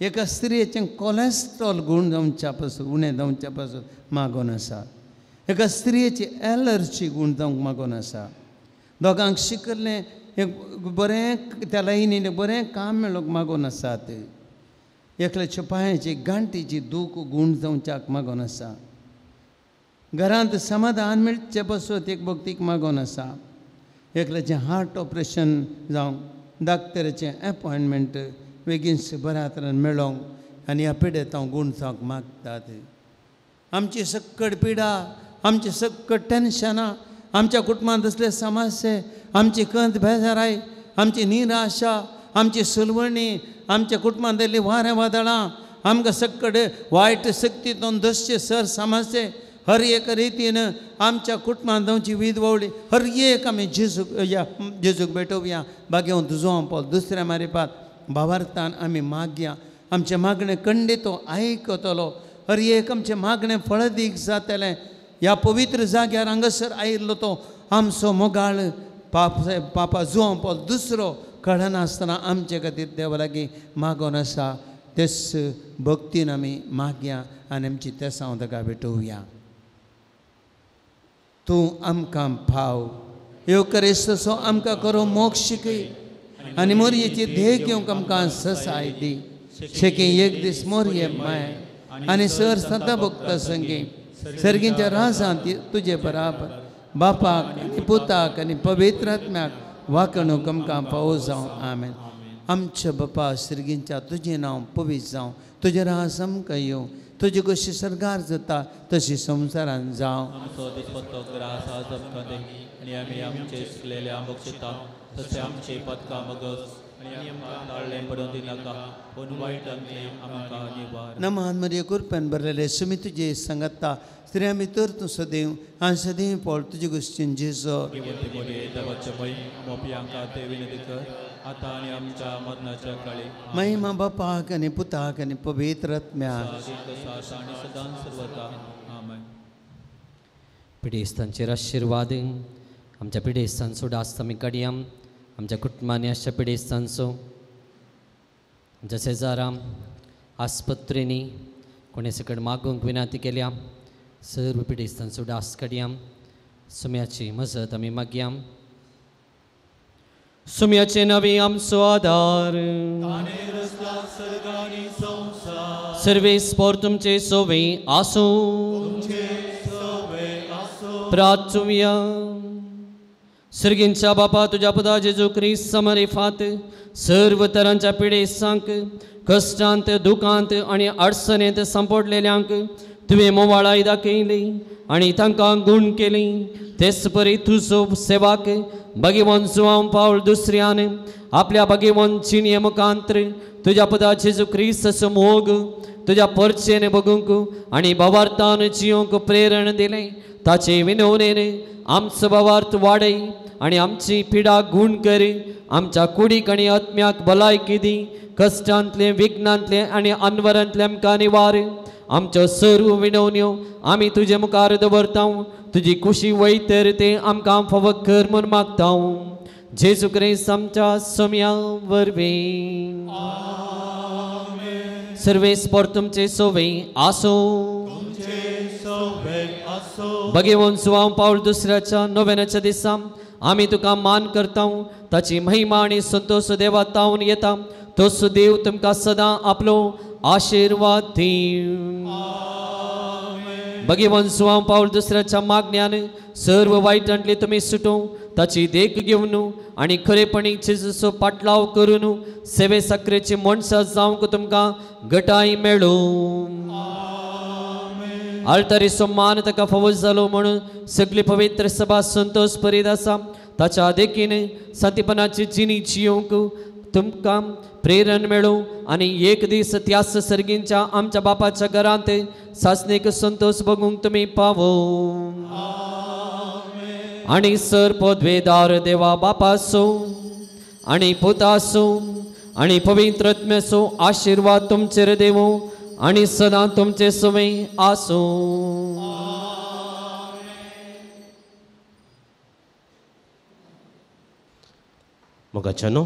S5: एका स्त्रियेचें कोलेस्ट्रॉल गूण जावच्या पासून उणें जावच्या पासून मागून आसा. एका स्त्रियेची एलर्जी गूण जावंक मागून आसा. दोगांक शिकल्लें एक बरें त्या लायनीन बरें काम मेळोवंक मागून आसात. एकल्याच्या पांयाची गांठीची दूख गूण जावच्याक मागून आसा. घरांत समाधान मेळचे पासून एक भक्तीक मागून आसा. एकल्याचें हार्ट ऑपरेशन जावंक डाक्टराचें एपॉयंटमेंट बेगीन बऱ्या तरेन मेळोवंक आनी ह्या पिडेंत हांव गूण जावंक मागतात. आमची सक्कड पिडा, आमची सक्कड टेन्शनां, आमच्या कुटुंबांत असले समस्ये, आमची कंत बेजाराय, आमची निराशा, आमची सुलवणी, आमच्या कुटुंबांत आयिल्लीं वारें वादळां, आमकां सक्कड वायट शक्तींतून दसचे सर समस्ये हर एक रितीन आमच्या कुटुंबांत जावची वीद वळी हर एक आमी जेजूक या जेजूक भेटोवया. बागेवन तुजो पावल दुसऱ्या मारिपात भावार्थान आमी मागया. आमचें मागणें कंडे तो आयकतलो. हर एक आमचें मागणें फळदीक जातलें. ह्या पवित्र जाग्यार हांगासर आयिल्लो तो आमचो मोगाळ पाप पापा जुआं पावल दुसरो कळनासतना आमचे खातीर देवा लागीं मागोन आसा तेच भक्तीन आमी मागया आनी आमची तेसांव ताका भेटोवया. तूं आमकां पाव ह्यो क्रिस्ताचो आमकां करो मोक्ष शिकय आनी मोरयेची ध्येय घेवंक आमकां ससाय दी. शेकी एक दीस मोरये माय आनी सर सदां भोगता संगी सर्गींच्या राजांत तुजे बराबर बापाक आनी पुताक आनी पवित्र आत्म्याक वाकणूक आमकां फावो जावं. आमेन. आमच्या बापा सर्गींच्या तुजें नांव पवित्र जावं, तुजें राज आमकां येवं, तुजी कशी सरकार जाता तशी संवसारान जावं.
S4: आमचो दिसपट्टो ग्रास आज आमकां दी आनी आमी आमचे चुकलेल्या बक्षिता तशें आमचे पदकां मगस आनी आमकां ताळ्ळें पडून दिनाका पूण वायटांतलें आमकां निवार.
S5: नमान मरिये कृपेन भरलेले सुमी तुजे सांगता स्त्रियां भितर तूं सदैव आनी सदैव पळ तुजे गोश्टीन जेजो.
S4: गिवंती मोरये देवाचे मय मोपयांका ते विनंती कर आतां आनी आमच्या मरणाच्या काळी.
S5: महिमा बापाक आनी पुताक आनी पवित्र आत्म्याक
S4: आनी सदां सर्वता. आमेन.
S2: पिडेस्तांचेर आशिर्वाद. आमच्या पिडेस्तांचो डास आमी काडया. आमच्या कुटुंबांनी आसच्या पिडेस्तांचो, आमच्या शेजारां आस्पत्रेंनी कोणे सकट मागूंक विनंती केल्या सर्व पिडेस्तांचो डास काडया. सुम्याची मजत आमी मागया. सुम्याचे नवे आमचो आदार. सर्वेस्पोर तुमचे सोवे आसूं. प्रार्थुया. सर्गींच्या बापा तुज्या पुता जेजू क्रिस्त मरिफात सर्व तरांच्या पिडेस्तांक कश्टांत दुखांत आनी अडचणेंत सांपडलेल्यांक तुवें मोवाळाय दाखयली आनी तांकां गूण केली. तेच परी तुजो सेवाक भगवान जुआंव पावल दुसऱ्यान आपल्या भगवान जिणे मुखांत्र तुज्या पुता जेजू क्रिस्ताचो मोग तुज्या परचेन बगूंक आनी भावार्थान जियोंक प्रेरण दिलें. ताचे विनवणेन आमचो भावार्थ वाडय आनी आमची पिडा गूण करी. आमच्या कुडीक आनी आत्म्याक भलायकी दी. कश्टांतलें विघ्नांतलें आनी अनवरांतलें आमकां निवार. आमच्यो सर्व विनवण्यो आमी तुजे मुखार दवरता. तुजी खुशी वयतर तें आमकां फावो कर म्हूण मागता. जेजू क्रिस्त आमच्या सोम्या वरवीं. सर्वेस्पोर तुमचे सोवे आसूं. भगवान सुवांव पावल दुसऱ्याच्या नोवेनाच्या दिसा आमी तुका मान करता. ताची महिमा आनी संतोष देवा तावन येता. तोच देव तुमकां सदां आपलो आशिर्वाद दी. भगवान सुवांव पावल दुसऱ्याच्या मागण्यान सर्व वायटांतले तुमी सुटूं. ताची देख घेवन आनी खरेपणी जेजूचो पाटलाव करून सेवे साकरेची मनशां जावंक तुमकां गटाय मेळूं. आल्तारीचो मान ताका फावो जालो म्हणून सगळी पवित्र सभा संतोष परीत आसा. ताच्या देखीन सांतीपणाची जिणी जियोंक तुमकां प्रेरण मेळूं आनी एक दीस त्याच सर्गींच्या आमच्या बापाच्या घरांत सासणीक संतोष बघूंक तुमी पावो. आनी सर पदवेदार देवा बापाचो आनी पुताचो आनी पवित्र आत्म्याचो आशिर्वाद तुमचेर देवो आनी सदां तुमचे सवय आसूं.
S6: मोगाच्यानो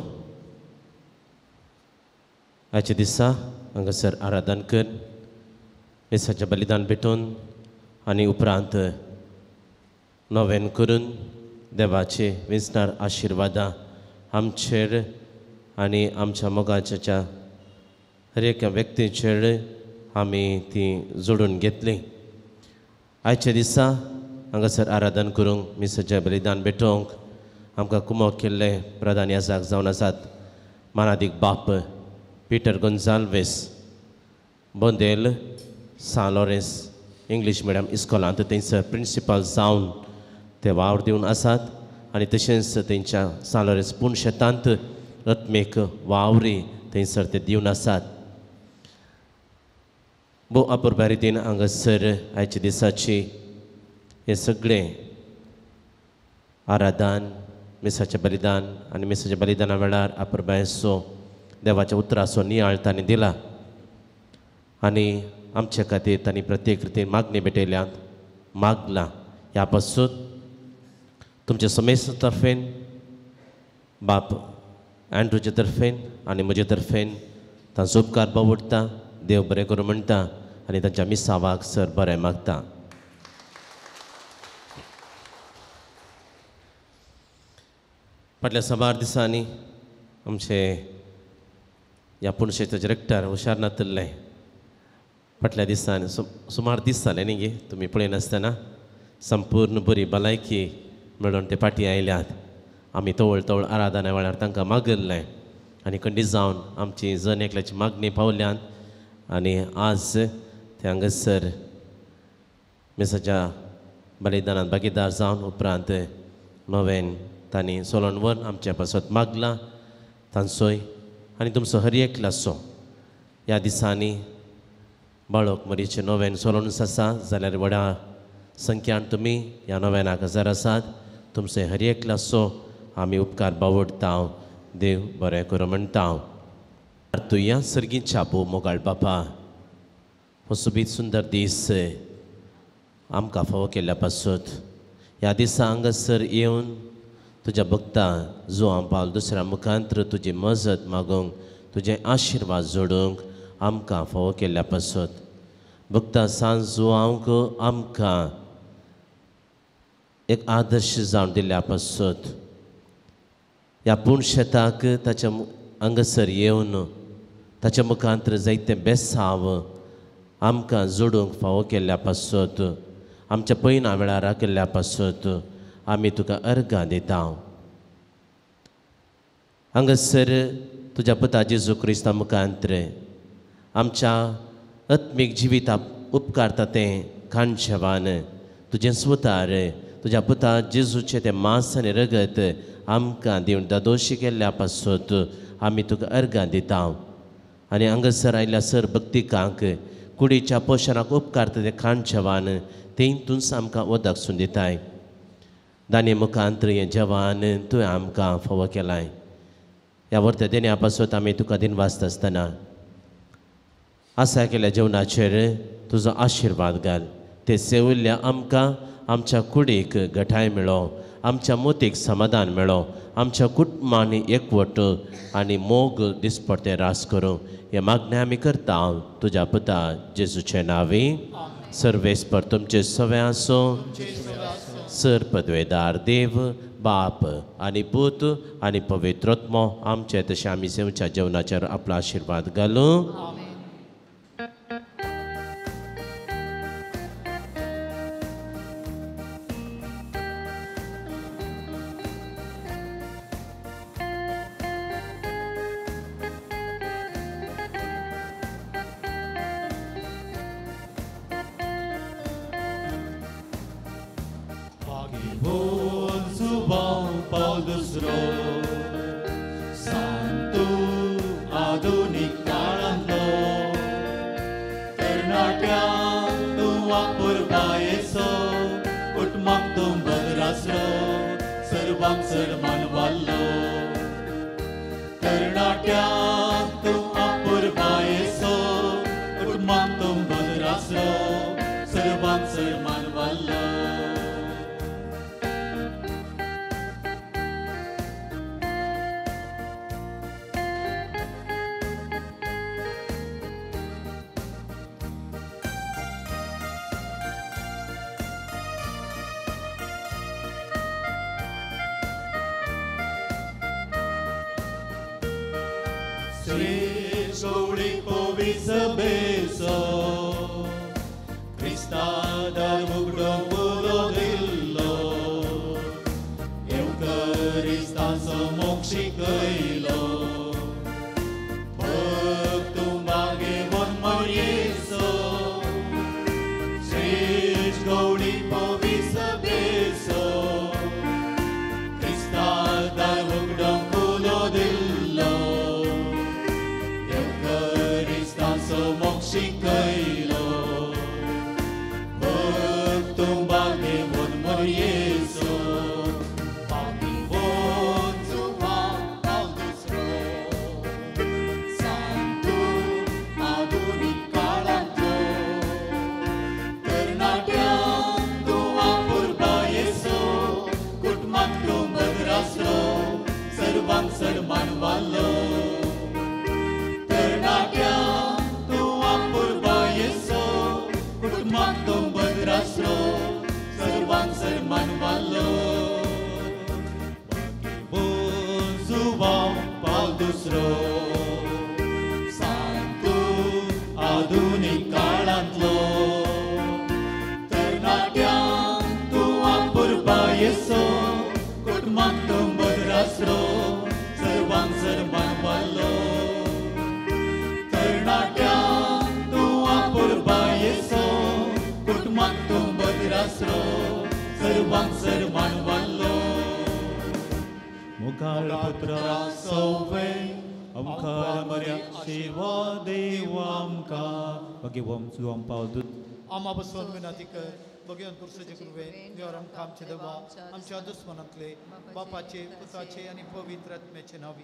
S6: आयच्या दिसा हांगासर आराधन कर मिसाचें बलिदान भेटोवन आनी उपरांत नोवेन करून देवाचे विंचणार आशिर्वादां आमचेर आनी आमच्या मोगाच्या हर एका व्यक्तीचेर आमी ती जोडून घेतली. आयच्या दिसा हांगासर आराधन करूंक मिसाचें बलिदान भेटोवंक आमकां कुमोक केल्ले प्रधान याजाक जावन आसात मानादीक बाप Peter Gonsalves Bondel San Lawrence English medium इस्कॉलांत थंयसर प्रिंसिपल जावन ते वावर दिवन आसात आनी तशेंच तेंच्या सान लॉरेन्स पूण शेतांत आत्मीक वावरी थंयसर ते दिवन आसात. भोव अपुरबाय रितीन हांगासर आयच्या दिसाची हें सगळें आराधन मिसाचें बलिदान आनी मिसाच्या बलिदाना वेळार अपुरबायेचो देवाच्या उतराचो नियाळ तांणी दिला आनी आमचे खातीर तांणी प्रत्येक रितीन मागणी भेटयल्यात मागलां. ह्या पासून तुमचे समेस्त तर्फेन बाप अँड्रूचे तर्फेन आनी म्हजे तर्फेन तांचो उपकार बावडटा. देव बरें करूं म्हणटा आनी तांच्या मिसावाक सर बरें मागता. फाटल्या साबार दिसांनी आमचे ह्या पुणशेचे रेक्टर हुशार नातिल्ले फाटल्या दिसांनी सुमार दीस जाले न्ही गे तुमी पळयनासतना संपूर्ण बरी भलायकी मेळून ते फाटीं आयल्यात. आमी तवळ तवळ आराधना वेळार तांकां मागिल्लें आनी खंडीत जावन आमची जण एकल्याची मागणी पावल्यात आनी आज ते हांगासर मिसाच्या बलिदानांत भागीदार जावन उपरांत नोवेन तांणी सोलोन व्हरून आमचे पासत मागलां. तांचोय आनी तुमचो हर एकल्याचो ह्या दिसांनी बाळक मरीचें नोवेन सोलोनूच आसा जाल्यार व्हडा संख्यान तुमी ह्या नोवेनाक हजर आसात. तुमचो हर एकल्याचो आमी उपकार बावडटा. देव बरें करूं म्हणटा. तुया सर्गीच्या भोव मोगाळ बापा, हो सोबीत सुंदर दीस आमकां फावो केल्ल्या पासत ह्या दिसा हांगासर येवन तुज्या भक्ता जुवां पावल दुसऱ्या मुखांत्र तुजी मजत मागूंक तुजे आशिर्वाद जोडूंक आमकां फावो केल्ल्या पासत भक्ता सांज जुवांक आमकां एक आदर्श जावन दिल्ल्या पासत ह्या पूण शेताक ताच्या हांगासर येवन ताच्या मुखांत्र जायते बेसांव आमकां जोडूंक फावो केल्ल्या पासत आमच्या पयना वेळार राखिल्ल्या पासत आमी तुका अर्गां दिता. हांगासर तुज्या पुता जेजू क्रिस्ता मुखांत्र आमच्या आत्मीक जिविताक उपकारता तें खाणशेवान तुजें स्वतार तुज्या पुता जेजूचें तें मांस आनी रगत आमकां दिवन दादोशी केल्ल्या पासत आमी तुका अर्गां दिता. आनी हांगासर आयिल्ल्या सर भक्तिकांक कुडीच्या पोशणाक उपकारता तें खाणशेवान तें तूंच आमकां उदक सून दिताय. दानी मुखांत्र हें जेवण तुवें आमकां फावो केलाय. ह्या वर्त्या देण्या पासत आमी तुका दिनवासता आसतना आसा केल्ल्या जेवणाचेर तुजो आशिर्वाद घाल. ते सेविल्ल्या आमकां आमच्या कुडीक घटाय मेळो, आमच्या मोतीक समाधान मेळो, आमच्या कुटुंबांनी एकवट आनी मोग दिसपडते रास करूं हे मागणें आमी करता तुज्या पुता जेजूचे नांवी. सर्वेस्पर तुमचे सगळे आसूं. सर पदवेदार देव बाप आनी पूत आनी पवित्रत्मो आमचे तशें आमी सेवच्या जेवणाचेर आपलो आशिर्वाद घालूं.
S1: सर्वांक सन्मान. आसरो सांतू आधुनीक काळांतलो तरणाट्यांक तूं आपुरबायेचो कुटुंबाक तूं बद्रासरो सर्वांक सर्मान वाडलो तरणाट्यांक तूं आपुरबायेचो कुटुंबाक तूं बद्रासरो सर्वांक सर्मान वाडलो मुखार पुत्रा सोवे आमखार मर्या शिवा देवा आमकां भगवंत पाव दूत
S7: आमा बसून विनंती कर भगवंत पुरुषाचे कृपे देवार आमकां आमचे देवा आमच्या दुस्मनांतले बापाचे पुताचे आनी पवित्र आत्म्याचे नांवी.